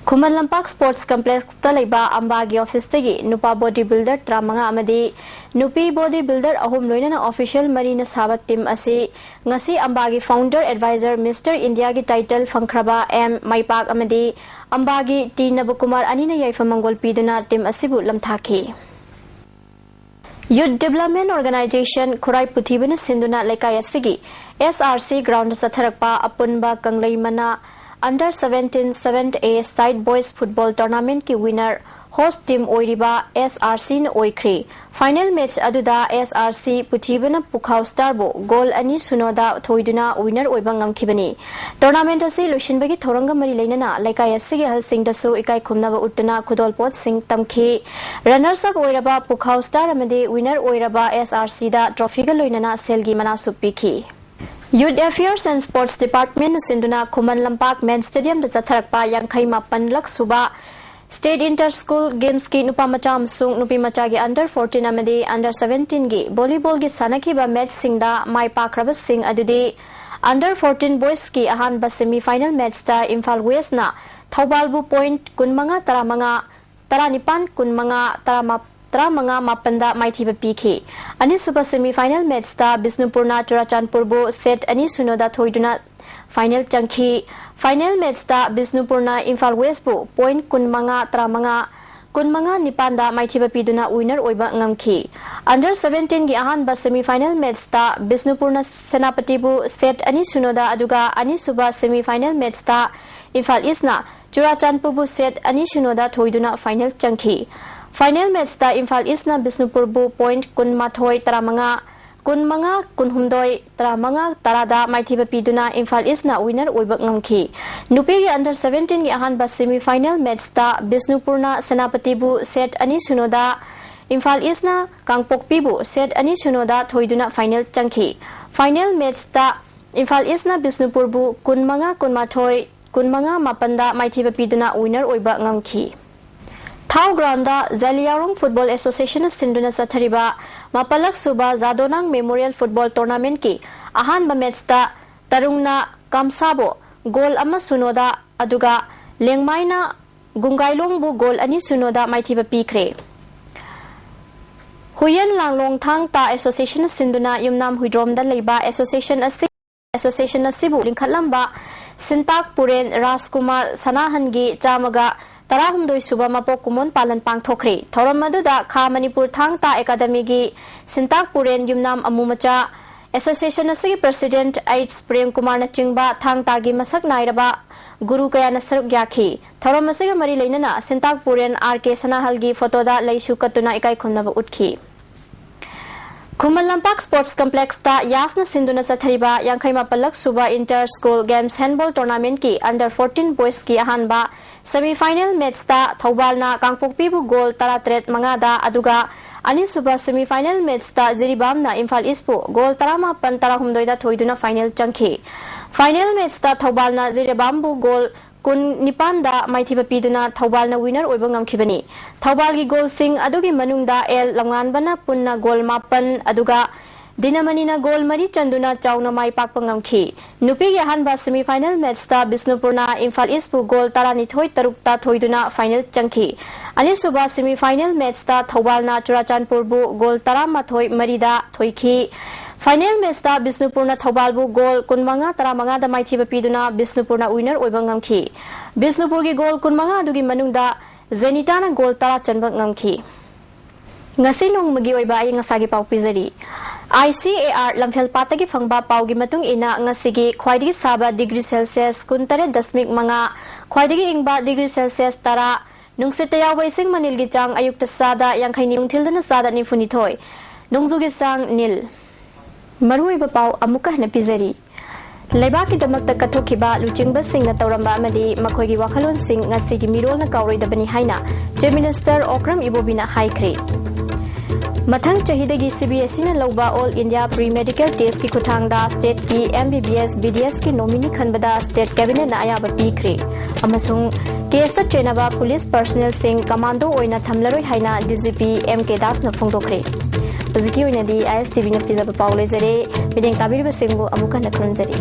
ꯈꯨꯃꯟ ꯂꯝꯄꯥꯛ ꯁ꯭ꯄꯣꯔꯠꯁ ꯀꯝꯄ꯭ꯂꯦꯛꯁꯇ ꯂꯩꯕ ꯑꯝꯕꯥꯒꯤ ꯑꯣꯐꯤꯁꯇꯒꯤ ꯅꯨꯄꯥ ꯕꯣꯗꯤ ꯕꯤꯜꯗꯔ ꯇꯔꯥꯃꯉꯥ ꯑꯃꯗꯤ ꯅꯨꯄꯤ ꯕꯣꯗꯤ ꯕꯤꯜꯗꯔ ꯑꯍꯨꯝ ꯂꯣꯏꯅꯅ ꯑꯣꯐꯤꯁꯤꯌꯦꯜ ꯃꯔꯤꯅ ꯁꯥꯕ ꯇꯤꯝ ꯑꯁꯤ ꯉꯁꯤ ꯑꯝꯕꯥꯒꯤ ꯐꯥꯎꯟꯗꯔ ꯑꯦꯗꯚꯥꯏꯖꯔ ꯃꯤꯁꯇꯔ ꯏꯟꯗꯤꯌꯥꯒꯤ ꯇꯥꯏꯇꯜ ꯐꯪꯈ꯭ꯔꯕ ꯑꯦꯝ ꯃꯥꯏꯄꯥꯛ ꯑꯃꯗꯤ ꯑꯝꯕꯥꯒꯤ ꯇꯤ ꯅꯕꯀꯨꯃꯥꯔ ꯑꯅꯤꯅ ꯌꯥꯏꯐ ꯃꯪꯒꯣꯜ ꯄꯤꯗꯨꯅ ꯇꯤꯝ ꯑꯁꯤꯕꯨ ꯂꯝꯊꯥꯈꯤ꯫ Youth Development Organization ꯈꯨꯔꯥꯏ ꯄꯨꯊꯤꯕꯅ ꯁꯤꯟꯗꯨꯅ ꯂꯩꯀꯥꯏ ꯑꯁꯤꯒꯤ ꯑꯦꯁ ꯑꯥꯔ ꯁꯤ ꯒ꯭ꯔꯥꯎꯟꯗ ꯆꯠꯊꯔꯛꯄ ꯑꯄꯨꯟꯕ ꯀꯪꯂꯩ ꯃꯅꯥ Under seventeen seven A Side Boys Football Tournamentꯀꯤ winner host team ꯑꯣꯏꯔꯤꯕ ꯑꯦꯁ ꯑꯥꯔ ꯁꯤꯅ ꯑꯣꯏꯈ꯭ꯔꯦ꯫ Final match ꯑꯗꯨꯗ ꯑꯦꯁ ꯑꯥꯔ ꯁꯤ ꯄꯨꯊꯤꯕꯅ ꯄꯨꯈꯥꯎ ꯁ꯭ꯇꯥꯔꯕꯨ ꯒꯣꯜ ꯑꯅꯤ ꯁꯨꯅꯣꯗ ꯊꯣꯏꯗꯨꯅ winner ꯑꯣꯏꯕ ꯉꯝꯈꯤꯕꯅꯤ꯫ Tournament ꯑꯁꯤ ꯂꯣꯏꯁꯤꯟꯕꯒꯤ ꯊꯧꯔꯝꯒ ꯃꯔꯤ ꯂꯩꯅꯅ ꯂꯩꯀꯥꯏ ꯑꯁꯤꯒꯤ ꯑꯍꯜꯁꯤꯡꯗꯁꯨ ꯏꯀꯥꯏ ꯈꯨꯝꯅꯕ ꯎꯠꯇꯨꯅ ꯈꯨꯗꯣꯜꯄꯣꯠꯁꯤꯡ ꯇꯝꯈꯤ꯫ Runners up ꯑꯣꯏꯔꯕ ꯄꯨꯈꯥꯎ ꯁ꯭ꯇꯥꯔ ꯑꯃꯗꯤ winner ꯑꯣꯏꯔꯕ ꯑꯦꯁ ꯑꯥꯔ ꯁꯤꯗ trophyꯒ ꯂꯣꯏꯅꯅ ꯁꯦꯜꯒꯤ ꯃꯅꯥꯁꯨ ꯄꯤꯈꯤ꯫ Youth Affairs and Sports Departmentꯅ ꯁꯤꯟꯗꯨꯅ ꯈꯨꯃꯟ ꯂꯝꯄꯥꯛ ꯃꯦꯟ ꯁ꯭ꯇꯦꯗꯤꯌꯝꯗ ꯆꯠꯊꯔꯛꯄ ꯌꯥꯡꯈꯩ ꯃꯥꯄꯟꯂꯛ ꯁꯨꯕ State Inter School Gamesꯀꯤ ꯅꯨꯄꯥ ꯃꯆꯥ ꯑꯃꯁꯨꯡ ꯅꯨꯄꯤ ꯃꯆꯥꯒꯤ Under fourteen ꯑꯃꯗꯤ Under seventeenꯒꯤ volleyballꯒꯤ ꯁꯥꯟꯅꯈꯤꯕ matchꯁꯤꯡꯗ ꯃꯥꯏ ꯄꯥꯛꯈ꯭ꯔꯕꯁꯤꯡ ꯑꯗꯨꯗꯤ Under fourteen Boysꯀꯤ ꯑꯍꯥꯟꯕ semi final matchꯇ ꯏꯝꯐꯥꯜ Westꯅ ꯊꯧꯕꯥꯜꯕꯨ point ꯀꯨꯟꯃꯉꯥ ꯇꯔꯥꯃꯉꯥ, ꯇꯔꯥꯅꯤꯄꯥꯟ ꯀꯨꯟꯃꯉꯥ, ꯇꯔꯥꯃꯉꯥ ꯃꯥꯄꯟꯗ ꯃꯥꯏꯊꯤꯕ ꯄꯤꯈꯤ꯫ ꯑꯅꯤꯁꯨꯕ semi final matchꯇ ꯕꯤꯁꯅꯨꯄꯨꯔꯅ ꯆꯨꯔꯥꯆꯥꯟꯄꯨꯔꯕꯨ set ꯑꯅꯤ ꯁꯤꯅꯣꯗ ꯊꯣꯏꯗꯨꯅ final ꯆꯪꯈꯤ꯫ Final matchꯇ ꯕꯤꯁꯅꯨꯄꯨꯔꯅ ꯏꯝꯐꯥꯜ Westꯄꯨ point ꯀꯨꯟꯃꯉꯥ ꯇꯔꯥꯃꯉꯥ, ꯀꯨꯟꯃꯉꯥ ꯅꯤꯄꯥꯟꯗ ꯃꯥꯏꯊꯤꯕ ꯄꯤꯗꯨꯅ winner ꯑꯣꯏꯕ ꯉꯝꯈꯤ꯫ Under seventeenꯒꯤ ꯑꯍꯥꯟꯕ semi final matchꯇ ꯕꯤꯁꯅꯨꯄꯨꯔꯅ ꯁꯦꯅꯥꯄꯇꯤꯕꯨ set ꯑꯅꯤ ꯁꯤꯅꯣꯗ, ꯑꯗꯨꯒ ꯑꯅꯤꯁꯨꯕ semi final matchꯇ ꯏꯝꯐꯥꯜ Eastꯅ ꯆꯨꯔꯥꯆꯥꯟꯄꯨꯔꯕꯨ set ꯑꯅꯤ ꯁꯤꯅꯣꯗ ꯊꯣꯏꯗꯨꯅ final ꯆꯪꯈꯤ꯫ Final matchꯇ ꯏꯝꯐꯥꯜ Eastꯅ ꯕꯤꯁꯅꯨꯄꯨꯔꯕꯨ point ꯀꯨꯟꯃꯥꯊꯣꯏ ꯇꯔꯥꯃꯉꯥ, ꯀꯨꯟꯃꯉꯥ ꯀꯨꯟꯍꯨꯝꯗꯣꯏ, ꯇꯔꯥꯃꯉꯥ ꯇꯔꯥꯗ ꯃꯥꯏꯊꯤꯕ ꯄꯤꯗꯨꯅ ꯏꯝꯐꯥꯜ Eastꯅ winner ꯑꯣꯏꯕ ꯉꯝꯈꯤ꯫ ꯅꯨꯄꯤꯒꯤ under seventeenꯒꯤ ꯑꯍꯥꯟꯕ semi final matchꯇ ꯕꯤꯁꯅꯨꯄꯨꯔꯅ ꯁꯦꯅꯥꯄꯇꯤꯕꯨ set ꯑꯅꯤ ꯁꯤꯅꯣꯗ, ꯏꯝꯐꯥꯜ Eastꯅ ꯀꯥꯡꯄꯣꯛꯄꯤꯕꯨ set ꯑꯅꯤ ꯁꯤꯅꯣꯗ ꯊꯣꯏꯗꯨꯅ final ꯆꯪꯈꯤ꯫ Final matchꯇ ꯏꯝꯐꯥꯜ Eastꯅ ꯕꯤꯁꯅꯨꯄꯨꯔꯕꯨ ꯀꯨꯟꯃꯉꯥ ꯀꯨꯟꯃꯥꯊꯣꯏ, ꯀꯨꯟꯃꯉꯥ ꯃꯥꯄꯟꯗ ꯃꯥꯏꯊꯤꯕ ꯄꯤꯗꯨꯅ winner ꯑꯣꯏꯕ ꯉꯝꯈꯤ꯫ ꯊꯥꯎ groundꯗ ꯖꯥꯂꯤꯌꯥꯔꯣꯡ Football Associationꯅ ꯁꯤꯟꯗꯨꯅ ꯆꯠꯊꯔꯤꯕ ꯃꯥꯄꯜꯂꯛ ꯁꯨꯕ ꯖꯥꯗꯣꯅꯥꯡ Memorial Football Tournamentꯀꯤ ꯑꯍꯥꯟꯕ matchꯇ ꯇꯔꯨꯡꯅ ꯀꯥꯝꯁꯥꯕꯨ goal ꯑꯃ ꯁꯤꯅꯣꯗ, ꯑꯗꯨꯒ ꯂꯦꯡꯃꯥꯏꯅ ꯒꯨꯡꯒꯥꯏꯂꯣꯡꯕꯨ goal ꯑꯅꯤ ꯁꯤꯅꯣꯗ ꯃꯥꯏꯊꯤꯕ ꯄꯤꯈ꯭ꯔꯦ꯫ ꯍꯨꯌꯦꯟ ꯂꯥꯡꯂꯣꯡ ꯊꯥꯡ ꯇꯥ Associationꯅ ꯁꯤꯟꯗꯨꯅ ꯌꯨꯝꯅꯥꯝ ꯍꯨꯏꯗ꯭ꯔꯣꯝꯗ ꯂꯩꯕ association ꯑꯁꯤ, association ꯑꯁꯤꯕꯨ ꯂꯤꯡꯈꯠꯂꯝꯕ ꯁꯤꯟꯇꯥꯛ ꯄꯨꯔꯦꯟ ꯔꯥꯖꯀꯨꯃꯥꯔ ꯁꯅꯥꯍꯟꯒꯤ ꯆꯥꯝꯃꯒ ꯇꯔꯥꯍꯨꯝꯗꯣꯏ ꯁꯨꯕ ꯃꯄꯣꯛ ꯀꯨꯝꯑꯣꯟ ꯄꯥꯂꯟ ꯄꯥꯡꯊꯣꯛꯈ꯭ꯔꯦ꯫ ꯊꯧꯔꯝ ꯑꯗꯨꯗ ꯈꯥ ꯃꯅꯤꯄꯨꯔ ꯊꯥꯡ ꯇꯥ Academyꯒꯤ ꯁꯤꯟꯇꯥꯛ ꯄꯨꯔꯦꯟ ꯌꯨꯝꯅꯥꯝ ꯑꯃꯨ ꯃꯆꯥ, association ꯑꯁꯤꯒꯤ president H ꯄ꯭ꯔꯦꯝ ꯀꯨꯃꯥꯔꯅꯆꯤꯡꯕ ꯊꯥꯡ ꯇꯥꯒꯤ ꯃꯁꯛ ꯅꯥꯏꯔꯕ ꯒꯨꯔꯨ ꯀꯌꯥꯅ ꯁꯔꯨꯛ ꯌꯥꯈꯤ꯫ ꯊꯧꯔꯝ ꯑꯁꯤꯒ ꯃꯔꯤ ꯂꯩꯅꯅ ꯁꯤꯟꯇꯥꯛ ꯄꯨꯔꯦꯟ R K ꯁꯅꯥꯍꯜꯒꯤ photoꯗ ꯂꯩꯁꯨ ꯀꯠꯇꯨꯅ ꯏꯀꯥꯏ ꯈꯨꯝꯅꯕ ꯎꯠꯈꯤ꯫ ꯈꯨꯃꯟ ꯂꯝꯄꯥꯛ Sports Complexꯇ ꯌꯥꯁꯅ ꯁꯤꯟꯗꯨꯅ ꯆꯠꯊꯔꯤꯕ ꯌꯥꯡꯈꯩ ꯃꯥꯄꯜꯂꯛ ꯁꯨꯕ Inter School Games Handball Tournamentꯀꯤ Under fourteen Boysꯀꯤ ꯑꯍꯥꯟꯕ semi final matchꯇ ꯊꯧꯕꯥꯜꯅ ꯀꯥꯡꯄꯣꯛꯄꯤꯕꯨ goal ꯇꯔꯥꯇꯔꯦꯠ ꯃꯉꯥꯗ, ꯑꯗꯨꯒ ꯑꯅꯤꯁꯨꯕ semi final matchꯇ ꯖꯤꯔꯤꯕꯥꯝꯅ Imphal Eastꯄꯨ goal ꯇꯔꯥꯃꯥꯄꯟ ꯇꯔꯥꯍꯨꯝꯗꯣꯏꯗ ꯊꯣꯏꯗꯨꯅ final ꯆꯪꯈꯤ꯫ Final matchꯇ ꯊꯧꯕꯥꯜꯅ ꯖꯤꯔꯤꯕꯥꯝꯕꯨ goal ꯀꯨꯟꯅꯤꯄꯥꯟꯗ ꯃꯥꯏꯊꯤꯕ ꯄꯤꯗꯨꯅ ꯊꯧꯕꯥꯜꯅ winner ꯑꯣꯏꯕ ꯉꯝꯈꯤꯕꯅꯤ꯫ ꯊꯧꯕꯥꯜꯒꯤ goalꯁꯤꯡ ꯑꯗꯨꯒꯤ ꯃꯅꯨꯡꯗ ꯑꯦꯜ ꯂꯝꯉꯥꯟꯕꯅ ꯄꯨꯟꯅ goal ꯃꯥꯄꯟ, ꯑꯗꯨꯒ ꯗꯤꯅꯃꯅꯤꯅ ꯒꯣꯜ ꯃꯔꯤ ꯆꯟꯗꯨꯅ ꯆꯥꯎꯅ ꯃꯥꯏ ꯄꯥꯛꯄ ꯉꯝꯈꯤ꯫ ꯅꯨꯄꯤꯒꯤ ꯑꯍꯥꯟꯕ semi final matchꯇ ꯕꯤꯁꯅꯨꯄꯨꯔꯅ ꯏꯝꯐꯥꯜ ꯏꯁꯄꯨ ꯒꯣꯜ ꯇꯔꯥꯅꯤꯊꯣꯏ ꯇꯔꯨꯛꯇ ꯊꯣꯏꯗꯨꯅ final ꯆꯪꯈꯤ꯫ ꯑꯅꯤꯁꯨꯕ semi final matchꯇ ꯊꯧꯕꯥꯜꯅ ꯆꯨꯔꯥꯆꯥꯟꯄꯨꯔꯕꯨ ꯒꯣꯜ ꯇꯔꯥꯃꯥꯊꯣꯏ ꯃꯔꯤꯗ ꯊꯣꯏꯈꯤ꯫ Final matchꯇ ꯕꯤꯁꯅꯨꯄꯨꯔꯅ ꯊꯧꯕꯥꯜꯕꯨ ꯒꯣꯜ ꯀꯨꯟꯃꯉꯥ ꯇꯔꯥꯃꯉꯥꯗ ꯃꯥꯏꯊꯤꯕ ꯄꯤꯗꯨꯅ ꯕꯤꯁꯅꯨꯄꯨꯔꯅ winner ꯑꯣꯏꯕ ꯉꯝꯈꯤ꯫ ꯕꯤꯁꯅꯨꯄꯨꯔꯒꯤ ꯒꯣꯜ ꯀꯨꯟꯃꯉꯥ ꯑꯗꯨꯒꯤ ꯃꯅꯨꯡꯗ ꯖꯦꯅꯤꯇꯥꯅ ꯒꯣꯜ ꯇꯔꯥ ꯆꯟꯕ ꯉꯝꯈꯤ꯫ ꯉꯁꯤ ꯅꯣꯡꯃꯒꯤ ꯑꯣꯏꯕ ꯑꯏꯪ ꯑꯁꯥꯒꯤ ꯄꯥꯎ ꯄꯤꯖꯔꯤ꯫ I C A R ꯂꯝꯐꯦꯜ ꯄꯥꯠꯇꯒꯤ ꯐꯪꯕ ꯄꯥꯎꯒꯤ ꯃꯇꯨꯡ ꯏꯟꯅ, ꯉꯁꯤꯒꯤ ꯈ꯭ꯋꯥꯏꯗꯒꯤ ꯁꯥꯕ degree Celsius ꯀꯨꯟꯇꯔꯦꯠ ꯗꯁꯃꯤꯛ ꯃꯉꯥ, ꯈ꯭ꯋꯥꯏꯗꯒꯤ ꯏꯪꯕ degree Celsius ꯇꯔꯥ, ꯅꯨꯡꯁꯤꯠꯇ ꯌꯥꯎꯕ ꯏꯁꯤꯡ ꯃꯅꯤꯜꯒꯤ ꯆꯥꯡ ꯑꯌꯨꯛꯇ ꯆꯥꯗ ꯌꯥꯡꯈꯩꯅꯤ, ꯅꯨꯡꯊꯤꯜꯗꯅ ꯆꯥꯗ ꯅꯤꯐꯨꯅꯤꯊꯣꯏ, ꯅꯣꯡꯖꯨꯒꯤ ꯆꯥꯡ ꯅꯤꯜ꯫ ꯃꯔꯨꯑꯣꯏꯕ ꯄꯥꯎ ꯑꯃꯨꯛꯀ ꯍꯟꯅ ꯄꯤꯖꯔꯤ꯫ ꯂꯩꯕꯥꯛꯀꯤꯗꯃꯛꯇ ꯀꯠꯊꯣꯛꯈꯤꯕ ꯂꯨꯆꯤꯡꯕꯁꯤꯡꯅ ꯇꯧꯔꯝꯕ ꯑꯃꯗꯤ ꯃꯈꯣꯏꯒꯤ ꯋꯥꯈꯜꯂꯣꯟꯁꯤꯡ ꯉꯁꯤꯒꯤ ꯃꯤꯔꯣꯜꯅ ꯀꯥꯎꯔꯣꯏꯗꯕꯅꯤ ꯍꯥꯏꯅ Chief Minister ꯑꯣꯀ꯭ꯔꯝ ꯏꯕꯣꯕꯤꯅ ꯍꯥꯏꯈ꯭ꯔꯦ꯫ ꯃꯊꯪ ꯆꯍꯤꯗꯒꯤ C B S Eꯅ ꯂꯧꯕ All India Pre Medical Testꯀꯤ ꯈꯨꯠꯊꯥꯡꯗ stateꯀꯤ M B B S, B D Sꯀꯤ nominee ꯈꯟꯕꯗ state cabinetꯅ ꯑꯌꯥꯕ ꯄꯤꯈ꯭ꯔꯦ꯫ ꯑꯃꯁꯨꯡ caseꯇ ꯆꯦꯟꯅꯕ police personnelꯁꯤꯡ commando ꯑꯣꯏꯅ ꯊꯝꯂꯔꯣꯏ ꯍꯥꯏꯅ D G P M K ꯗꯥꯁꯅ ꯐꯣꯡꯗꯣꯛꯈ꯭ꯔꯦ꯫ ꯍꯧꯖꯤꯛꯀꯤ ꯑꯣꯏꯅꯗꯤ I S T Vꯅ ꯄꯤꯖꯕ ꯄꯥꯎ ꯂꯣꯏꯖꯔꯦ꯫ ꯃꯤꯠꯌꯦꯡ ꯇꯥꯕꯤꯔꯤꯕꯁꯤꯡꯕꯨ ꯑꯃꯨꯛ ꯍꯟꯅ ꯈꯨꯔꯨꯝꯖꯔꯤ꯫